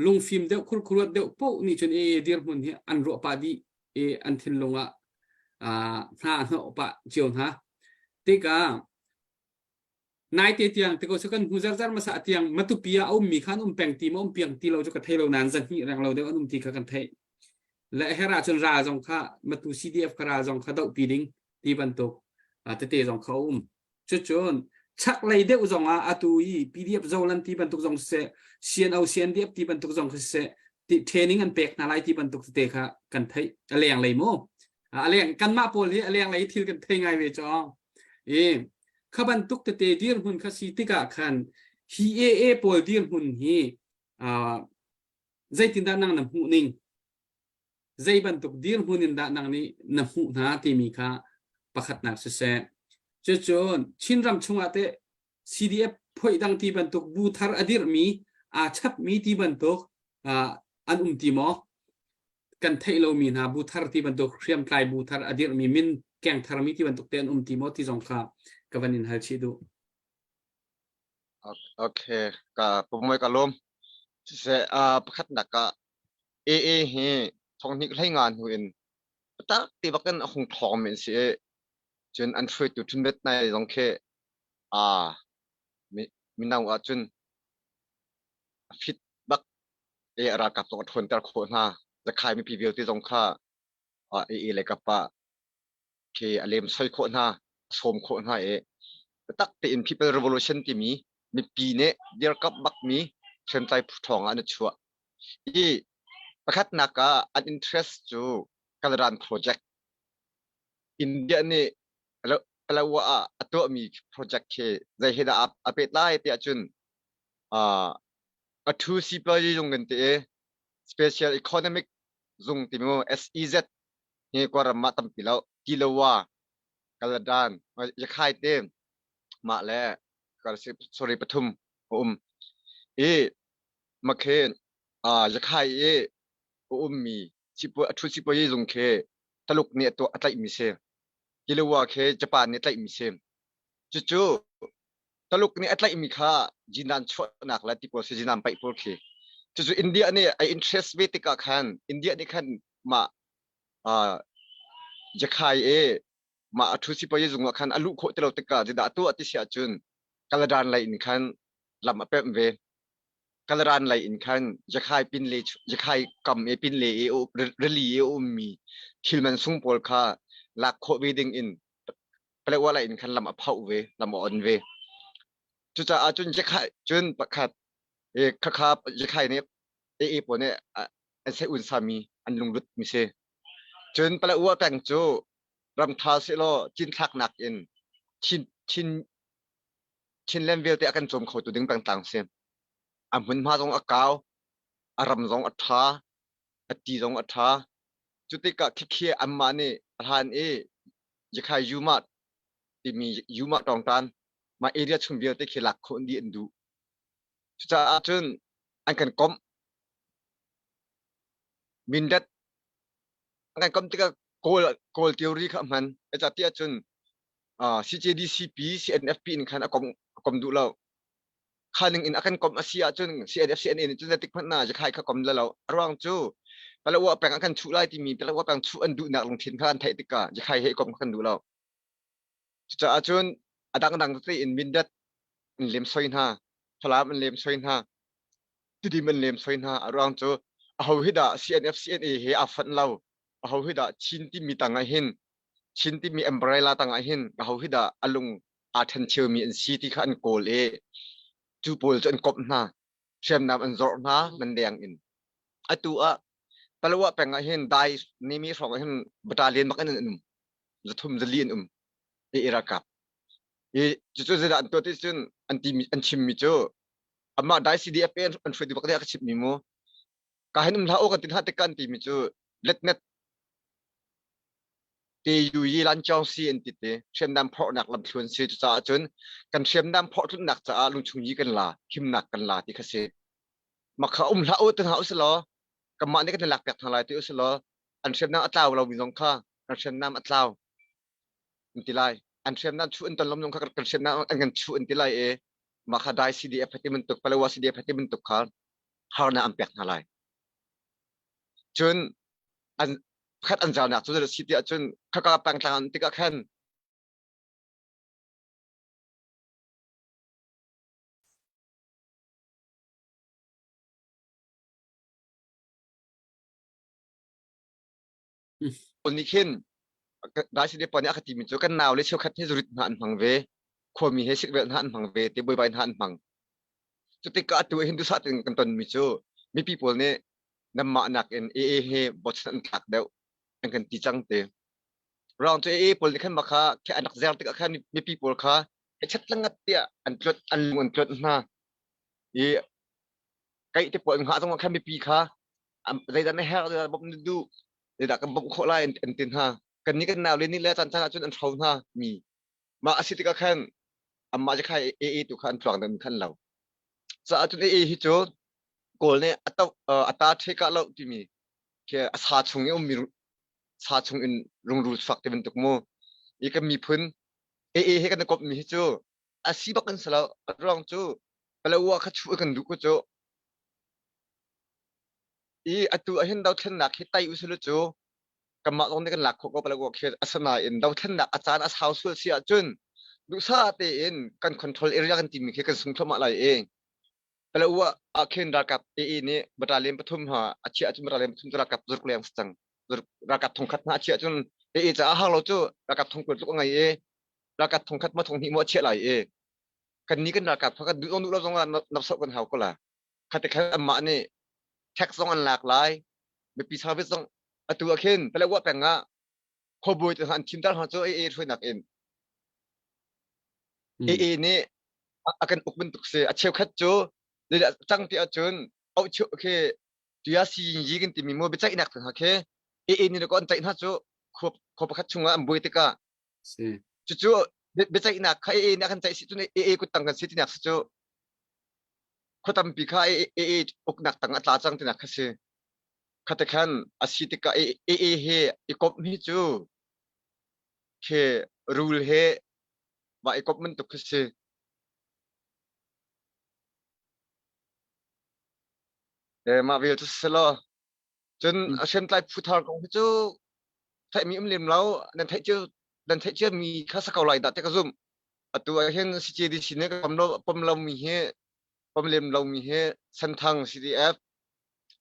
lungfim deuh khurkhuruat deuh paoh nih cun AA dirhmun hi an ruah pah dih i an thinlung ah hna a hnawh pah cio hna. Tikah naite tiang te ko cu kan hmu zarzar masa tiang Matupi ah a ummi kha an um peng ti ma um piang ti lo cu ka thei lo nain zahnih reng lo deuh an um ti kha kan theih. Le her ah cun ral zong kha Matu CDF kha ral zong kha dohpi ding ti bantuk tete zong kha a um. Cucun chaklei deuh zong ah atu i PDF Zolan ti bantuk zong siseh, CNO CNDF ti bantuk zong kha siseh, ti training an pek hna lai ti bantuk tete kha kan theih. A leng lei mu. A leng kanmah pawl hi a leng lei thil kan thei ngai ve cawng. I kha bantuk tete dirhmun kha si tikah khan hi AA pawl dirhmun hi zeitindah nang na hmuh ning? Zei bantuk dirhmun in dah nang nih na hmuh hna timi kha pakhatnak siseh. Cucun Chinram chungah teh CDF phoih dang ti bantuk bu thar a dirhmi aa chapmi ti bantuk an um ti maw? Kan theih lomi hna bu thar ti bantuk hriamtlai bu thar a dirhmi min keng tharmi ti bantuk te an um ti maw ti zong kha ka van in hal chih duh. Okay, ka pumoi ka lawm. Siseh, pakhatnak ah AA hi thonghnih hlei nga hnu in biatak te bak in a hung ṭhawngmi an si i cun an hruaitu Ṭhunbet Nai zong khi aa mino ahcun a fit bak i a ralkap zong a ṭhawnter khawh hna. Zakhai mipi vialte zong kha AA le kap ah khi a lemsoi khawh hna, a sawm khawh hna i biatak tein People Revolution timi mipi nih dirkamh bakmi hriamtlai phu ṭhawng ah an i chuah. I pakhatnak ah an interest cu Kaladan project. India nih Palawa ah a tuahmi project khi zei he dah a pet lai tiah cun a thu sipuazi zung kan ti i Special Economic Zung timi mu SEZ hi Kawlram ah tampi lo Tilawa Kaladan Yakhai te mah le sorry pathum a um i makhe Yakhai i a ummi a thu sipuazi zung khi Taluk nih a tuah a tlaihmi si. Tilawa khi Japan nih tlaihmi si. Cucu Taluk nih a tlaihmi kha jinan chuahnak le ti pawl si jinan paih pawl khi. Cucu India nih a interest ve tikah khan India nih khan mah uh, Jakhai i mah a thu sipayi zung ah khan a luh khawh ti lo tikah zeidah a tuah ti si ahcun Kaladan lei in khan lam a pemh ve. Kalaran lei in khan Jakhai pinle Jakhai kam i pinle i rili i a ummi thil man sung pawl kha lak khawh ve ding in Paletwa lei in khan lam a phoh ve, lam a on ve. Cucaah cun Jakhai cun pakhat khakha Jakhai nih AA pawl nih an sei un sami an lunglut mi si. Cun Paletwa peng cu ramtha sehlaw cinthlaknak in Chin Chin Chinland vialte a kan cawm khotu ding pengtlang si. A hmunhma zong a kau, a ram zong a ṭha, a ti zong a ṭha. Cu tikah khikhi anmah nih a hlan i Yakhai Yuma timi Yuma tawngtan mah area chung vialte khi lak khawh dih an duh. Cucaah cun an kan komh. Mindat an kan komh tikah Kawl, Kawl theory kha a hman. Zeicahtiah cun CJDCP, CNFP in khan a kom, a kom duh lo. Kha ning in a kan kom a si ahcun CNF, CNA nih cun zeitik hmanh na Jakhai kha kom la lo. A ruang cu Palawa peng an kan chuh lai timi Palawa peng chuh an duhnak lungthin kha an theih tikah Jakhai he kom kha kan duh lo. Cucaah cun a dangdang tete in Mindat an lem soi hna, Falam an lem soi hna, Tidim an lem soi hna. A ruang cu aho hi dah CNF, CNA he aa fonh lo. Aho hi dah Chin timi tang ah hin Chin timi umbrella tangah hin aho hi dah a lung aa ṭhencheumi an si ti kha an kawl i cu pawl cu an komh hna. Hriamnam an zorh hna nan leng in. Atu ah Palawa peng ah hin Dai Nimi hrawng ah hin battalion bak in an um. Zathum zali an um. I ralkap. I cucu zeidah an tuah ti cun an timi an chimmi cu amah Dai CDF an hruaitu bak nih a ka chimhmi mu. Ka hin um hlah u kan ti hna tik kan timi cu letnet TU yi lan cawng si an ti te hriamnam phorhnak lamthluan si cucaah cun kan hriamnam phorh tlunnak caah lungchung yi kan la himnak kan la ti kha si makha um hlah u te hna usilaw kanmah nih kan i lak piak hna lai ti usilaw an hriamnam a tlau lomi zong kha kan hriamnam a tlau an ti lai. An hriamnam chuh an ton lom kha kan hriamnam an kan chuh an ti lai i mah kha dai CDF ti bantuk Palawa CDF ti bantuk kha harnak an pek hna lai. Cun an pakhat an zalnak cu si ti ahcun khaka pengtlang an tikah khan Paul nih khin dai CDF pa nih a ka timi cu kan nau le cheukhat hi zurit hna an hmang ve khuami he sikvelh hna an hmang ve te buaibai hna an hmang cutikah atu hin duhsah tein kan tonmi cu mipi pawl nih nanmah nakin AA he bochan an tlak deuh an kan ti cang te. Round cu AA pawl nih khan mah kha khi an rak zer tikah khan mipi pawl kha chat langat tiah an tluat an lung an tluat hna. I kaih te pawl hngah zong ah khan mipi kha zeidah na herh zeidah bawmh na duh zeidah kan bawmh khawh lai an ti hna. Kan nih kan nau le nih le caan caan ahcun an hro hna mi. Mah a si tikah khan amah cu kha AA tu kha an tluang deuh khan lo. Caah cun AA hi cu Kawl nih a to a ta ṭhe kah lo timi khi a sa chung i ummi sa chung in rungrul chuak ti bantuk mu. I kan miphun AA he kan i komhmi hi cu a si bak kan si lo. A ruang cu Palawa kha chuh kan duh ko cu. I atu ahhin dothlennak hi tai usih cu kanmah zong nih kan lak khawh ko Palawa khi asinain dothlennak a caan a sau sual si ahcun duhsah tein kan control area kan timi khi kan sung thluahmah lai i Palawa ah khin ralkap AA nih battalion pathum ha a chiah ahcun battalion pathum cu ralkap zuruk leng si cang. Ralkap thongkhat hna a chiah cun AA caah har lo cu ralkap thongkul tluk a ngei i ralkap thongkhat ma thonghnih maw a chiah lai i kan nih kan ralkap kha kan duh zong duh lo zong ah napsoh kan hau ko la. Khate khan anmah nih tax zong an lak lai mipi service zong atu ah khin Palawa peng ah khuabawi te hna an thim ter hna cu AA hruainak in AA nih a kan uk bantuk si a cheukhat cu zeidah cang ti ahcun auh khi tuya si yi kan timi mu biaceihnak hna khi AA nih ko an ceih hna cu khua khua pakhat chungah an buai tikah si cucu biaceihnak kha AA nih a kan ceih si cun AA kuttang kan si tinak si cu khua tampi kha AA uknak tang a tla cang tinak kha si khate khan a si tikah AA he i komh hi cu khi rule he mah i komh bantuk khi si. E, mah vial cu si law cun a hriamtlai phu thar kong hi cu theihmi um lem lo nan theih cio nan theih cia mi kha sa ko lai dah ti ka zumh atu ah hin CJDC nih ka pom lo pom lo mi hi pom lem lo mi hi Senthang CDF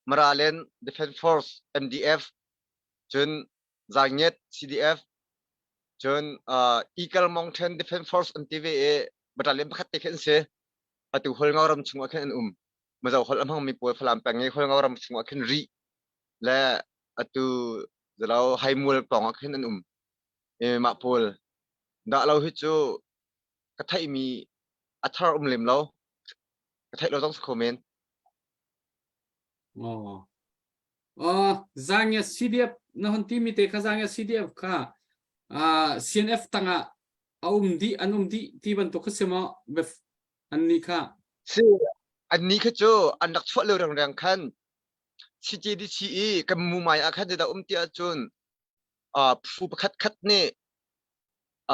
Maralen Defense Force MDF cun Zangyet CDF cun uh, Eagle Mountain Defense Force an ti ve i battalion pakhat te khi an si atu Hualngo ram chungah khin an um Mizo holh a hmangmi pawl Falam peng i Hualngo ram chungah khin rih le atu zalo Haimual pawng ah khin an um i mah pawl dah lo hi cu ka theihmi a thar um lem lo ka theih lo zong si kho men Oh. Oh, Zangya CDF na hon timi te kha Zangya CDF kha uh, CNF tangah a um dih an um dih ti bantuk kha si maw bef an nih kha Si an nih kha cu an rak chuah lio rengreng khan CJDC i kan mumai ah khan zeidah um ti ahcun uh, phu pakhat khat nih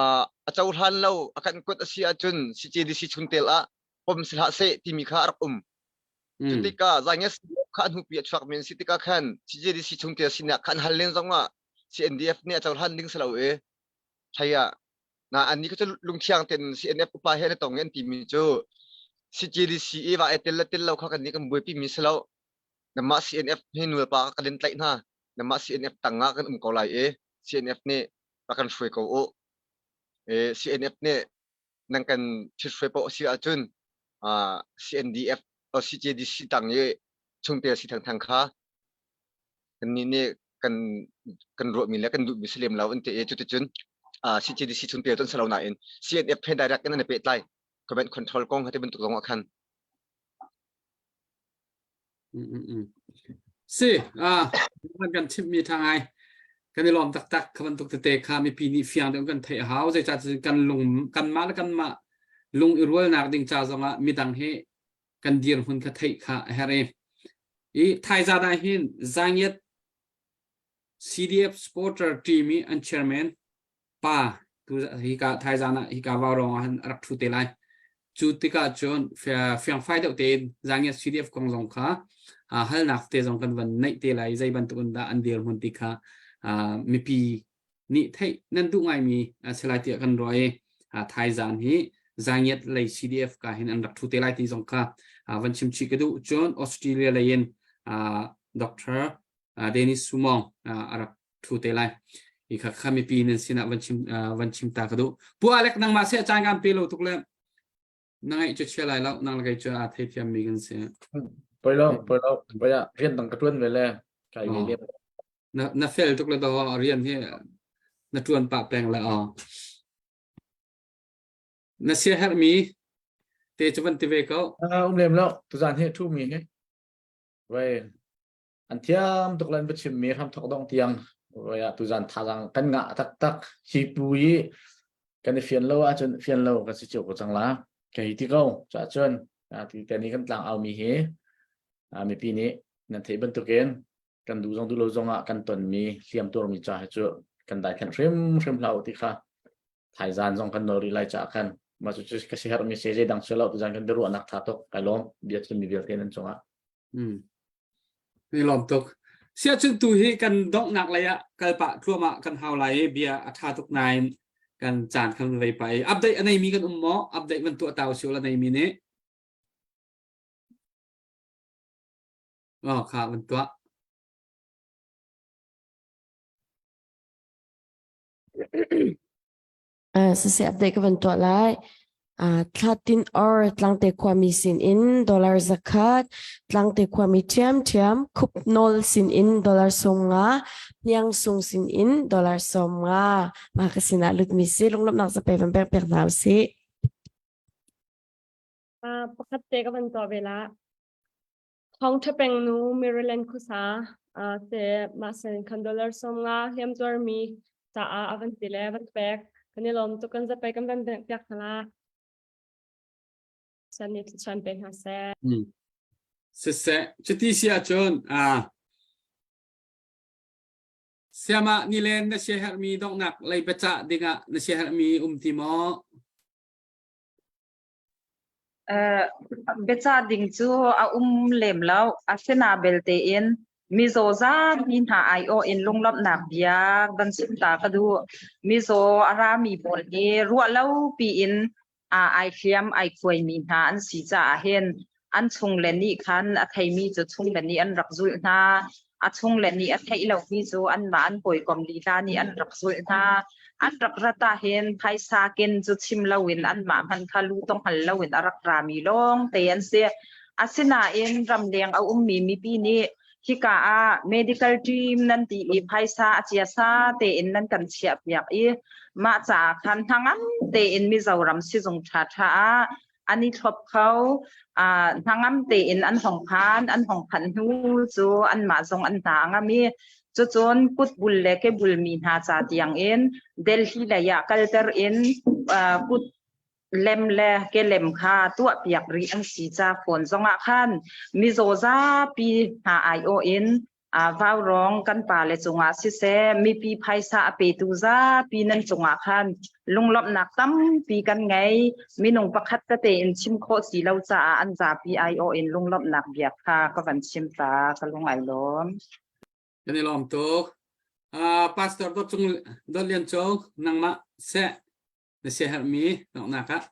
uh, a cohlan lo a kan kuat a si ahcun CJDC chungtel ah pom si hlah seh timi kha a rak um. Cu tikah Zainges kha a hnupi a chuak men si tikah khan CJDC chungtel sinak kha an hal len zongah CNDF nih a cohlan ding si lo i hlei ah na annih kha cu lungthiang tein CNF upa he an i tong i an timi cu CJDC i va ai tel le tel lo kha kannih kan buaipi mi si lo nanmah CNF hi nulepa kan in tlaih hna nanmah CNF tang ah kan um ko lai i CNF nih rak kan hruai ko u e CNF nih nan kan thithruai paoh a si ahcun CNDF o CJDC tang i chungtel si thengtheng kha kannih nih kan kan ruahmi le kan duhmi si lem lo an ti i cuticun CJDC chungtel cu an si lo nain CNF he direct in an i pehtlai command control kong ti bantuk zong ah khan Si, ah, kan chimmi ṭha ngai. Kan i lawm taktak kha bantuk tete kha mipi nih fiang deuh kan theih a hau. Zeicah kan lung kanmah le kanmah lung i rualnak ding ca zongah midang hi kan dirhmun kha theih kha a herh i. I thaizan ah hin Zangiat CDF supporter team i an chairman pa. Tu hika thaizan ah hika vaurawng ah han rak ṭhu te lai. Cu tikah cun fiangfai deuh tein Zangiat CDF kong zong kha halnak te zong kan van neih te lai zei bantuk in dah an dirhmun ti kha mipi nih theih nan duh ngaimi si lai tiah kan ruah i thaizan hi Zangiat lei CDF ka hin an rak ṭhu te lai ti zong kha van chim chih ka duh. Cun Australia lei in Dr. Dennis Sumong a rak ṭhu te lai. I kha kha mipi nan sinah van chim van chim ta ka duh. Pu Alec nangmah seh caan kan pe lo tuk le na ngaih cu chia lai lo nang le kei cu aa theithiam mi kan si. Poi lo, poi lo, poi ah rian dang ka ṭuan ve le kai ve lem. Na na fel tuk le do rian hi na ṭuan pah peng le aw. Na sia herh mi te cu van ti ve ko. Um lem lo, tuzan hi ṭhu mi hi. Vai an thiam tuk lan va chim mi hram thok dong tiang voi ah tuzan thazang kan ngah taktak hi pu i kan i fian lo ahcun fian lo kan si cio ko cang la ka hi ti ko cha cun ti te ni kan tlang au mi hi mipi nih nan theih bantukin kan du zong du lo zong ah kan ton mi hliam tur mi cha hi cu kan dai khan hrim hrim hlau ti kha thaizan zong kan nawl rih lai ca khan ma cu ka si herh mi se zei dang se lo tuzan kan biaruahnak tha tuk kai lawm bia chim mi vialte nan cungah Ni lawm tuk. Siahcun tu hi kan donghnak lei ah kal pah thluahmah kan hau lai i bia a ṭha tuk nain kan caan kan vei pah i update a neimi kan um maw? Update van tuah ta usih la neimi nih. Oh, kha van tuah. Siseh update ka van tuah lai. Thlatin or Tlangte khuami sin in dollar zakhat, Tlangte khuami ṭhiamṭhiam, Khup Nawl sin in dollar 50, Hniang Sung sin in dollar 50. Mah ka sinah lutmi si lunglawmhnak zape van pek piak hna usih. Pakhat te ka van tuah ve la. Thawngṭha peng nu Maryland khuasa te mah sen khan dollar 50 hliamtuarmi caah a van ti le van pek. Kan i lawm tuk kan zapei kan van piak hna la. San nih thluachuah pe hna seh. Siseh, cuti si ahcun Siamah nilen na siaherhmi donghnak lei biacah dingah na siaherhmi um ti maw? Biacah ding cu a um lem lo. Asina belte in mizaw zapi hna aiawh in lunglawmhnak bia van chim ta ka duh. Mizaw a rami pawl hi ruah lo piin ai hliam ai khuaimi hna an si caah hin an chungle nih khan a theimi cu chungle nih an rak zulh hna. A chungle nih a theih lomi cu anmah an hawikom lila nih an rak zulh hna. An rak rat ahhin phaisa ken cu chim loin anmah hmanh kha lu tong hngal loin a rak rami lawngte an si. Asinain ramleng a ummi mipi nih hika ah medical team nan ti i phaisa a ciasa tein nan kan chiahpiak i mah caah khan hnangam tein Mizoram sizung ṭhaṭha ah an i thlop kho. Hnangam tein an hong phan. An hong phanh hnu cu anmah zong an hna a ngam i cucun kutbul le kebul mi hna ca tiang in Delhi lei ah kalter in kut lem le kelem kha tuahpiak rih an si ca fawn zongah khan mizaw zapi hna aiawh in Vaurawng kan pale cungah siseh, mipi phaisa a petu zapi nan cungah khan lunglawmhnak tampi kan ngei. Minung pakhat tete in chim khawh si lo caah an zapi aiawh in lunglawmhnak bia kha ka van chim ta. Ka lung ai lawm. Kan i lawm tuk. Pastor Dawt Cung Dawt Lian Cung nangmah seh na siaherhmi donghnak ah.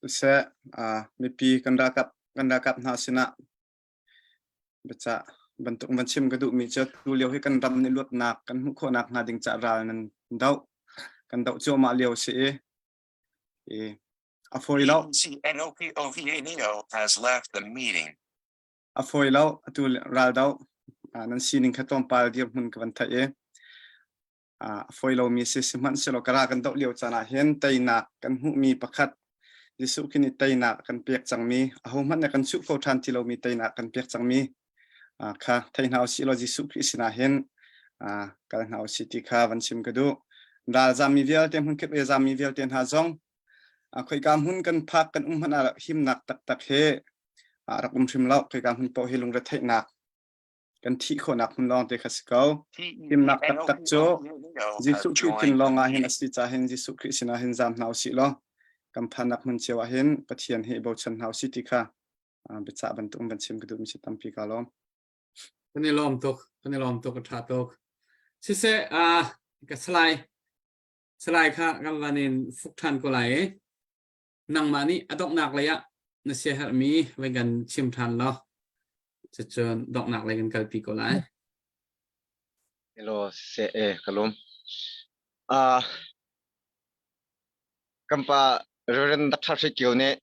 Siseh, mipi kan ralkap kan ralkap hna sinah Biacah bantuk van chim ka duhmi cu tulio hi kan ram nih luatnak kan hmuh khawhnak hnga ding caah ral nan doh. Kan doh cuahmah lio a si i, i a fawi lo. CNOPOVANEO has left the meeting. A fawi lo. Atu ral doh nan sining kha tlawmpal dirhmun ka van theih i a fawi lomi si sihmanhsehlaw ka ral kan doh lio caan ah hin teinak kan hmuhmi pakhat Jesuh Khrih nih teinak a kan pek cangmi ahohmanh nih kan chuh kho ṭhan ti lomi teinak kan pek cangmi kha thei hna usih law Jesuh Khrih sinah hin kal hna usih ti kha van chim ka duh. Ralzammi vialte hmunkip i zammi vialte hna zong khoika hmun kan phak kan um hmanh ah himnak taktak he rak um hrim lo khoika hmun paoh hi lungretheihnak. Kan thih khawhnak hmun lawng te kha si ko. Himnak taktak cu Jesuh Khrih thin lawng ah hin a si caah hin Jesuh Khrih sinah hin zaam hna usih law kan phannak hmun cio ah hin Pathian hi i bochan hna usih ti kha biacah bantuk in van chim ka duhmi si tampi ka lawm. Kan i lawm tuk, kan i lawm tuk, a ṭha tuk. Siseh, uh, ka salai, salai kha kan van in fuk ṭhan ko lai i nangmah nih a donghnak lei ah na siaherhmi vai kan chim ṭhan law cucun donghnak lei kan kalpi ko lai. Hello, se e ka lawm. Uh, kan pa Reverend Dr. Hre Kio nih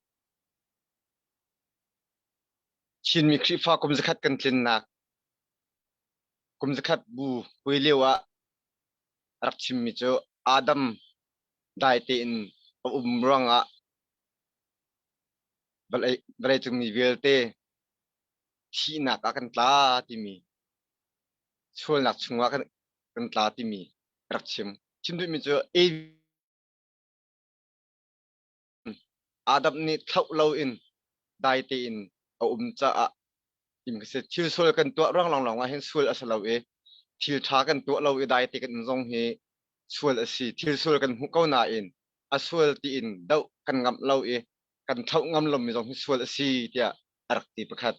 Chinmi Khrihfa kum zakhat kan tlinnak kum zakhat bu pui lio ah rak chimmi cu Adam dai tein a um ruangah vawleicung mi vialte thihnak ah kan tla timi sualnak chungah kan, kan tla timi rak chim. Chim duhmi cu Adam nih thlauh loin dai tein a um caah tim ka si. Thil sual kan tuah ruang lawnglawng ah hin sual a si lo i thil ṭha kan tuah lo i dai te kan um zong hi sual a si. Thil sual kan hmuh ko nain a sual tiin doh kan ngamh lo i kan thlauh ngam lomi zong hi sual a si tiah a rak ti pakhat.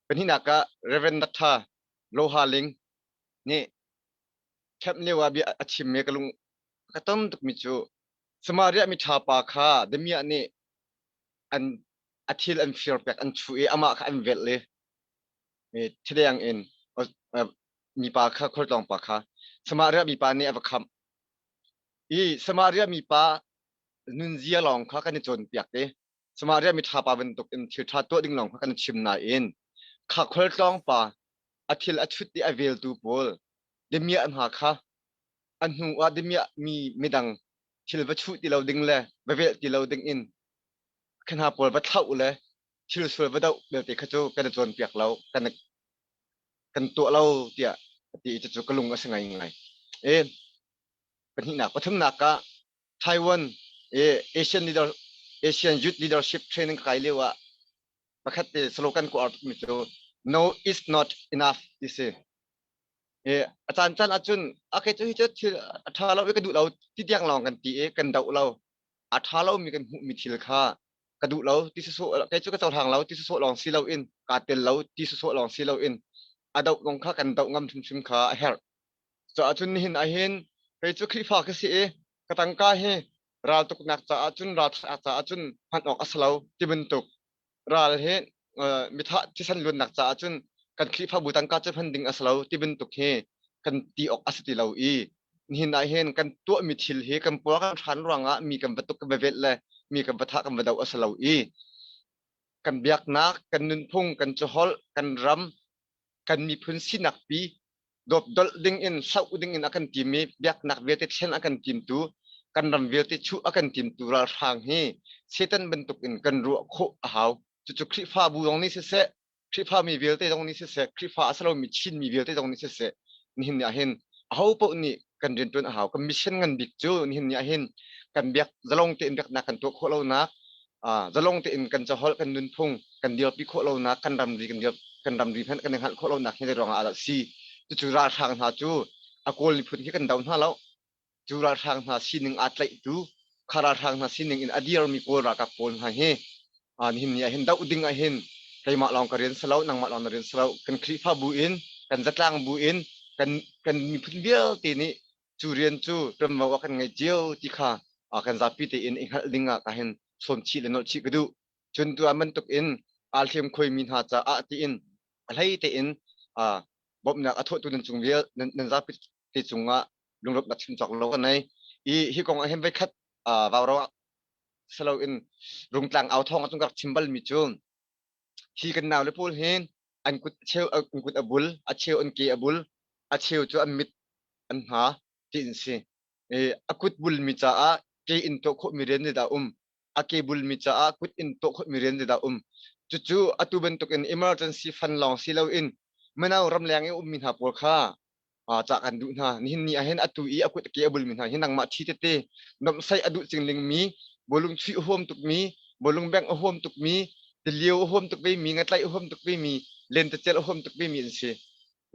Pahnihnak ah Reverend Dr. Loha Ling nih camp lio ah bia a chimmi ka lung ka tom tukmi cu Samaria miṭha pa kha damiah nih an a thil an fir pek an chuh i amah kha an velh i thileng in mipa kha khualtlawng pa kha Samaria mipa nih a va khamh. I Samaria mipa nunzia lawng kha kan i cawnpiak i Samaria miṭha pa bantuk in thil ṭha tuah ding lawng kha kan chim nain kha khualtlawng pa a thil a chut i a veltu pawl damiah hna kha a hnu ah damiah mi midang thil va chuh ti lo ding le va velh ti lo ding in kha hna pawl va thlauh le thil sual va doh belte kha cu kan i cawnpiak lo kan kan tuah lo tiah a ti i cucu ka lung a si ngaingai. E pahnihnak pathumnak ah Taiwan e Asian leader Asian Youth Leadership Training kai lio ah pakhat te slogan ko ar tukmi cu no is not enough ti si. E a caan caan ahcun a kei cu hi cu thil a ṭha lo i ka duh lo ti tiang lawng kan ti i kan doh lo. A ṭha lomi kan hmuhmi thil kha ka duh lo ti sawsawh kei cu ka cohlang lo ti sawsawh lawng si loin kaa tel lo ti sawsawh lawng si loin a doh zong kha kan doh ngam hrimhrim kha a herh. Caah cun nihin ahhin kei cu Khrihfa ka si i ka tangka hi raltuknak caah cun ralthahnak caah cun hman awk a si lo ti bantuk ral hi mithah thisen luannak caah cun kan Khrihfabu tangka cu hman ding a si lo ti bantuk hi kan ti awk a si ti lo i nihin ah hin kan tuahmi thil hi kan puar kan hran ruangah mi kan va tuk kan va velh le mi kan va thah kan va doh a si lo i kan biaknak kan nunphung kan caholh kan ram kan miphun sinak pi dawpdolh ding in hloh ding in a kan tim i biaknak vialte thlen a kan timtu kan ram vialte chuh a kan timtu ralhrang hi Satan bantuk in kan ruah khawh a hau cucu Khrihfabu zong nih siseh Khrihfa mi vialte zong nih siseh Khrihfa a si lomi Chin mi vialte zong nih siseh nihin ni ah hin aho paoh nih kan rianṭuan a hau kan mission ngan bik cu nihin ni ah hin kan biak zalong tein biaknak kan tuah khawh lonak zalong tein kan caholh kan nunphung kan dirpi khawh lonak kan ramri kan dir kan ramri hmanh kan i hngalh khawh lonak hi ruangah ah si cucu ralhrang hna cu a kawl miphun hi kan do hna lo cu ralhrang hna sining aa tlaihtu kha ralhrang hna sining in a dirmi kawl ralkap pawl hna hi nihin ni ah hin doh ding ah hin keimah lawng ka rian si lo nangmah lawng na rian si lo kan Khrihfabu in kan zatlang bu in kan kan miphun vialte nih cu rian cu ṭuanvo ah kan ngei cio ti kha kan zapi tein i hngalh ding ah ka hin sawm chih le nolh chih ka duh. Cun tu ah bantuk in aa hliam khoimi hna caah tiin a hlei tein bawmhnak a thawhtu nan cung vial nan zapi te cungah lunglawmhnak chim cawk lo ka nei. I hi kong ah hin voikhat vau saloin rungtlang au thawng ah cun ka rak chim balmi cu hi kan nau le pawl hi an kut cheu an kut a bul a cheu an ke a bul a cheu cu an mit an hna ti an si. I a kut bulmi caah ke in tuah khawhmi rian nih dah um a ke bulmi caah kut in tuah khawhmi rian nih dah um cucu atu bantukin emergency fund lawng si loin mino ramleng i ummi hna pawl kha cah kan duh hna nihin ni ah hin atu i a kut ke a bulmi hna hi nangmah thi tete nomhsaih a duh cingling mi bawlung chuih a huam tukmi bawlung bengh a huam tukmi tilio a huam tuk ve mi ngatlaih a huam tuk ve mi. Lentecelh a huam tuk vemi an si.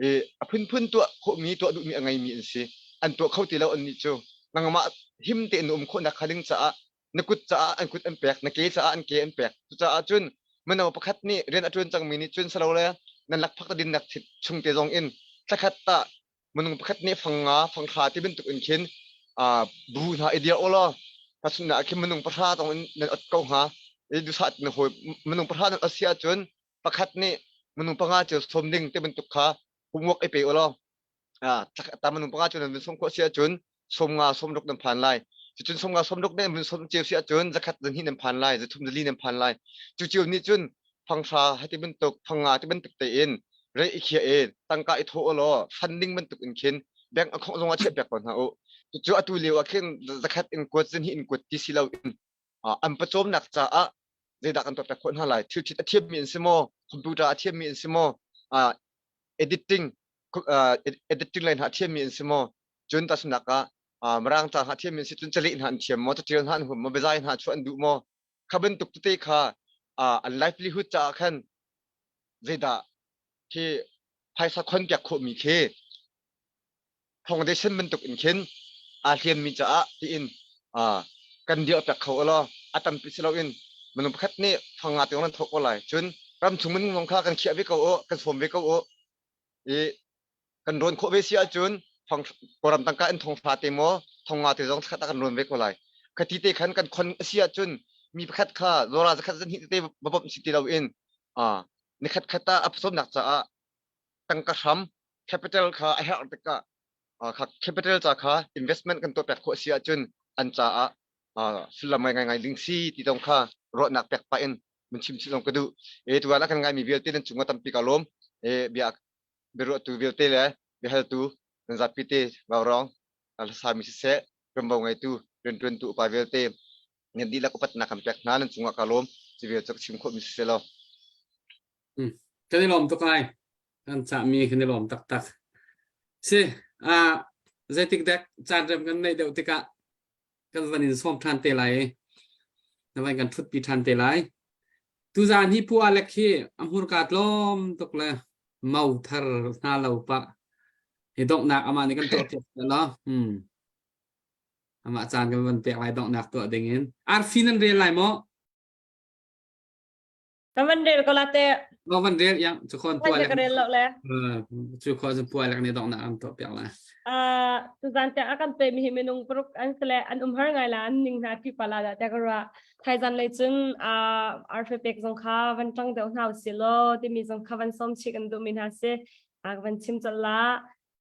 I a phunphun tuah khawhmi tuah duhmi a ngeimi an si. An tuah kho ti lo annih cu. Nangmah him tein na um khawhnak kha ding caah na kut caah an kut an pek, na ke caah an ke an pek. Cucaah cun mino pakhat nih rian a ṭuan cangmi nih cun silole nan lakphak dinnak chung te zong in thlakhat tah minung pakhat nih fang nga fang hra ti bantuk in khin bu hna i dir ulaw tahchunhnak ah khin minung pahra tong in nan ot ko hnga i duhsah na hawi minung pahra nan ot si ahcun pakhat nih minung panga cu sawm ding ti bantuk kha homework i pe ulaw ta minung panga cu nan vun sawm khawh si ahcun 50 60 nan phan lai. Cucun 50 60 nan vun sawm cio si ahcun zakhat zahnih nan phan lai, zathum zali nan phan lai. Cu cio nih cun fanghra hati bantuk, fangnga ti bantuk tein rei i khiah i tangka i thawh law funding bantuk in khin bank account zong ah chiah piak ko hna u. Cucu atu lio ah khin zakhat in kuat zahnih in kuat ti si lo in an pawcawmnak caah zeidah kan tuah piak khawh hna lai. Thil thit a thiammi an si maw? Computer a thiammi an si maw? Editing editing lei hna a thiammi an si maw? Cun tahchunhnak ah Mirang ca hna thiam in si cun caleh hna an thiam maw, catial hna an huam maw, biazai hna chuah an duh maw? Kha bantuk tete kha an livelihood caah khan zeidah khi phaisa khon piak khawhmi khi foundation bantuk in khin aa hliammi caah tiin kan dirh piak kho law a tampi si loin minung pakhat nih fanga te nan thawk ko lai. Cun ramchung minung zong kha kan khiah ve ko u, kan sawm ve ko u. I kan rawn khawh ve si ahcun Kawlram tangka in thong fa te maw thong nga te zong thlakhat ah kan rawn ve ko lai. Khati te khan kan khon a si ahcun mi pakhat kha zora zakhat zan hnih tete va bawmh si ti loin nikhat khat ah a pawcawmnak caah tangka hram capital kha a herh tikah kha capital ca kha investment kan tuah piak khawh si ahcun an caah sullam ngai ngai ding si ti zong kha ruahnak pek pah in mun chim chih zong ka duh. E tuan a kan ngaimi vialte nan cungah tampi ka lawm. E bia biaruahtu vialte le biahaltu nan zapi te vaurawng hlasami siseh ṭuanvo ngeitu rianṭuantu upa vialte nan dihlak upatnak kan pek hna nan cungah ka lawm cu vial cu ka chim khawhmi siseh law Kan i lawm tuk ai. Kan cahmi kan i lawm taktak. Si, ah zeitik dek caan rem kan neih deuh tikah kan van in sawm ṭhan te lai i na van kan ṭhutpi ṭhan te lai. Tuzaan hi Pu Alec hi a hmurka tlawm tuk le mau thar hna lo pah. Hi donghnak amah nih kan tuah piak lo. Hmm. Amah caan kan van pek lai donghnak tuah ding in. Arfi nan rel lai maw? Kan van rel ko la te. Lo van rel yang cu khon puai ka rel lo le. Cu kho cu puai lak ne dong na am to piak la. Ah tuzan te akan pe mi hi minung paruk an sele an um har ngai la an ning hna ti pala da te ka ra thaizan lei cun a arfe pek zong kha van tang deuh hna si lo ti mi zong kha van som chik an duh mi hna si a van chim chal la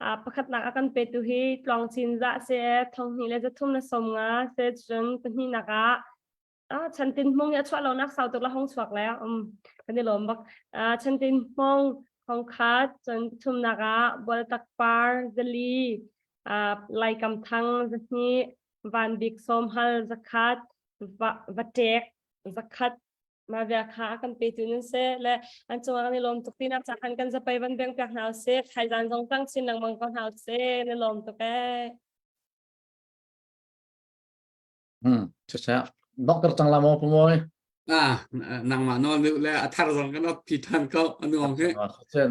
a pakhatnak akan pe tu hi tluang chin za se thong hni le zathum na som nga se cun pahnih nak ah Ah, chantin hmung hi a chuah lonak sau tuk la hong chuak le um kan i lawm bak. Ah, chantin hmung hong khat cun thumnak ah bualtak par zali ah laikam thang zahnih vanbik sawmhal zakhat va vatek zakhat ma via kha kan pe tu nan se le an cungah kan i lawm tuk tinak ca khan kan zapai van beng piak hna usih thaizan zong tang chin lengmang ko hna usih na lawm tuk ee Hmm, cucu doctor cang la maw pumawi? Ah, nangmah nawl deuh le a thar zong kan ot pi than ko anuang hi. Cun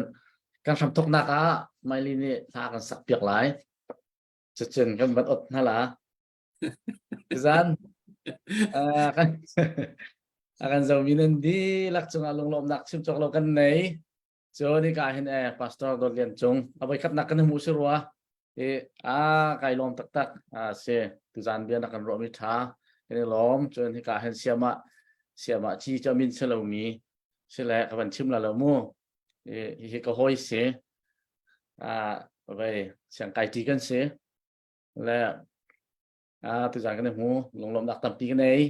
kan hram thoknak ah Maili nih hla kan sak piak lai. Cucun kan van ot hna la. Zan kan kan zomi nan dihlak cungah lunglawmnak chim cawk lo kan nei. Cu ni ka hin eh Pastor Dawt Lian Cung a voi khatnak kan hmuh si rua. I a kai lawm taktak a si tuzan bia na kan ruahmi tha kan i lawm cun hika hin siama siama chi cu min si lomi si le ka van chim la lo mu i hi ka hoi si a vei siang kai ti kan si le a tuzan kan i hmu lunglawmnak tampi ka nei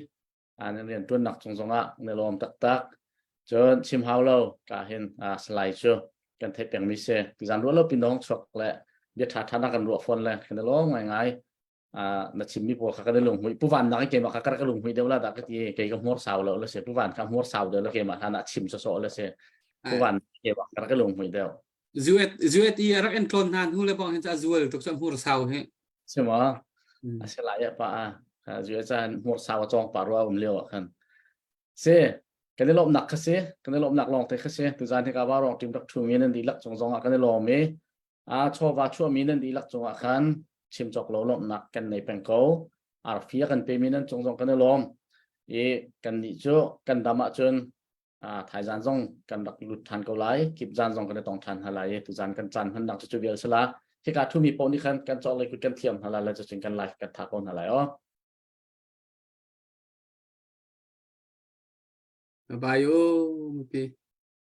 an rian ṭuannak cung zongah na lawm taktak. Cun chim hau lo ka hin salai cu kan theih pengmi si. Tuzan ruah lo pin dong chuak le bia ṭha ṭha na kan ruah fawn le kan i lawm ngaingai. Na chimmi pawl kha kan i lunghmuih. Pu Van nak in keimah kha ka lunghmuih deuh la dah ka ti. Kei ka hmur sau lo le si. Pu Van kha hmur sau deuh le keimah hlan ah chim sawsawh le si. Pu Van keimah kha ka lunghmuih deuh. Zuet zuet i rak in tlawn hna hnu le bang hin ca zual tuk cu hmur sau hi. Si ma? A si lai pa a. Zuet caan hmur sau a cawng pa rua um lio ah khan. Si. Kan i lawmhnak kha si, kan i lawmhnak lawng te kha si. Tuzan hi ka va rong team rak ṭhumi nan dihlak cung zong ah kan i lawm i a chawva chuahmi nan dihlak cung ah khan chim cawk lo lawmhnak kan nei peng ko. Arfi a kan pemi nan cung zong kan i lawm. I kan nih cu kan dam ahcun thaizan zong kan rak lut ṭhan ko lai. Kip zan zong kan i tong ṭhan hna lai i tuzan kan caan hmannak cu cu vial sila. Hika ṭhumi paoh nih khan kan cawk le kut kan thiam hna lai le cucun kan life kan tha ko hna lai aw. Bye bye.